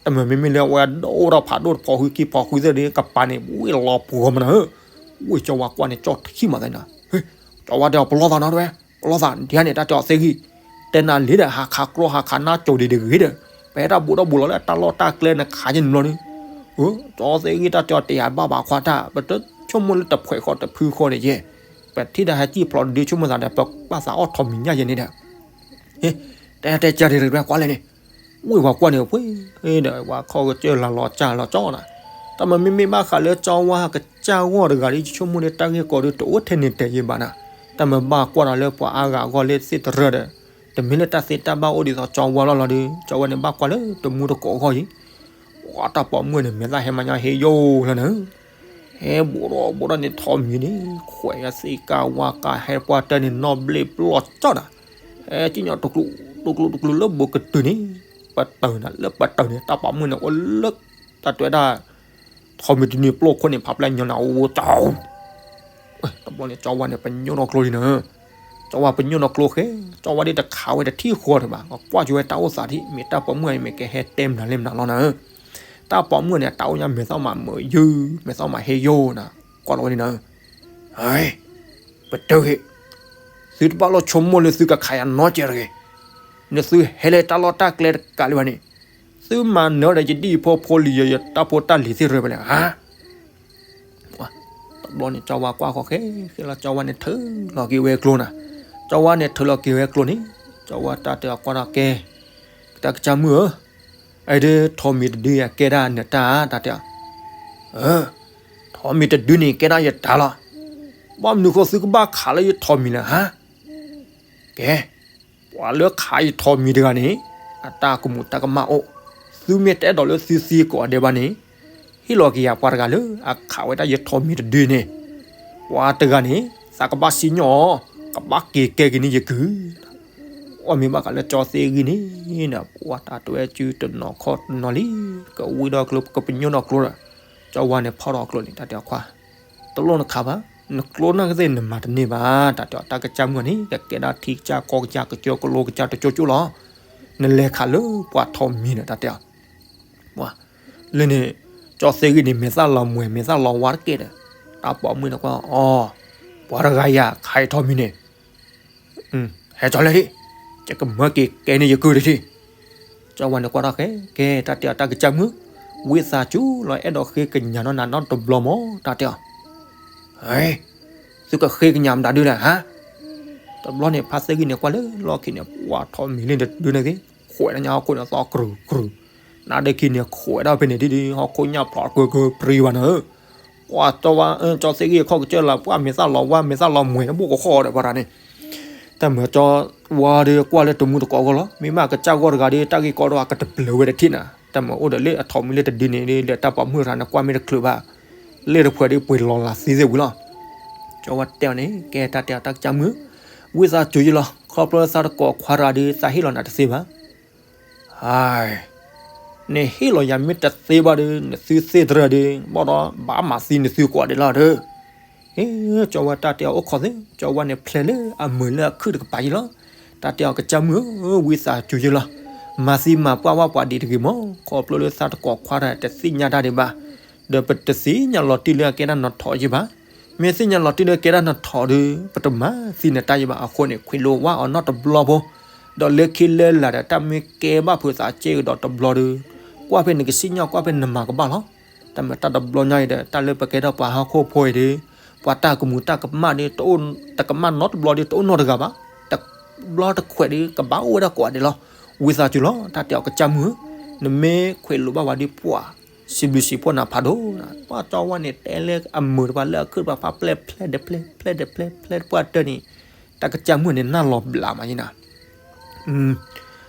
တမ့ၢ်မ့မ့ၢ်လၢအဝဲဒိၣ်ထီၣ်ဖးဒိၣ်တဖိးဃုကံၢ်ဖိးဃုသ့ၣ်ဒီး ကပၤန့ၣ် ဝ့ၢ်လီၤပှီၤမးနၤဧၢ, ဝ့ၢ်ကၠီဝါကွၢ်န့ၣ် ကၠီထံၣ်မးသ့နၤ, ကၠီဝါတဲအီၤ ပလီၢ်သးနီတဝဲ, ပလီၢ်သးဒ်န့ၣ် တၢ်တဲအီၤသ့ဂံၢ်, တဲနၤလံဒီး ဟးခးကျီဟးခးနါကၠိၤဒံးတဂ့ၤဒီး, ပဟဲတၢ်ဘူးထီၣ်ဘူးလီၤလၢတၢ်လီၢ်တၢ်ကျဲနခးယဲၢ်န့ၣ်ဘျီန့ၣ်, ကၠီသ့ဂံၢ် တၢ်တဲအီၤတယာ်ဘၣ်ဘၣ်ခွါတၢ်, ပတဆိကမိၣ်လၢတဖှဲးဃီတဖုဃီန့ၣ်ယဲၢ်, ပထံၣ်ဒၣ်ဟဲစံၣ်ဖျိးတဒုဆိကမိၣ်သးဒီး ပဘၣ်သးအီၣ်ထိးမံၤညၣ်ယဲၢ်န့ၣ်ဒီး တဲတဲကၢ်တရံးကွၢ်လဲၣ်န့ၣ်, ဝ့ၢ်ပှၤကွၢ်န့ၣ် ပှ့ၤဒီးပှၤခီၣ်ကစၢၢ်လၤလီၤကၢ်လီၤကၠီနၤ, တၢ်မ့မ့ၢ်ဘၣ်ဃးလၢကၠီဝါကစၢ်ဂီၢ်တဂၤဒီး ယဆိကမိၣ်လၢတၢ်ဂ့ၢ်ကီဒုးတအိၣ်ထဲန့ၣ်တဲာ်ယဲၢ်ဘၣ်နၤ, တၢ်မ့ၢ်ဘၣ်ကွၢ်ဒီးလၢပှၤအါဂၤအဂီၢ်လၢသ့ၣ်တရၢဒီး, တမ့ၢ်လၢတၢ်သ့တၢ်ဘၣ်အိၣ်ဒ်သိးကၠီဝါလီၤလီၤဒီး ကၠီဝါန့ၣ်ဘၣ်ကွၢ်လၢတမူတကိးအဂီၢ်အံၤ, ပှၤတၢ်ပိာ်မုၣ်န့ၣ် မဲာ်သၣ်ဟဲမၤညါဟ့ယိာ်လီၤနၤ ဟဲဘူးထီၣ်ဘူးထီၣ်န့ၣ် ထိးမံၤန့ၣ် ခွဲးအသ့ၣ်ကၢ်ဝါကၢ် ဟဲပှၢ်တၢၢ်န့ၣ် နီၣ်ဘျ့ၣ်ပျီၢ်ကၠီနၤ, ဟဲကံၣ်ညီတကျူးတကျူးတကျူးလၢဘူးကတုၤန့ၣ်, ပတၢၢ်နၤ လၢပတၢၢ်န့ၣ် တၢ်ပိာ်မုၣ်န့ၣ် အိၣ်လၢ တၢ်တဲဝဲဒၣ် ထိးမံၤတဒုန့ၣ်ပျိၢ်ခိၣ်န့ၣ် ဖးပျဲၢ်ညီနၤ အိၣ်ဝဲကၠီ တဘျီန့ၣ် ကၠီဝါန့ၣ် ပညိၣ်နီၢ်ကျိလံနၤ, ကၠီဝါပညိၣ်နီၢ်ကျိဃဲ, ကၠီဝါဒ်တခးဝဲတထံၣ်ဃီတဘၣ်, ကွၢ်ကၠီဝဲတၢ်အိၣ်သးဒ် မ့ၢ်တၢ်ပိာ်မုၣ်အံၤမ့ၢ်ကဟဲတဲမနုၤလဲၣ်မနုၤလီၤနၤ, တၢ်ပိာ်မုၣ်န့ၣ် တၢ်အိၣ်ညါမဲာ်သၣ်မးမုာ်ယုၢ် မဲာ်သၣ်မးဟ့ယိာ်နၤ, ကွၢ်လီၤဝဲန့ၣ်နၤ, ပတုာ်ဟ့ၣ်, သုတဘၣ်လိၣ်ဆိကမိၣ်လၢသုကခးယၤနီတစဲးတဂ့ၤ, နသုဟဲလၢတၢ်လီၢ်တၢ်ကျဲတကးလၢၤဘၣ်န့ၣ်, သုမၤနၢၤဒီးယဒ်ယဖိဖိလံၤယတၢ်ဖိတၢ်လံၤသ့ၣ်ရၢၣ်ဘၣ်လဲၣ်ဧါ တဘျီန့ၣ် ကၠီဝါကွၢ်ဃီဃဲဃဲလီၤ ကၠီဝါန့ၣ်ထုးလီၤက့ၤဝဲကျိနၤ, ကၠီဝါန့ၣ်ထုးလီၤက့ၤဝဲကျိန့ၣ်, ကၠီဝါတၢ်တဲအီၤကွၢ်ထီၣ်ကဲ, တၢ်ကစၢ်မုၣ်ဧၢ, အဒၢထိးမံၤတဒုယကဲဒၣ်နတၢ်တၢ်တဲအီၤ, ထိးမံၤတဒုန့ၣ်ကဲဒၣ်ယတၢ်လီၤ, ဘၣ်မနုၤဃိသုကဘၣ်ခးလၢယထိးမံၤလဲၣ်ဟါ, ကဲ ပှၤလၢခးယထိးမံၤတဂၤန့ၣ်, အတၢ်ကမူးတၢ်ကမၣ်အိၣ်, သုမ့ၢ်တအဲၣ်ဒိးလၢသုသံကိးဂၤဒဲးဘၣ်န့ၣ်, ဟ့ၣ်လီၤက့ၤယၤပှၤတဂၤလၢအခးဝဲဒၣ်ယထိးမံၤတဒုန့ၣ်, ပှၤတဂၤန့ၣ် သးကဘၣ်စံၣ်ညီၣ်အီၤ, ကဘၣ်က့ၤကဲက့ၤန့ၢ်ယကုၢ်, အီၣ်မ့ၢ်ဘၣ်ဃးလၢကၠီသ့ဂံၢ်န့ၣ်, ပှၤတၢ်တဲဝဲစုတနီၤခီၣ်တနီၤလံ, ကဝံဒီးကျိ ကပညိၣ်ဒီးကျိဒီး, ကၠီဝါန့ၣ်ဖီၣ်ဒီးကျိန့ၣ် တၢ်တဲအီၤခွါ တလိၣ်နခးဘၣ်, နကျိနာ်က့သ့ၣ်နမၤတန့ၢ်ဘၣ်, တၢ်တဲအီၤတၢ်ကစၢ်မုၣ်န့ၣ် ကကဲဒၣ်ထံကစၢ်ကီၢ်ကစၢ်ကစၢၢ်ကလိကစၢ်တကၠိကၠိလီၤ, နလဲၤခးလၢပှၤထိးမံၤန့ၣ် တၢ်တဲအီၤ, လၢန့ၣ်, ကၠီသ့ဂံၢ်န့ၣ် မဲာ်သၣ်လီၤမှဲၤ မဲာ်သၣ်လီၤဝါတက့ၢ်ဒီး, တၢ်ပိာ်မုၣ်န့ၣ်ကွၢ်အီၤ, ပှၤတဂၤယၤခးယထိးမံၤန့ၣ် ဟဲကၠီလဲၣ်ဒံး, ယကမၢက့ၤကဲန့ၢ်ယကုၢ်တထံၣ်, ကၠီဝါန့ၣ်ကွၢ်ထီၣ်ဃဲ, ကဲတၢ်တဲအီၤတၢ်ကစၢ်မုၣ်, ဝံသးစူၤလီၤအဲၣ်ဒိးဃ့ကညးနီၢ်နၤနီတဘျီမး တၢ်တဲအီၤ, သုကဃ့ကညးမတၤဒုလဲၣ်ဟါ, တဘျီန့ၣ် ဖါသ့ဂံၢ်န့ၣ်ကွၢ်လၢလီၢ်ခံန့ၣ် ပှၤထိးမံၤလၢတဒုန့ၣ်သ့ၣ်, ခွဲးညါဟီၣ်ခိၣ်န့ၣ်သီကြူးကြူး, နါဒ့ခံန့ၣ်ခွဲးဒၣ်ဖဲန့ၣ်ဒ်ဒ် ဟီၣ်ခိၣ်ညၣ်ဖျိးကၢကၢပြံဘၣ်နၤ ပှၤကၠီဝါ ကၠီသ့ဂံၢ်ခီၣ်ကစၢၢ်လၢ ပှၤမဲာ်သၣ်လီၤဝါ မဲာ်သၣ်လီၤမှဲၤ ဘိၣ်ကဃီဒီးပှၤတဂၤန့ၣ်, တၢ်မၤကၠီဝါဒီးကွၢ်လၢတမူတကိးအဂီၢ်လီၤ. မ့ၢ်မးကစၢ်ဂီၢ်တဂၤဒီး တၢ်ဂ့ၢ်ကီဒီးအကတပျၢၤဝဲတထံၣ်နၤ, တၢ်မၤအိၣ်ဒီးလၢအထိးမံၤလၢတဒုန့ၣ်ဒီး တၢ်ပိာ်မုၣ်တဂၤန့ၣ် ကွၢ်မ့ၢ်တချုးဘၣ်, လ့ၣ်တဖှဲးဒီးပှ့ၤလီၤလးသံသ့ၣ်ဝံၤလီၤ. ကၠီဝါတဲအီၤန့ၣ် ကဲတၢ်တဲအီၤတၢ်ကစၢ်မုၣ်, ဝံသးစူၤယလီၤ ခီဖျိသးတကိးခွါတဂၤဒီး သးဟ့ၣ်လီၤနၤတသ့ဘၣ် ဟါ, နဟ့ၣ်လီၤယၤမ့ၢ်တသ့ဘၣ်ဒီး နသုသ့ၣ်တရၢၢ်ဒီး ဘၣ်ဒီးဘၣ်မၤသံနသုကိးဂၤဒဲးလီၤဒီး ကၠီဝါတၢ်တဲအီၤအိၣ်ခိးသ့, ကၠီဝါန့ၣ်ဖျဲးလၢအမုာ်လၢအခုၣ်တကပၤယ့လီၤ. တၢ်တဲအီၤကစၢ်မုၣ်ဧၢ, ဝံသးစူၤယ့လီၤ. မၤသံမၤပှၢ်ဝဲပှၤဒ်တဂ့ၤမး, ခီဖျိလၢသးတကိးခွါတၢ်တသ့ၣ်ညါတၢ်ဒံးဘၣ်, ဒီးပတသ့ၣ်ညါလီၤတံၢ်လၢအကဲဒၣ်နထီၣ်ယ့ဘၣ်. မ့ၢ်သ့ၣ်ညါလီၤတံၢ်လၢကဲဒၣ်နထီၣ်ဒီး ပတမၤသံနတၢ်ယ့ဘၣ်အဃိန့ၣ် ခွဲးလိာ်ဝဲအီၤနီတဘျီဖိ, ဒီးလၢခံလၢလာ်ဒီး တၢ်မ့ၢ်ကဲဘၣ်ဖုးသးကဲကဒီးတဘျီဒီး ကွၢ်ဖဲနကစံၣ်ညီၣ်ကွၢ်ဖဲနမၤကဘၣ်လီၤ. တၢ်မ့ၢ်တၢ်တဘျီညါအံၤဒီး တၢ်လၢပကဲထီၣ်ပှၤဟီၣ်ခိၣ်ဖိအံၤဒီး ပှၤတၢ်ကမူၤတၢ်ကမၣ်ဒီး တကမၣ်နီတဘျီဒီး တအိၣ်နီတဂၤဘၣ်. တဘျီတခွဲးဒီး ကဘၣ်အိၣ်ဝဲဒၣ်ကိးဂၤဒဲးလီၤ. ဝံသးစူၤလီၤ တၢ်တဲအီၤကစၢ်မုၣ်ဧၢ, နမ့ၢ်ခွဲးလိာ်ဘၣ်ဝဲဒီးပှၤ စံးဘျုးစံးဖှိၣ်နၤဖးဒိၣ်နၤ. ပှၤကၠီဝါန့ၣ်တဲလၢအမုာ်တပၤလၢအခုၣ်တပၤ ဖးဖျဲးဖျဲးဒီးဖျဲး ဖျဲးဒီးဖျဲး ဖျဲးတပှၢ်တၢၢ်န့ၣ် တၢ်ကစၢ်မုၣ်န့ၣ်နၢ်လီၤဘျးမးယ့နၤ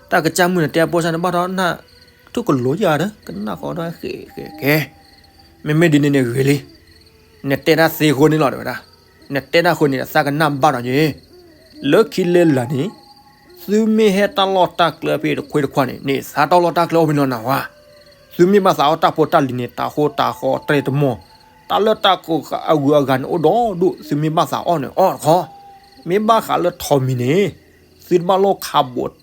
တၢ်ကစၢ်မုၣ်န့ၣ်တဲအပိစၢ်န့ၣ်ဘၣ်ဒီး နၢ်ထူၣ်ကလိၤယၤဒီး ကနၣ်ဃီဒီးဃဲးဃဲးဃဲး, မ့မ့ၢ်ဒ်န့ၣ်န့ၣ်ဂ့ၤလံ, နတဲတၢ်သ့အဃိန့ၣ်လီၤ တဲဝဲဒၣ်, နတဲတၢ်အဃိန့ၣ်ဒီး သးကနၣ်ဘၣ်ဒီးယ့, လၢခံလၢလာ်န့ၣ် သုမ့ၢ်ဟဲတၢ်လီၢ်တၢ်ကျဲဖဲတခွ့တခွါန့ၣ် န့ၢ်သါတၢ်လီၢ်တၢ်ကျဲအိၣ်ဖဲန့ၣ်လီၤနၤဝါ, သုမ့ၢ်ဘၣ်သးအီၣ်တၢ်ဖိတၢ်လံၤန့ၣ် တၢ်ဃိတၢ်ဃီတြဲၤတမီၢ်, တၢ်လၢတၢ်ကိးအဂုၤအဂၤန့ၣ်အိၣ်ဒီဒူၣ် သုမ့ၢ်ဘၣ်သးအီၣ်န့ၣ်အီၣ်တခီ, မ့ၢ်ဘၣ်ဃးလၢထိးမံၤန့ၣ် သုတဘၣ်လိၣ်ခးဘိး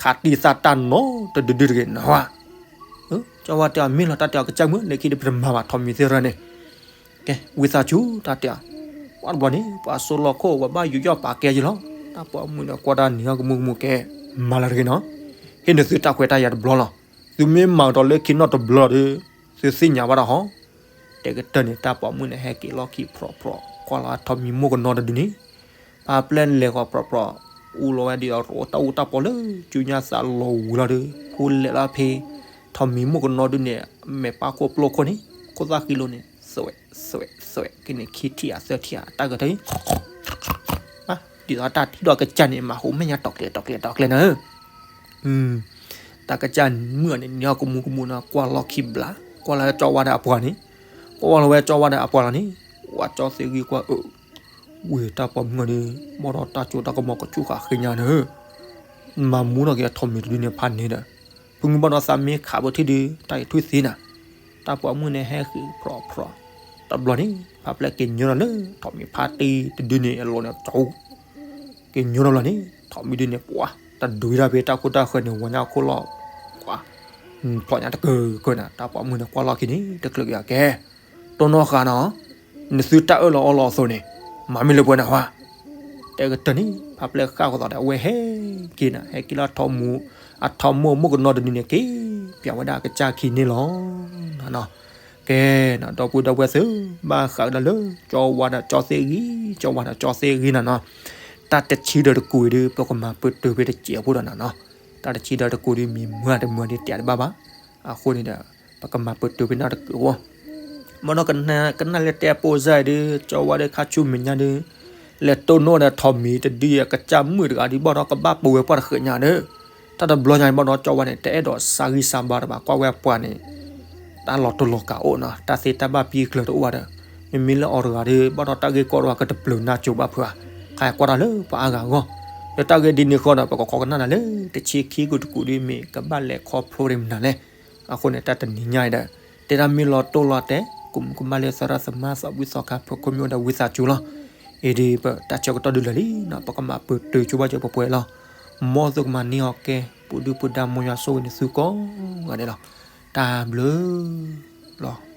ခးတံၢ်သးတၢ်နီတဒုဒုတဂ့ၤနၤဝါ. ကၠီဝါတဲအီၤမ့ၢ်လီၤ တၢ်တဲအီၤကစၢ်မုၣ် လၢခံဒီးပတမၤဘၣ်ထိးမံၤသ့ၣ်တဖၣ်န့ၣ်, ကဲ ဝံသးစူၤ တၢ်တဲအီၤ, ပှၤတဘျီန့ၣ် ပှၤစိလီၤခိၣ် ပှၤဘၣ်ယူးယီၣ်ပာ်ကဲယ့လီၤ. တၢ်ပိာ်မုၣ်န့ၣ်ကွၢ်တၢ်နံၤဟီၣ်ကမူၣ်ကမူၣ်ကဲ, မၤလၢတဂ့ၤနီၤ, ဟ့ၣ်နသုတၢ်ခွဲးတၢ်ယာ်တဘျီလီၤ. သုမ့ၢ်မၤကဒီးလၢခံနီတဘျီဒီး သုသ့ၣ်ညါဘၣ်တၢ်ဟီ တဲကတၢၢ်န့ၣ် တၢ်ပိာ်မုၣ်န့ၣ်ဟဲက့ၤလီၢ်ခံဖြီဖြီ, ကွၢ်လီၤထိးမံၤမိၢ်ကနီၤတဒုန့ၣ်, ဖါပျဲၢ်လဲၤဃီၤဖြီဖြီ, အူလီၤဝဲဒ်အီၤတၢ်အူတၢ်ပီၤလၢ ကၠူညါသးလီၤဝံၤလီၤဒီး ဖူလဲၤလီၤဖဲ ထိးမံၤမိၢ်ကနီၤဒုန့ၣ် မဲာ်ပၢ်ခိၣ်ပျိခိၣ်န့ၣ် ခိၣ်သၣ်ဃံလိၤန့ၣ် သွဲးသွဲးသွဲးက့ၤန့ၣ် ခံထံၣ်အသၢထံၣ်အတၢ်ကတၢၢ် ဒ်သိးတၢ်ထံၣ်ဒီးကစၢ်န့ၣ် မၤဟူးမဲာ်ညါတီၤကျဲၤတီၤကျဲၤတီၤကျဲၤနၤဧၢ, တၢ်ကစၢ်မုၣ်အီၤန့ၣ် နံၤဟီၣ်ကမူၣ်ကမူၣ်နီၤ ကွၢ်လီၢ်ခံဘျီ, ကွၢ်လီၤဝဲကၠီဝါဒီးအပှၤန့ၣ်, ကွၢ်လီၤဝဲကၠီဝါဒီးအပှၤလီၤန့ၣ်, ဝဲကၠီသ့ၣ်ဂံၢ်ကွၢ်အၢ, ဝဲတၢ်ပိာ်မုၣ်အီၤဒီး ဘၣ်ဒီးတၢ်စိတၢ်ကမီၤကဆူၣ်ဃာ်ဃ့ညါနၤဧၢ, မၤမူထီၣ်က့ၤအထိးမံၤတဒုန့ၣ်ဖးန့ၣ်ဒီး, ဖုမုၢ်ဘၣ်ဒီးသးမ့ၢ်ခးဘၣ်ထံၣ်ဒီး တၢ်အံၤထွံၣ်သ့နၤ, တၢ်ပိာ်မုၣ်န့ၣ်ဟဲဃ့ၤဖြီဖြီ, တဘျီန့ၣ် ဖါပျဲၢ်က့ၤညိထီၣ်လၢ ထိးမံၤဖါတံၢ်တဒုန့ၣ်အလိၤန့ၣ် ကၠီ က့ၤညိထီၣ်လီၤန့ၣ် ထိးမံၤဒုန့ၣ် ပှၤ တဒုတၢ်ဖဲတၢ်ခိၣ်တၢ်ဃၢၤန့ၣ် ဝီညါခိၣ်လီၤ, ပှၤ ဖျိညါတကၢၢ်ကၢၢ်နၤ တၢ်ပိာ်မုၣ်န့ၣ် ကွၢ်လီၢ်ခံန့ၣ် တချုးက့ၤအကဲ, တိၢ်နီၣ်ဃာ်နီၤ, နသုတၢ်အၢၣ်လီၤအီလီၤအသိးန့ၣ် မၤမ့ၢ်လၢပှဲၤနၤဟါ, တဲကတၢၢ်န့ၣ် ဖါပျဲၢ်ဃၣ်ကသိးဒီး အဝဲဟဲက့ၤနၤ ဟဲက့ၤလၢထိးမူ အထိးမိၢ်မိၢ်ကနီၤတဒုန့ၣ်က့ၤ ပျးဝဲဒၣ်အကစၢ်ခံန့ၣ်လီၤ. ကဲနၤ ဒီပုၢ်ဒီဝဲၢ်သ့ၣ်, ဘၣ်ဃးကဒီးလၢ ကၠီဝါဒီးကၠီသ့ၣ်ဂံၢ်, ကၠီဝါဒီးကၠီသ့ၣ်ဂံၢ်နၤနီၤ, တၢ်တဆံဒီးတကူာ်အံၤဒီး ပကမၤပတုာ်ဖဲတစဲးဖိဒီးနၤနီၤ, တၢ်တဆံဒီးတကူာ်ဒီး မ့ၢ်မုာ်တမုာ်ဒီး တဲတဘၣ်ဘၣ်, အဃိန့ၣ်ဒီး ပကမၤပတုာ်ဖဲန့ၣ်တကူာ်အဂီၢ်, မ့ၢ်ဒီးကနၣ်လၢတဲပိၢ်စၢ်အံၤဒီး ကၠီဝါဒီးခါဆူမဲာ်ညါဒီး လဲၤတိၢ်နီၣ်ဒီးထိးမံၤတဒုအကစၢ်မုၣ်တဂၤဒီး ဘၣ်ဒီးကဘၣ်ပဝဲပှၢ်တဃဲၤညါဒီး, တၢ်တဘျီညါအံၤဘၣ်ဒီး ကၠီဝါန့ၣ် တအဲၣ်ဒိးစၢ်ဂံၢ်စၢ်ဘါတဘၣ် ကွၢ်ဝဲပှၤန့ၣ် တၢ်လီၤတိၢ်လီၤကးအိၣ်နီၤ တၢ်သ့တၢ်ဘၣ်ပံၢ်ကျၢၤတအိၣ်ဘၣ်ဒီး, မ့မ့ၢ်လၢအီၤတဂၤဒီး ဘၣ်ဒီးတၢ်ဂ့ၢ်ကီတဂၤကတပျုာ်နါစိၤဘၣ်ဖုးဧါ, ခါအံၤကွၢ်တၢ်လၢပှၤအါဂၤအဂီၢ်, ဒီးတၢ်ဂ့ၢ်ဒ်န့ၣ်ဃီဒီး ပကခိးကနၣ်နၤလၢ တဆံခံကူာ်တကူာ်ဒီး မ့ၢ်ကဘၣ်လဲၤခီဖျိဒ်မနုၤလဲၣ်, အဃိန့ၣ် တၢ်တနံၤညါအံၤဒီး တဲဒၣ်မ့ၢ်လီၤတိၢ်လီၤတဲာ် ကမူးကမၣ်လၢသရၣ်သမါသးဝံၣ်သီခါ ဖၢခိၣ်မ့ၢ်ဝဲဒီးဝံသးစူၤလီၤ, အံၤဒီးပတၢ်ဆၢကတီၢ်ဒုးလၢာ်လံနီၤ ပကမၤပတုာ်ဆိဘၣ်စၢၤပှဲၤပှဲၤလီၤ, မ်သုကမၤန့ၢ်အီၤကဲ ပူၤဒုၣ်ပူၤဒါ မ်ယွၤဆိၣ်ဂ့ၤန့ၢ်သုကိးဂၤဒဲးလီၤ, တၢ်ဘျုးလီၤ.